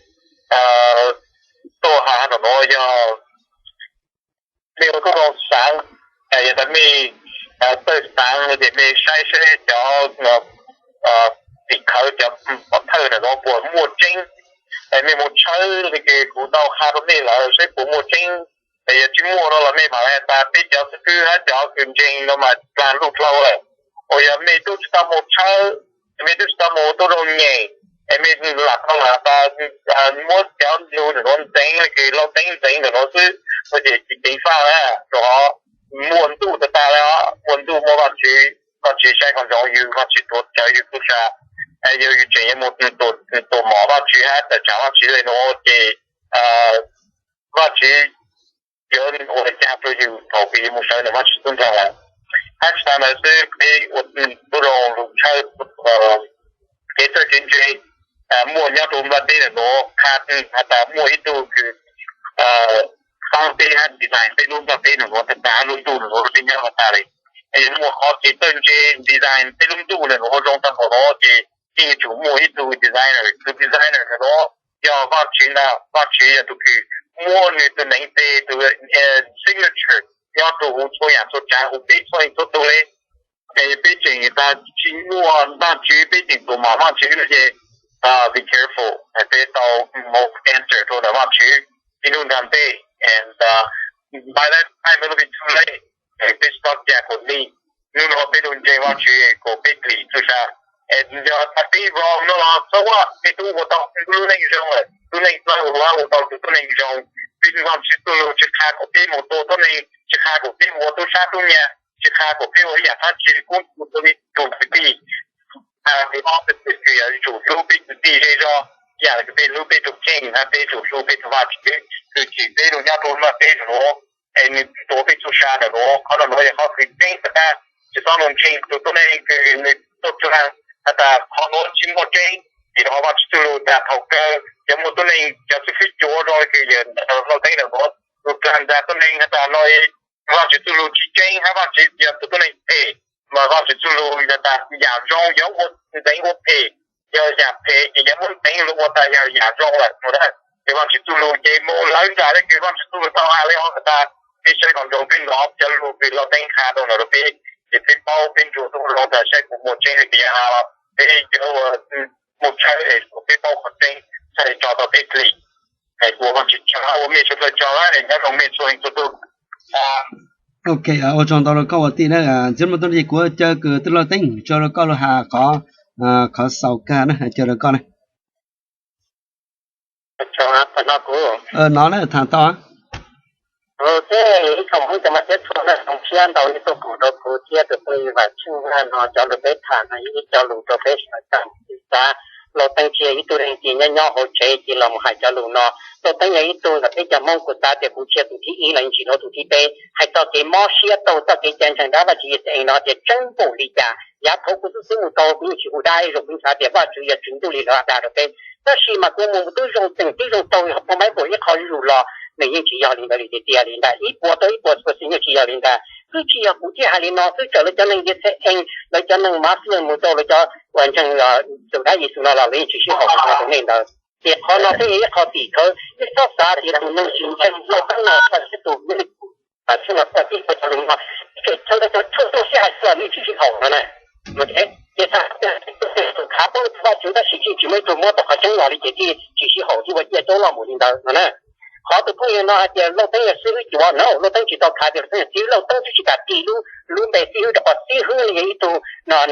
tuaj has ntawm nuav yog mej ua tub zoo xaav, yog tas mej txawj xaav no ces mej saib seb cov tim khawv cov pov thawj ntawm nuav puas muaj tseeb. Mej moog tshawb le kws kuv tau qha rua mej lawm seb puas muaj tseeb. Yog tsis muaj no los mej mam le tas peb cov xib fwb hab cov kws ntseeg no mas plag ntuj dlhau lawm. Uas yog mej tub tsis tau moog tshawb, mej tub tsis tau moog ua tub zoo nyeem, Es mej lam tau lam tas muab cov lug ntawm nuav ntxeev, kws lauj teeb ntxeev ntawm nuav xwb, ua ces tsis ceev faj na, rau qhov muaj ntuj tag tag le, muaj ntuj muaj Vajtswv, Vajtswv saib qhov ntsoov yug, Vajtswv tuav tsawv yug tub sab, yog yug tseem yuav mus tuam mom Vajtswv hab tawm tsam Vajtswv le nuav ces Vajtswv yuav ua li cas rau yug thaum kws yug mus sawv ntawm Vajtswv tub nrag lawm. Hab tsis tas ntawd xwb, peb ua tub zoo lug tshawb kev txawj kev ntse muaj nyob rau nplaj teb ntawm nuav, qha has tas muaj ib tug kws faab peb hab design peb lub nplaj teb ntawm nuav tag tag, lub ntuj ntawm nuav peb nyob tag tag li. Muaj qhov kev txawj ntse design peb lub ntuj ntawm nuav zoo tag npaum nuav ces yeej yuav tsum muaj ib tug designer, tus designer ntawm nuav yog Vajtswv ntag. Vajtswv yog tus kws muab nws tus neev tes, tus signature nyob rau huv txhua yam txhua tsav huv peb txhua leej txhua tug le. Es peb tseem tas tsis muaj Vajtswv, peb tseem tuam mom Vajtswv no ces be careful, peb tau mus answer rau ntawm Vajtswv ib hnub nrag ntej. And by that time it will be too late. Peb tsis tau cas kuas nej hnub no peb lug ntseeg Vajtswv kuas peb dim txuj sa. Es yog tas peb wrong no los so what, peb tub ua tau lub neej zoo lawm, lub neej txawj ua, ua tau tus tuab neeg zoo. Peb Vajtswv txuj lug tsis qha kuas peb mus tua tuab neeg, tsis qha kuas peb mus ua tub sab tub nyag, tsis qha kuas peb ua ib yam dlaab tsi kub tus kwv tij. Qha the opposite, yuav tsum hlub peb kwv tij zej zog ib yam li peb hlub peb tus kheej, hab peb tsum hlub peb tus Vajtswv kws tsim peb lug nyob rau nplaj teb ntawm nuav, es nws tuav peb txuj sa ntawm nuav. Qhov no nuav yog qhov kws ceeb tag tag, tsis txhob mus ntseeg tus tuab neeg kws nws tuaj txug has tas qhov nuav tsis muaj tseeb. Vim rau qhov Vajtswv txuj lug tas thaum kawg yuav muaj tuab neeg cov xib fwb cuav zoo li kws yawg lauj teeb ntawm nuav, tus kag ntag tuab neeg has tas no Vajtswv txuj lug tsis tseeb hab Vajtswv yog tus tuab neeg phem. Mas Vajtswv txuj lug yog tas yam zoo yuav ua ntxeev ua phem, yog yam phem ces yuav muab ntxeev lug ua tas yog yam zoo lawm no na. Ces Vajtswv txuj lug ces mus lawv nram le kws Vajtswv txuj lug tau has le hov tas peb saib qhov ntsoov peb hnov cov lug kws lauj teeb qha rau ntawm rau peb, ces peb paub peb ntsuas tau zoo tas saib puas muaj tseeb le kws yawg has los peb yuav ua mus tshawb es peb paub qhov tseeb txhaj le tso tau peb lim. Es kuv ua Vajtswv tsaug, ua mej suav dlawg tsaug, nyob zoo mej txhua leej txhua tug. Ok, ua tsaug ntau rau koj ua tij na. Ntxiv no tuaj ces kuv caw kws tij laug Teeb tso rau koj lug has qhov, qhov xaus kag na, caw rau koj na. Nov na, tham tau. Ib tsoom Hmoob cov mas thiab txhua leej tsoom tshiab ntau nej tuaj koom rau kuv thiab tus phooj ywg Vam Tsheej Vaj no, cov lus peb tham no yog ib co lus rau peb sawv daws mus xav. Lauj Teeb tsis yog ib tug leej twg nyob nyob hauv tsev ces los mus hais cov lus no. Lauj Teeb yog ib tug ntawm peb cov Hmoob, kuv xav tias kuv tsis yog tus thib ib los yeej tsis yog tus thib peb. Hais txog kev mob siab taug txoj kev cai ntseeg dab Vajtswv yawg Xeeb no tias tseeb npaum li cas, yav thaum kuv xub xub mus tau kuv yeej tsis hu dab zoo, kuv xav tias Vajtswv yog Tswv Ntuj li lawv has dag rau peb. Tab sis mas kuv mus twb zoo tseem twb zoo taug phau Npaiv Npaum ib qho zuj zus los nws yeej tsis yog li ntawd li tiag tiag li ntag, ib puas tau ib puas percent yeej tsis yog li ntag. Twb tsis yog kuv thiaj hais li no xwb, txawm lawv cov neeg Yixalayees, lawv cov neeg Muslim mus rau lawv cov uas ntseeg tus dab Yexus no los lawv yeej tsis sib haum li tus nej ntawd. Ces qhov no peb yog ib qho tim khawv, nej txhob xav tias tus neeg tsis ntseeg Lauj Teeb no txog ib tug, txog ib tug cov lus no, txhua ntawd cov tshuaj tuaj sib hais xwb los nej tsis sib haum no na. Ces txhais tus khav poob rau Vajtswv tab sis yeej tsis muaj ib tug muab tau qhov tseeb los li ces thiaj tsis sib haum thiab ua ciaj caub loj mus li ntawd no na. Qhov tus phooj ywg no hais tias Lauj Teeb yog xib hwb cuav no, Lauj Teeb tsis tau khav tias Lauj Teeb yog xib hwb, Lauj Teeb twb tsis kam tis lub, lub npe xib hwb rau qhov xib hwb no yog ib tug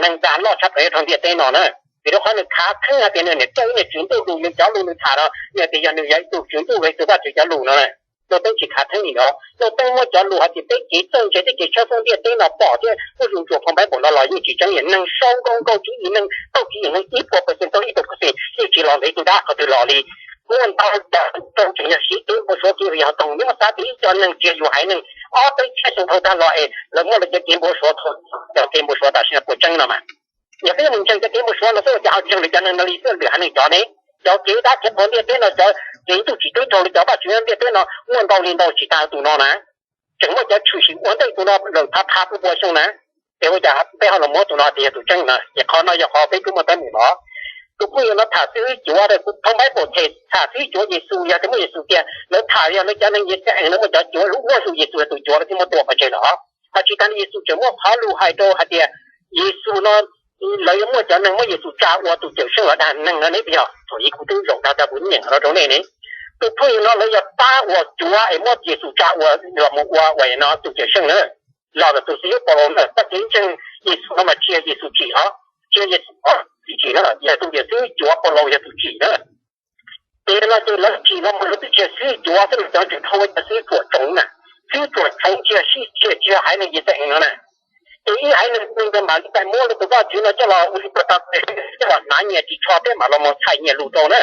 neeg dag loj tshaj plaws nyob rau ntiaj teb no na. Vim rau qhov nws khav theeb hais tias nws niam coj ib niag Tswv Ntuj lus, nws cov lus nws tham no nws tias yog nws yog ib tug Tswv Ntuj los ib tug Vajtswv cov lus no na. Lauj Teeb tsis khav theeb li ntawd. Lauj Teeb muab cov lus hais tias peb kev txawj ntse thiab kev tshawb foob ntiaj teb no pom thiab kuj zoo ntsuas phau Npaiv Npaum no los yeej tsis tseeb li. Neeg sau nkauj nkauj tswv yim, neeg tau tswv yim, neeg ib puas percent tau ib puas percent yeej tsis los ntawm ib tug dab qhov twg los li. Muaj ntau cov tau tseem yog siv kev npau suav kev yog toog, neb muab xav tias ib co neeg tsis yog yus haiv neeg ob peb txhiab xyoo dhau tag los es lawv muab lawv cov kev npau suav, cov kev npau suav tam sim no puas tseeb no mas. Yog peb mus ntseeg cov kev npau suav no xwb ua cas ho ntseeg lawv cov neeg no li xwb, lwm haiv neeg cov ne? Cov kev dab kev qhuas ntiaj teb no, cov kev ntuj tsis teb raug li cov vaj tswv ntiaj teb no muaj ntau li ntau tsis tas tus no na. Tseem muaj cov tshwm sim ua ntej tus no lawm phav phav pua pua xyoo na. Ces ua cas peb ho los muab tus no tias yog tus tseeb na? Ces qhov no yog qhov peb twb muaj teeb meem los. Tus phooj ywg no tham xib hwb cuav, kuv thoob pais pom them tham xib hwb cuav Yexus, yog tias muaj Yexus tiag lawv tham yog lawv cov neeg Yixalayees no muaj cov cuav lub muaj tus Yexus yog tus cuav lawv thiaj muab tua pov tseg los. Ho tsis tas li Yexus tseem muab qhov lus hais rau hais tias Yexus no lawv yuav muaj cov neeg muab Yexus tsa ua tus cawm seej los dag neeg no ne, puas yog? Thaum ub kuv twb zaum tag tag kuv nyeem no rau nej ne. Tus phooj ywg no lawv yog pab ua cuav es muab Yexus tsa ua los mus ua uas no tus cawm seej na. Los ntawm tus xib hwb Paulus na, txoj kev ntseeg Yexus no mas tsis yog Yexus tsim os, tsis yog Yexus os. tsis tsim na, yog tus tias xib hwb cuav, Paulaus yog tus tsim na. Ces no ces lawv tsim los mas lawv twb tsis yog xib hwb cuav xwb, lawv cov tseem thau ua cov xib hwb tsuam tsoov na. Xib hwb tsuam tsoov tsis yog sib, tsis yog, tsis yog haiv neeg Yixalayees no na. Ces ib haiv neeg ntawd mam li pais muab lawv tus Vajtswv no coj los ua li puag ta, coj los hnav nyias ris tsho thiab mam los mus txhais nyias lus rau na.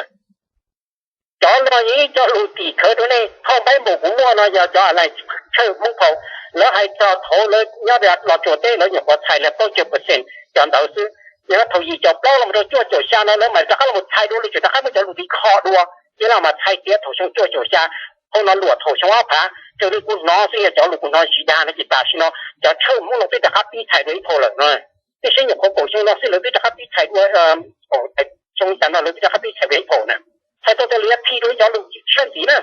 Cov no yog ib co lus tim khawv rau nej. Phau Npaiv Npaum kuv muaj no yog cov Alais Tshawj Hmoob phau, lawv hais txog thaum lawv nyob rau Los Tsuas teb lawv nyuam qhuav txhais li plaub caug percent cov ntawd xwb. Yog thaum yim caum plaub los rau cuaj caum xya no lawv mam rov qab los txhais dua, lawv tseem rov qab muab cov lus tim kho dua, ces los mam txhais tiav thaum xyoo cuaj caum xya. Phau no luam thaum xyoo ob phav, raws li kuv hnov xwb, yog cov lus kuv hnov siv dag no ces tam sim no cov Tshawj Hmoob no twb rov qab pib txhais dua ib phau lawm no. Tiam sis nyuam qhuav kaum xyoo no xwb lawv twb rov qab pib txhais dua, xyoo tas no lawv twb rov qab pib txhais dua ib phau na. Txhais tau tas li phi dua cov lus tshaj ntxiv na.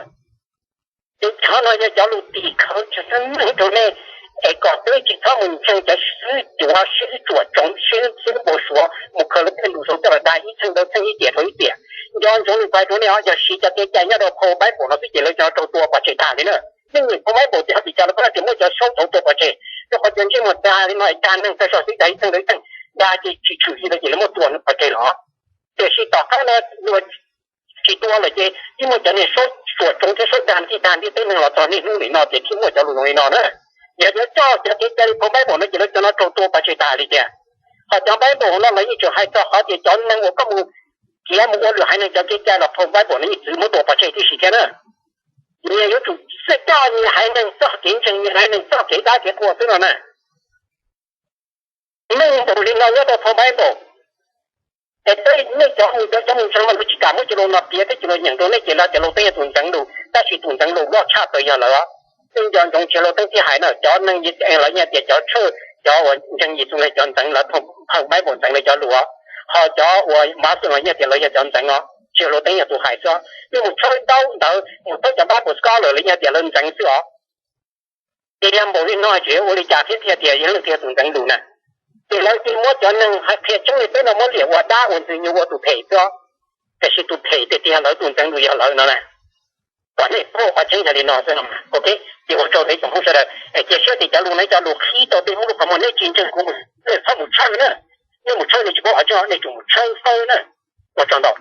Ces qhov no yog cov lus tim khawv tshwj xeeb rau nej, es kom peb tsis txhob mus ntseeg cov xib hwb cuav, xib hwb tsuam tsoov, xib hwb, xib hwb npau suav mus khaws lawv tej lus saum coj los dag ib txheej ntau txheej, ib tiam rau ib tiam. Nco ntsoov li kuv hais rau nej os, yog siv cov kev cai nyob rau Phau Npaiv Npaum no xwb ces lawv cov no raug tua pov tseg tag li na. Nej nyeem Phau Npaiv Npaum ces ho tsis cas, lawv pab tias muab cov saub thaud tua pov tseg, rau qhov cov ntsej muag dag li no es dag neeg tag zog xwb, dag ib txheej ntau ib txheej, dag ces tsis tshwm li no ces lawv muab tua pov tseg los. Tiam sis tom qab no luag tsis tua lawm ces twb muaj cov niag saub tsuam tsoov thiab saub dag ntiaj tag ntiaj teb neeg los txog niaj hnub nim no ces thiaj muaj cov lus zoo li no na. Yog cov coj cov kev cai li Phau Npaiv Npaum no ces lawv cov no raug tua pov tseg tas li tiag. Ho cov Npaiv Npaum no los yeej tseem hais txog qhov tias cov neeg uas koj mus kiav mus ua lwm haiv neeg cov kev cai los Phau Npaiv Npaum no yeej txwv muab tua pov tseg tib si thiab na. Nyias yuav tsum xwb coj nyias haiv neeg txoj kev ntseeg, nyias haiv neeg txoj kev dab kev qhua xwb no na. Meej npaum li no nyob rau Phau Npaiv Npaum. Es peb nej cov mus, cov mus ntseeg mas luag tsis kam muab cov lus no piav thiab cov lus nyeem rau nej ces lawv cov laus teeb yog tus ntxeev lus, tab sis tus ntxeev lus loj tshaj plaws yog lawv. Nej nco ntsoov tsis yog laus teeb tib hais na, cov neeg Yixalayees lawv yeej tias cov Tshawj, cov uas ntseeg Yexus li cov ntxeev lawv, Phau Npaiv Npaum ntxeev lawv cov lus. Ho cov uas Muslim los yeej tias lawv yog cov ntxeev os, tsis yog laus teeb yog tus hais xwb. Nej mus tshawb ntaub ntawv, mus tshawb cov Bible scholar lawv yeej tias lawv ntxeev xwb os. Ces yog npaum li no ces ua li cas thiaj tias yog leej twg yog tus ntxeev lus na? Ces lawv cia muab cov neeg hais qhia tseeb li peb no muab liam ua dab ua ntxwg nyoog ua tus phem xwb. Tiam sis tus phem tiag tiag lawv tus ntxeev lus yog lawv no na. Kom nej paub qhov tseeb yog li no xwb no. Ok, ces ua tsaug rau ib tsoom Hmoob sawv daws, cia siab tias cov lus no cov lus qhib tau peb Hmoob lub qhov muag, nej tsis ntseeg kuv, nej txhob mus tshawb na. Nej mus tshawb nej tsis paub qhov tseeb, nej tsum mus tshawb fawb na. Ua tsaug ntau.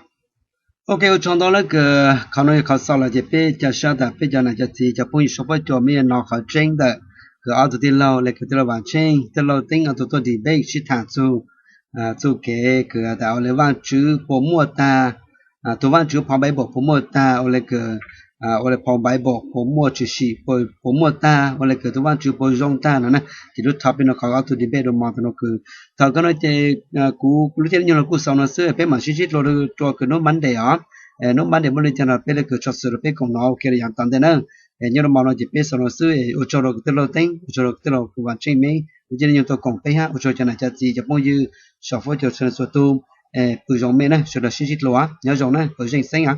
Ok, ua tsaug ntau lawm kws qhov no yog qhov xaus lawm ces peb ca sab tas peb cov nam cov txiv cov phooj ywg saum huab cua mej no qhov tseeb ntawm kws ob tug tij laug le kws tij laug Vam Tsheej, tij laug Teeb ob tug tuaj debate sib tham txug txuj kev kws tas ua le Vaajtswv puas muaj tag, tug Vaajtswv Phau Npaiv Npaum puas muaj tag, ua le kws ua le Phau Npaiv Npaum puas muaj tshwm sim, puas muaj tag, ua le kws tug Vaajtswv puas zoo tag no na. Ces lub topic no qhov ob tug debate dua mov tau no kws thaum kawg no ces kuv lub caij lub nyoog no kuj xaus no xwb, peb mam sib ntsib dlua rua kws hnub Monday os. Hnub Monday muaj li cas no peb le kws tso xwm rau peb koom no ua ke rau yav tom ntej na. Nyob rau mov no ces peb xaus no xwb, ua tsaug rau kws tij laug Teeb, ua tsaug rau kws tij laug kuv Vam Tsheej meb lub caij lub nyoog tau koom peb hab, ua tsaug cov nam cov txiv cov phooj ywg saum huab cua txhua txhua tug, pw zoo mej na, sawv daws sib ntsib dlua, nyob zoo na, pawg zeej xeeb os.